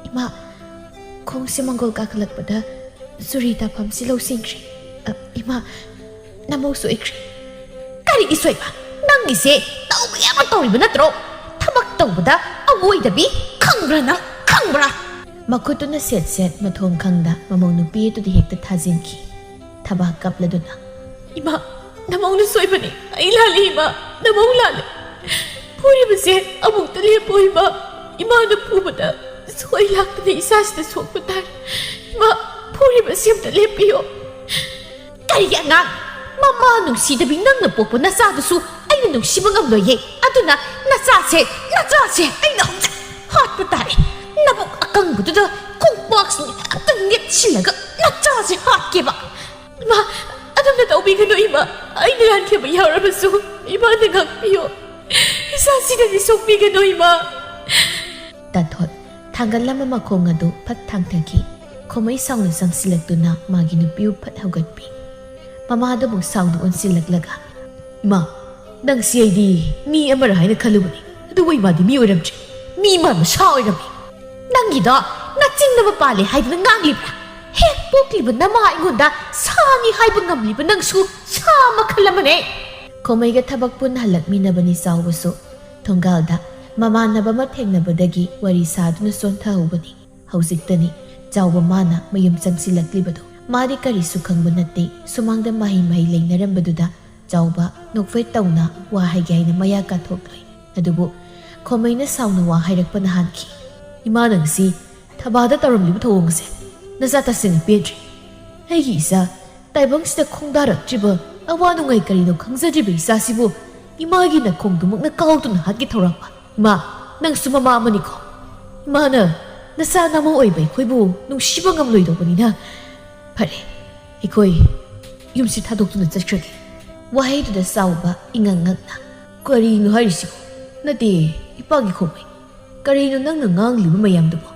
ꯏꯃꯥ, ꯈꯣꯡꯁꯦ ꯃꯪꯒꯣꯜ ꯀꯥꯈꯠꯂꯛꯄꯗ ꯆꯨꯔꯤ ꯇꯥꯐꯝꯁꯤ ꯂꯧꯁꯤꯟꯈ꯭ꯔꯦ꯫ ꯑ, ꯏꯃꯥ, ꯅꯃꯧ ꯁꯣꯏꯈ꯭ꯔꯦ꯫ ꯀꯔꯤꯒꯤ ꯁꯣꯏꯕ? ꯅꯪꯒꯤꯁꯦ ꯇꯧꯕ ꯌꯥꯕ ꯇꯧꯔꯤꯕ ꯅꯠꯇ꯭ꯔꯣ? ꯊꯕꯛ ꯇꯧꯕꯗ ꯑꯋꯣꯏꯗꯕꯤ ꯈꯪꯕ꯭ꯔꯥ ꯅꯪ? ꯈꯪꯕ꯭ꯔꯥ? ꯃꯈꯨꯠꯇꯨꯅ ꯁꯦꯠ ꯁꯦꯠ ꯃꯊꯣꯡ ꯈꯪꯗ ꯃꯃꯧ ꯅꯨꯄꯤ ꯑꯗꯨꯗ ꯍꯦꯛꯇ ꯊꯥꯖꯤꯟꯈꯤ꯫ ꯊꯕꯥꯛ ꯀꯞꯂꯗꯨꯅ, "ꯏꯃꯥ, ꯅꯃꯧꯅ ꯁꯣꯏꯕꯅꯤ꯫ ꯑꯩ ꯂꯥꯜꯂꯤ ꯏꯃꯥ꯫ ꯅꯃꯧ ꯂꯥꯜꯂꯤ꯫ ꯐꯨꯔꯤꯕꯁꯦ ꯑꯃꯨꯛꯇ ꯂꯦꯞꯄꯣ ꯏꯃꯥ꯫ ꯏꯃꯥꯅ ꯐꯨꯕꯗ ꯁꯣꯏ ꯂꯥꯛꯇꯅ ꯏꯁꯥꯁꯤꯗ ꯁꯣꯛꯄ ꯇꯥꯔꯦ꯫ ꯏꯃꯥ, ꯐꯨꯔꯤꯕꯁꯦ ꯑꯝꯇ ꯂꯦꯞꯄꯤꯌꯣ꯫" "ꯀꯔꯤꯒꯤ ꯑꯉꯥꯡ? ꯃꯃꯥ ꯅꯨꯡꯁꯤꯗꯕꯤ ꯅꯪꯅ ꯄꯣꯛꯄ ꯅꯆꯥꯗꯨꯁꯨ ꯑꯩꯅ ꯅꯨꯡꯁꯤꯕ ꯉꯝꯂꯣꯏꯌꯦ꯫ ꯑꯗꯨꯅ ꯅꯆꯥꯁꯦ, ꯅꯆꯥꯁꯦ ꯑꯩꯅ ꯍꯧꯖꯤꯛ ꯍꯥꯠꯄ ꯇꯥꯔꯦ꯫ ꯅꯕꯨꯛ ꯑꯀꯪꯕꯗꯨꯗ ꯈꯣꯡꯄꯥꯛꯁꯤꯡ ꯑꯝꯇ ꯅꯦꯠꯁꯤꯜꯂꯒ ꯅꯆꯥꯁꯦ ꯍꯥꯠꯀꯦꯕ꯫" "ꯏꯃꯥ, ꯑꯗꯨꯝꯅ ꯇꯧꯕꯤꯒꯅꯨ ꯏꯃꯥ꯫ ꯑꯩꯅ ꯂꯥꯟꯈꯤꯕ ꯌꯥꯎꯔꯕꯁꯨ ꯏꯃꯥꯅ ꯉꯥꯛꯄꯤꯌꯨ꯫ ꯏꯁꯥꯁꯤꯗꯗꯤ ꯁꯣꯛꯄꯤꯒꯅꯨ ꯏꯃꯥ꯫" ꯇꯥꯊꯣꯠ ꯊꯥꯡꯒꯠꯂꯝꯕ ꯃꯈꯣꯡ ꯑꯗꯨ ꯐꯠ ꯊꯥꯡꯊꯈꯤ꯫ ꯈꯣꯃꯩ ꯁꯥꯎꯅ ꯆꯪꯁꯤꯜꯂꯛꯇꯨꯅ ꯃꯥꯒꯤ ꯅꯨꯄꯤꯕꯨ ꯐꯠ ꯍꯧꯒꯠꯄꯤ꯫ ꯃꯃꯥꯗꯨꯕꯨ ꯁꯥꯎꯅ ꯑꯣꯟꯁꯤꯜꯂꯛꯂꯒ, "ꯏꯃꯥ, ꯅꯪꯁꯤ ꯑꯩꯗꯤ ꯃꯤ ꯑꯃꯔ ꯍꯥꯏꯅ ꯈꯜꯂꯨꯕꯅꯤ, ꯑꯗꯨꯕꯨ ꯏꯃꯥꯗꯤ ꯃꯤ ꯑꯣꯏꯔꯝꯗ꯭ꯔꯦ꯫ ꯃꯤ ꯃꯥꯟꯕ ꯁꯥ ꯑꯣꯏꯔꯝꯃꯤ꯫ ꯅꯪꯒꯤꯗꯣ ꯅꯆꯤꯡꯅꯕ ꯄꯥꯜꯂꯦ ꯍꯥꯏꯗꯨꯅ ꯉꯥꯡꯂꯤꯕ꯭ꯔꯥ? ꯍꯦꯛ ꯄꯣꯛꯂꯤꯕ ꯅꯃꯥ ꯑꯩꯉꯣꯟꯗ ꯁꯥꯅꯤ ꯍꯥꯏꯕ ꯉꯝꯂꯤꯕ ꯅꯪꯁꯨ ꯁꯥ ꯃꯈꯜ ꯑꯃꯅꯦ꯫" ꯈꯣꯃꯩꯒ ꯊꯕꯛ ꯄꯨꯟꯅ ꯍꯜꯂꯛꯃꯤꯟꯅꯕꯅꯤ ꯆꯥꯎꯕꯁꯨ꯫ ꯊꯣꯡꯒꯥꯜꯗ ꯃꯃꯥꯟꯅꯕ ꯑꯃ ꯊꯦꯡꯅꯕꯗꯒꯤ ꯋꯥꯔꯤ ꯁꯥꯗꯨꯅ ꯆꯣꯟꯊꯍꯧꯕꯅꯤ꯫ ꯍꯧꯖꯤꯛꯇꯅꯤ ꯆꯥꯎꯕ ꯃꯥꯅ ꯃꯌꯨꯝ ꯆꯪꯁꯤꯜꯂꯛꯂꯤꯕꯗꯨ꯫ ꯃꯥꯗꯤ ꯀꯔꯤꯁꯨ ꯈꯪꯕ ꯅꯠꯇꯦ꯫ ꯁꯨꯃꯥꯡꯗ ꯃꯍꯩ ꯃꯍꯩ ꯂꯩꯅꯔꯝꯕꯗꯨꯗ ꯆꯥꯎꯕ ꯅꯣꯛꯐꯦꯠ ꯇꯧꯅ ꯋꯥ ꯍꯥꯏꯒꯦ ꯍꯥꯏꯅ ꯃꯌꯥ ꯀꯥꯊꯣꯛꯂꯨꯏ꯫ ꯑꯗꯨꯕꯨ ꯈꯣꯃꯩꯅ ꯁꯥꯎꯅ ꯋꯥ ꯍꯥꯏꯔꯛꯄꯅ ꯍꯥꯟꯈꯤ꯫ "ꯏꯃꯥ, ꯅꯪꯁꯤ ꯊꯕꯥꯗ ꯇꯧꯔꯝꯂꯤꯕ ꯊꯧꯑꯣꯡ ꯑꯁꯦ ꯅꯆꯥ ꯇꯁꯦꯡꯅ ꯄꯦꯟꯗ꯭ꯔꯤ꯫ ꯑꯩꯒꯤ ꯏꯆꯥ ꯇꯥꯏꯕꯪꯁꯤꯗ ꯈꯣꯡꯗꯥꯔꯛꯇ꯭ꯔꯤꯕ ꯑꯋꯥ ꯅꯨꯡꯉꯥꯏ ꯀꯔꯤꯅꯣ ꯈꯪꯖꯗ꯭ꯔꯤꯕ ꯏꯆꯥꯁꯤꯕꯨ ꯏꯃꯥꯒꯤ ꯅꯈꯣꯡꯗꯨꯃꯛꯅ ꯀꯥꯎꯗꯨꯅ ꯍꯥꯠꯀꯦ ꯊꯧꯔꯥꯡꯕ꯫ ꯏꯃꯥ, ꯅꯪꯁꯨ ꯃꯃꯥ ꯑꯃꯅꯤꯀꯣ꯫ ꯏꯃꯥꯅ ꯅꯆꯥ ꯅꯃꯧ ꯑꯣꯏꯕ ꯑꯩꯈꯣꯏꯕꯨ ꯅꯨꯡꯁꯤꯕ ꯉꯝꯂꯣꯏꯗꯧꯕꯅꯤꯅ꯫ ꯐꯔꯦ, ꯑꯩꯈꯣꯏ ꯌꯨꯝꯁꯤ ꯊꯥꯗꯣꯛꯇꯨꯅ ꯆꯠꯈ꯭ꯔꯒꯦ꯫" ꯋꯥꯍꯩꯗꯨꯗ ꯆꯥꯎꯕ ꯏꯉꯛ ꯉꯛꯅ, "ꯀꯔꯤꯅꯣ ꯍꯥꯏꯔꯤꯁꯤꯕꯣ? ꯅꯠꯇꯦ, ꯏꯄꯥꯒꯤ ꯈꯣꯃꯩ, ꯀꯔꯤꯅꯣ ꯅꯪꯅ ꯉꯥꯡꯂꯤꯕ ꯃꯌꯥꯝꯗꯨꯕꯣ?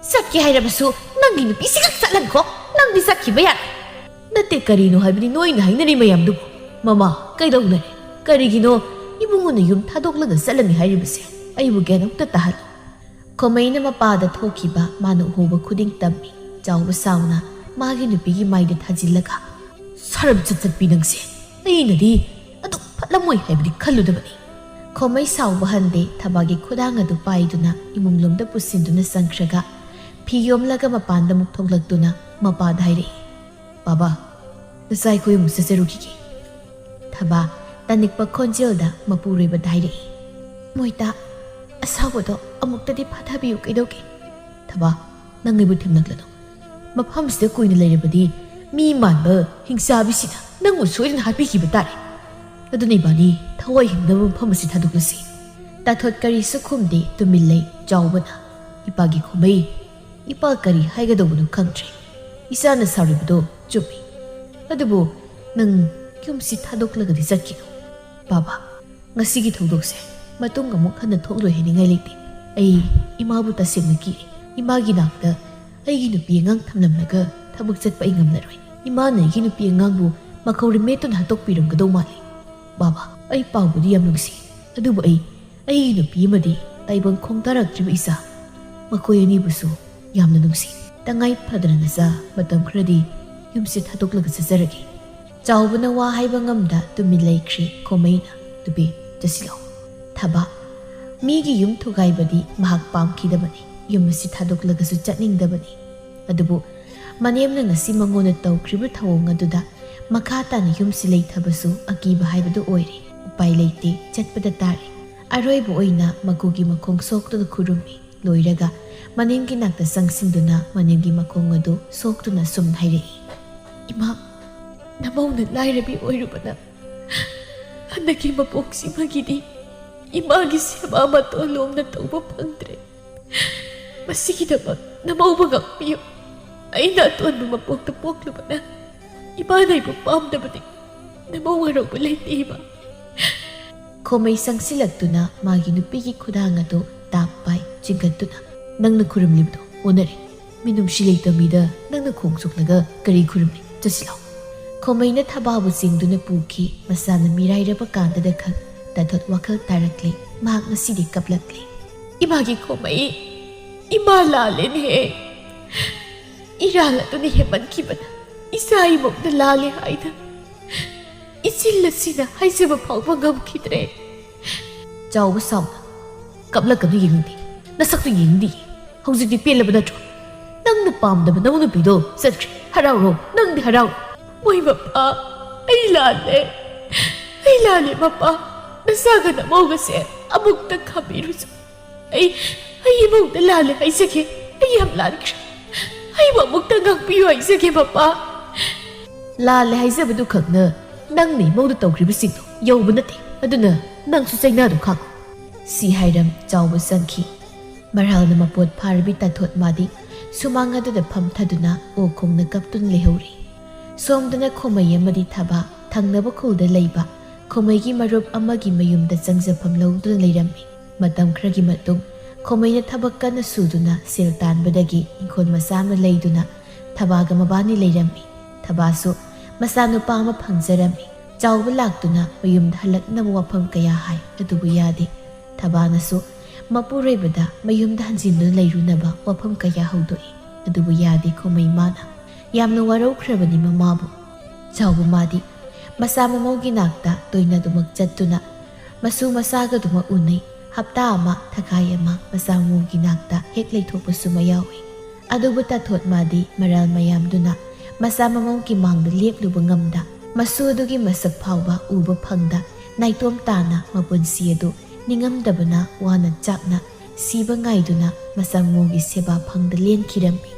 ꯆꯠꯀꯦ ꯍꯥꯏꯔꯕꯁꯨ ꯅꯪꯒꯤ ꯅꯨꯄꯤꯁꯤꯒ ꯆꯠꯍꯟꯈꯣ꯫ ꯅꯪꯗꯤ ꯆꯠꯈꯤꯕ ꯌꯥꯔꯣꯏ꯫ ꯅꯠꯇꯦ, ꯀꯔꯤꯅꯣ ꯍꯥꯏꯕꯅꯤ ꯅꯣꯏꯅ ꯍꯥꯏꯅꯔꯤ ꯃꯌꯥꯝꯗꯨꯕꯨ? ꯃꯃꯥ, ꯀꯩꯗꯧꯅꯔꯦ? ꯀꯔꯤꯒꯤꯅꯣ ꯏꯕꯨꯡꯉꯣꯅ ꯌꯨꯝ ꯊꯥꯗꯣꯛꯂꯒ ꯆꯠꯂꯅꯤ ꯍꯥꯏꯔꯤꯕꯁꯦ? ꯑꯩꯕꯨ ꯒ꯭ꯌꯥꯟ ꯑꯝꯇ ꯇꯥꯍꯜꯂꯨ꯫ ꯈꯣꯃꯩꯅ ꯃꯄꯥꯗ ꯊꯣꯛꯈꯤꯕ ꯃꯥꯅ ꯎꯍꯧꯕ ꯈꯨꯗꯤꯡ ꯇꯝꯃꯤ꯫ ꯆꯥꯎꯕ ꯁꯥꯎꯅ ꯃꯥꯒꯤ ꯅꯨꯄꯤꯒꯤ ꯃꯥꯏꯗ ꯊꯥꯖꯤꯜꯂꯒ, "ꯁꯔꯝ ꯆꯠꯆꯠꯄꯤ ꯅꯪꯁꯦ! ꯑꯩꯅꯗꯤ ꯑꯗꯨꯛ ꯐꯠꯂꯝꯃꯣꯏ ꯍꯥꯏꯕꯗꯤ ꯈꯜꯂꯨꯗꯕꯅꯤ"꯫ ꯈꯣꯃꯩ ꯁꯥꯎꯕ ꯍꯟꯗꯦ, ꯊꯕꯥꯒꯤ ꯈꯨꯗꯥꯡ ꯑꯗꯨ ꯄꯥꯏꯗꯨꯅ ꯏꯃꯨꯡꯂꯣꯝꯗ ꯄꯨꯁꯤꯟꯗꯨꯅ ꯆꯪꯈ꯭ꯔꯒ ꯐꯤ ꯌꯣꯝꯂꯒ ꯃꯄꯥꯟꯗ ꯑꯃꯨꯛ ꯊꯣꯛꯂꯛꯇꯨꯅ ꯃꯄꯥꯗ ꯍꯥꯏꯔꯛꯏ, "ꯕꯥꯕꯥ, ꯉꯁꯥꯏ ꯑꯩꯈꯣꯏ ꯑꯃꯨꯛ ꯆꯠꯆꯔꯨꯈꯤꯒꯦ"꯫ ꯊꯕꯥ ꯇꯅꯤꯛꯄ ꯈꯣꯟꯖꯦꯜꯗ ꯃꯄꯨꯔꯣꯏꯕꯗ ꯍꯥꯏꯔꯛꯏ, "ꯃꯣꯏꯇꯥ, ꯑꯁꯥꯎꯕꯗꯣ ꯑꯃꯨꯛꯇꯗꯤ ꯐꯥꯊꯕꯤꯌꯨ ꯀꯩꯗꯧꯒꯦ?" ꯊꯕꯥ, ꯅꯪ ꯑꯩꯕꯨ ꯊꯦꯝꯂꯛꯂꯅꯨ꯫ ꯃꯐꯝꯁꯤꯗ ꯀꯨꯏꯅ ꯂꯩꯔꯕꯗꯤ ꯃꯤ ꯃꯥꯟꯕ ꯍꯤꯡꯆꯥꯕꯤꯁꯤꯅ ꯅꯪꯕꯨ ꯁꯣꯏꯗꯅ ꯍꯥꯠꯄꯤꯈꯤꯕ ꯇꯥꯔꯦ꯫ ꯑꯗꯨꯅ ꯏꯕꯥꯅꯤ ꯊꯋꯥꯏ ꯍꯤꯡꯗꯕ ꯃꯐꯝ ꯑꯁꯤ ꯊꯥꯗꯣꯛꯂꯁꯤ꯫ ꯇꯥꯊꯣꯠ ꯀꯔꯤꯁꯨ ꯈꯨꯝꯗꯦ, ꯇꯨꯃꯤꯟ ꯂꯩ꯫ ꯆꯥꯎꯕꯅ, "ꯏꯄꯥꯒꯤ ꯈꯨꯃꯩ, ꯏꯄꯥ ꯀꯔꯤ ꯍꯥꯏꯒꯗꯧꯕꯅꯣ ꯈꯪꯗ꯭ꯔꯦ꯫ ꯏꯆꯥꯅ ꯁꯥꯎꯔꯤꯕꯗꯣ ꯆꯨꯝꯃꯤ꯫ ꯑꯗꯨꯕꯨ ꯅꯪ ꯌꯨꯝꯁꯤ ꯊꯥꯗꯣꯛꯂꯒꯗꯤ ꯆꯠꯈꯤꯅꯨ꯫ ꯕꯥꯕꯥ, ꯉꯁꯤꯒꯤ ꯊꯧꯗꯣꯛꯁꯦ ꯃꯇꯨꯡ ꯑꯃꯨꯛ ꯍꯟꯅ ꯊꯣꯛꯂꯣꯏ ꯍꯥꯏꯅꯤꯡꯉꯥꯏ ꯂꯩꯇꯦ꯫ ꯑꯩ ꯏꯃꯥꯕꯨ ꯇꯁꯦꯡꯅ ꯀꯤꯔꯦ꯫ ꯏꯃꯥꯒꯤ ꯅꯥꯛꯇ ꯑꯩꯒꯤ ꯅꯨꯄꯤ ꯑꯉꯥꯡ ꯊꯝꯂꯝꯂꯒ ꯊꯕꯛ ꯆꯠꯄ ꯑꯩ ꯉꯝꯂꯔꯣꯏ꯫ ꯏꯃꯥꯅ ꯑꯩꯒꯤ ꯅꯨꯄꯤ ꯑꯉꯥꯡꯕꯨ ꯃꯈꯧꯔꯤ ꯃꯦꯠꯇꯨꯅ ꯍꯥꯠꯇꯣꯛꯄꯤꯔꯝꯒꯗꯧ ꯃꯥꯜꯂꯤ꯫ ꯕꯥꯕꯥ, ꯑꯩ ꯄꯥꯎꯕꯨꯗꯤ ꯌꯥꯝ ꯅꯨꯡꯁꯤ, ꯑꯗꯨꯕꯨ ꯑꯩ, ꯑꯩꯒꯤ ꯅꯨꯄꯤ ꯑꯃꯗꯤ ꯇꯥꯏꯕꯪ ꯈꯣꯡꯗꯥꯔꯛꯇ꯭ꯔꯤꯕ ꯏꯆꯥ, ꯃꯈꯣꯏ ꯑꯅꯤꯕꯨꯁꯨ ꯌꯥꯝꯅ ꯅꯨꯡꯁꯤ꯫ ꯇꯉꯥꯏ ꯐꯗꯅ ꯅꯆꯥ, ꯃꯇꯝ ꯈꯔꯗꯤ ꯌꯨꯝꯁꯤ ꯊꯥꯗꯣꯛꯂꯒ ꯆꯠꯆꯔꯒꯦ"꯫ ꯆꯥꯎꯕꯅ ꯋꯥ ꯍꯥꯏꯕ ꯉꯝꯗ ꯇꯨꯃꯤꯟ ꯂꯩꯈ꯭ꯔꯦ꯫ ꯈꯣꯃꯩꯅ, "ꯅꯨꯄꯤ, ꯆꯠꯁꯤꯜꯂꯣ"꯫ ꯊꯕꯥ, ꯃꯤꯒꯤ ꯌꯨꯝ ꯊꯨꯒꯥꯏꯕꯗꯤ ꯃꯍꯥꯛ ꯄꯥꯝꯈꯤꯗꯕꯅꯤ, ꯌꯨꯝ ꯑꯁꯤ ꯊꯥꯗꯣꯛꯂꯒꯁꯨ ꯆꯠꯅꯤꯡꯗꯕꯅꯤ꯫ ꯑꯗꯨꯕꯨ ꯃꯅꯦꯝꯅ ꯉꯁꯤ ꯃꯉꯣꯟꯗ ꯇꯧꯈ꯭ꯔꯤꯕ ꯊꯧꯑꯣꯡ ꯑꯗꯨꯗ ꯃꯈꯥ ꯇꯥꯅ ꯌꯨꯝꯁꯤ ꯂꯩꯊꯕꯁꯨ ꯑꯀꯤꯕ ꯍꯥꯏꯕꯗꯨ ꯑꯣꯏꯔꯦ꯫ ꯎꯄꯥꯏ ꯂꯩꯇꯦ, ꯆꯠꯄꯗ ꯇꯥꯔꯦ꯫ ꯑꯔꯣꯏꯕ ꯑꯣꯏꯅ ꯃꯒꯨꯒꯤ ꯃꯈꯣꯡ ꯁꯣꯛꯇꯨꯅ ꯈꯨꯔꯨꯝꯃꯤ꯫ ꯂꯣꯏꯔꯒ ꯃꯅꯦꯝꯒꯤ ꯅꯥꯛꯇ ꯆꯪꯁꯤꯟꯗꯨꯅ ꯃꯅꯦꯝꯒꯤ ꯃꯈꯣꯡ ꯑꯗꯨ ꯁꯣꯛꯇꯨꯅ ꯁꯨꯝ ꯍꯥꯏꯔꯛꯏ, "ꯏꯃꯥ, ꯅꯃꯧꯅ ꯂꯥꯏꯔꯕꯤ ꯑꯣꯏꯔꯨꯕꯅ ꯍꯟꯗꯛꯀꯤ ꯃꯄꯣꯛꯁꯤꯃꯒꯤꯗꯤ ꯏꯃꯥꯒꯤ ꯁꯦꯕꯥ ꯃꯇꯣꯟ ꯂꯣꯝꯅ ꯇꯧꯕ ꯐꯪꯗ꯭ꯔꯦ꯫ ꯃꯁꯤꯒꯤꯗꯃꯛ ꯅꯃꯧꯕꯨ ꯉꯥꯛꯄꯤꯌꯨ꯫ ꯑꯩꯅ ꯑꯇꯣꯟꯕ ꯃꯄꯣꯛꯇ ꯄꯣꯛꯂꯨꯕꯅ ꯏꯃꯥꯅ ꯑꯩꯕꯨ ꯄꯥꯝꯗꯕꯗꯤ ꯅꯃꯧ ꯋꯥꯔꯧꯕ ꯂꯩꯇꯦ, ꯏꯃꯥ"꯫ ꯈꯣꯃꯩ ꯆꯪꯁꯤꯜꯂꯛꯇꯨꯅ ꯃꯥꯒꯤ ꯅꯨꯄꯤꯒꯤ ꯈꯨꯗꯥꯡ ꯑꯗꯨ ꯇꯥꯞ ꯄꯥꯏ ꯆꯤꯡꯈꯠꯇꯨꯅ, "ꯅꯪꯅ ꯈꯨꯔꯨꯝꯂꯤꯕꯗꯣ ꯑꯣꯟꯅꯔꯦ꯫ ꯃꯤꯅꯨꯡꯁꯤ ꯂꯩꯇꯕ ꯃꯤꯗ ꯅꯪꯅ ꯈꯣꯡ ꯁꯣꯛꯂꯒ ꯀꯔꯤ ꯈꯨꯔꯨꯝꯃꯤ? ꯆꯠꯁꯤ ꯂꯥꯎ꯫ ꯈꯣꯃꯩꯅ ꯊꯕꯥꯕꯨ ꯆꯤꯡꯗꯨꯅ ꯄꯨꯈꯤ꯫ ꯃꯁꯥꯅ ꯃꯤꯔꯥꯏꯔꯕ ꯀꯥꯟꯗꯗ ꯈꯛ ꯇꯥꯊꯣꯠ ꯋꯥꯈꯜ ꯇꯥꯔꯛꯂꯦ꯫ ꯃꯍꯥꯛ ꯉꯁꯤꯗꯤ ꯀꯞꯂꯛꯂꯦ꯫ "ꯏꯃꯥꯒꯤ ꯈꯣꯃꯩ, ꯏꯃꯥ ꯂꯥꯜꯂꯦꯅꯦꯍꯦ꯫ ꯏꯔꯥꯜ ꯑꯗꯨꯅ ꯍꯦꯟꯃꯟꯈꯤꯕꯅ ꯏꯆꯥ ꯏꯃꯨꯡꯗ ꯂꯥꯜꯂꯦ ꯍꯥꯏꯅ ꯏꯆꯤꯜ ꯑꯁꯤꯅ ꯍꯥꯏꯖꯕ ꯐꯥꯎꯕ ꯉꯝꯈꯤꯗ꯭ꯔꯦ꯫" ꯆꯥꯎꯕ ꯁꯥꯎꯅ, "ꯀꯞꯂꯛꯀꯅꯨ, ꯌꯦꯡꯅꯤꯡꯗꯦ꯫ ꯅꯁꯛꯇꯨ ꯌꯦꯡꯅꯤꯡꯗꯦ꯫ ꯍꯧꯖꯤꯛꯇꯤ ꯄꯦꯜꯂꯕ ꯅꯠꯇ꯭ꯔꯣ? ꯅꯪꯅ ꯄꯥꯝꯗꯕ ꯅꯃꯧ ꯅꯨꯄꯤꯗꯣ ꯆꯠꯈ꯭ꯔꯦ꯫ ꯍꯔꯥꯎꯔꯣ, ꯅꯪꯗꯤ ꯍꯔꯥꯎꯔꯣ꯫" "ꯃꯣꯏ ꯃꯄꯥ, ꯑꯩ ꯂꯥꯜꯂꯦ꯫ ꯑꯩ ꯂꯥꯜꯂꯦ ꯃꯄꯥ꯫ ꯅꯆꯥꯒ ꯅꯃꯧꯒꯁꯦ ꯑꯃꯨꯛꯇ ꯈꯥꯝꯕꯤꯔꯨꯁꯨ꯫ ꯑꯩ, ꯑꯩ ꯏꯃꯨꯡꯗ ꯂꯥꯜꯂꯦ ꯍꯥꯏꯖꯒꯦ꯫ ꯑꯩ ꯌꯥꯝ ꯂꯥꯟꯈ꯭ꯔꯦ꯫ ꯑꯩꯕꯨ ꯑꯃꯨꯛꯇ ꯉꯥꯛꯄꯤꯌꯨ ꯍꯥꯏꯖꯒꯦ ꯃꯄꯥ꯫" "ꯂꯥꯜꯂꯦ ꯍꯥꯏꯖꯕꯗꯨ ꯈꯛꯅ ꯅꯪꯅ ꯏꯃꯧꯗ ꯇꯧꯈ꯭ꯔꯤꯕꯁꯤꯡꯗꯣ ꯌꯧꯕ ꯅꯠꯇꯦ꯫ ꯑꯗꯨꯅ ꯅꯪꯁꯨ ꯆꯩꯅꯥꯗꯨ ꯈꯥꯡꯉꯨ꯫" ꯁꯤ ꯍꯥꯏꯔꯝ ꯆꯥꯎꯕ ꯆꯪꯈꯤ꯫ ꯃꯔꯥꯜꯅ ꯃꯄꯣꯠ ꯐꯥꯔꯕꯤ ꯇꯥꯊꯣꯠ ꯃꯥꯗꯤ ꯁꯨꯃꯥꯡ ꯑꯗꯨꯗ ꯐꯝꯊꯗꯨꯅ ꯑꯣ ꯈꯣꯡꯅ ꯀꯞꯇꯨꯅ ꯂꯩꯍꯧꯔꯤ꯫ ꯁꯣꯝꯗꯅ ꯈꯣꯃꯩ ꯑꯃꯗꯤ ꯊꯕꯥ ꯊꯪꯅꯕ ꯈꯨꯜꯗ ꯂꯩꯕ ꯈꯣꯃꯩꯒꯤ ꯃꯔꯨꯞ ꯑꯃꯒꯤ ꯃꯌꯨꯝꯗ ꯆꯪꯖꯐꯝ ꯂꯧꯗꯨꯅ ꯂꯩꯔꯝꯃꯤ꯫ ꯃꯇꯝ ꯈꯔꯒꯤ ꯃꯇꯨꯡ ꯈꯣꯃꯩꯅ ꯊꯕꯛ ꯀꯟꯅ ꯁꯨꯗꯨꯅ ꯁꯦꯜ ꯇꯥꯟꯕꯗꯒꯤ ꯏꯪꯈꯣꯜ ꯃꯆꯥ ꯑꯃ ꯂꯩꯗꯨꯅ ꯊꯕꯥꯒ ꯃꯕꯥꯅꯤ ꯂꯩꯔꯝꯃꯤ꯫ ꯊꯕꯥꯁꯨ ꯃꯆꯥꯅꯨꯄꯥ ꯑꯃ ꯐꯪꯖꯔꯝꯃꯤ꯫ ꯆꯥꯎꯕ ꯂꯥꯛꯇꯨꯅ ꯃꯌꯨꯝꯗ ꯍꯜꯂꯛꯅꯕ ꯋꯥꯐꯝ ꯀꯌꯥ ꯍꯥꯏ, ꯑꯗꯨꯕꯨ ꯌꯥꯗꯦ꯫ ꯊꯕꯥꯅꯁꯨ ꯃꯄꯨꯔꯣꯏꯕꯗ ꯃꯌꯨꯝꯗ ꯍꯟꯖꯤꯟꯗꯨꯅ ꯂꯩꯔꯨꯅꯕ ꯋꯥꯐꯝ ꯀꯌꯥ ꯍꯧꯗꯣꯛꯏ, ꯑꯗꯨꯕꯨ ꯌꯥꯗꯦ ꯈꯣꯃꯩ ꯃꯥꯅ꯫ ꯌꯥꯝꯅ ꯋꯥꯔꯧꯈ꯭ꯔꯕꯅꯤ ꯃꯃꯥꯕꯨ꯫ ꯆꯥꯎꯕ ꯃꯥꯗꯤ ꯃꯆꯥ ꯃꯃꯧꯒꯤ ꯅꯥꯛꯇ ꯇꯣꯏꯅ ꯑꯗꯨꯃꯛ ꯆꯠꯇꯨꯅ ꯃꯁꯨ ꯃꯆꯥꯒꯗꯨꯃꯛ ꯎꯅꯩ꯫ ꯍꯞꯇꯥ ꯑꯃ, ꯊꯈꯥꯏ ꯑꯃ ꯃꯆꯥ ꯃꯃꯧꯒꯤ ꯅꯥꯛꯇ ꯍꯦꯛ ꯂꯩꯊꯣꯛꯄꯁꯨ ꯃꯌꯥꯎꯏ꯫ ꯑꯗꯨꯕꯨ ꯇꯥꯊꯣꯠ ꯃꯥꯗꯤ ꯃꯔꯥꯜ ꯃꯌꯥꯝꯗꯨꯅ ꯃꯆꯥ ꯃꯃꯧꯒꯤ ꯃꯥꯡꯗ ꯂꯦꯞꯂꯨꯕ ꯉꯝꯗ, ꯃꯁꯨ ꯑꯗꯨꯒꯤ ꯃꯁꯛ ꯐꯥꯎꯕ ꯎꯕ ꯐꯪꯗ, ꯅꯥꯏꯇꯣꯝ ꯇꯥꯅ ꯃꯄꯨꯟꯁꯤ ꯑꯗꯨ ꯅꯤꯡꯉꯝꯗꯕꯅ ꯋꯥꯅ ꯆꯥꯛꯅ ꯁꯤꯕ ꯉꯥꯏꯗꯨꯅ ꯃꯆꯥ ꯃꯃꯧꯒꯤ ꯁꯦꯕꯥ ꯐꯪꯗ ꯂꯦꯟꯈꯤꯔꯝꯃꯤ꯫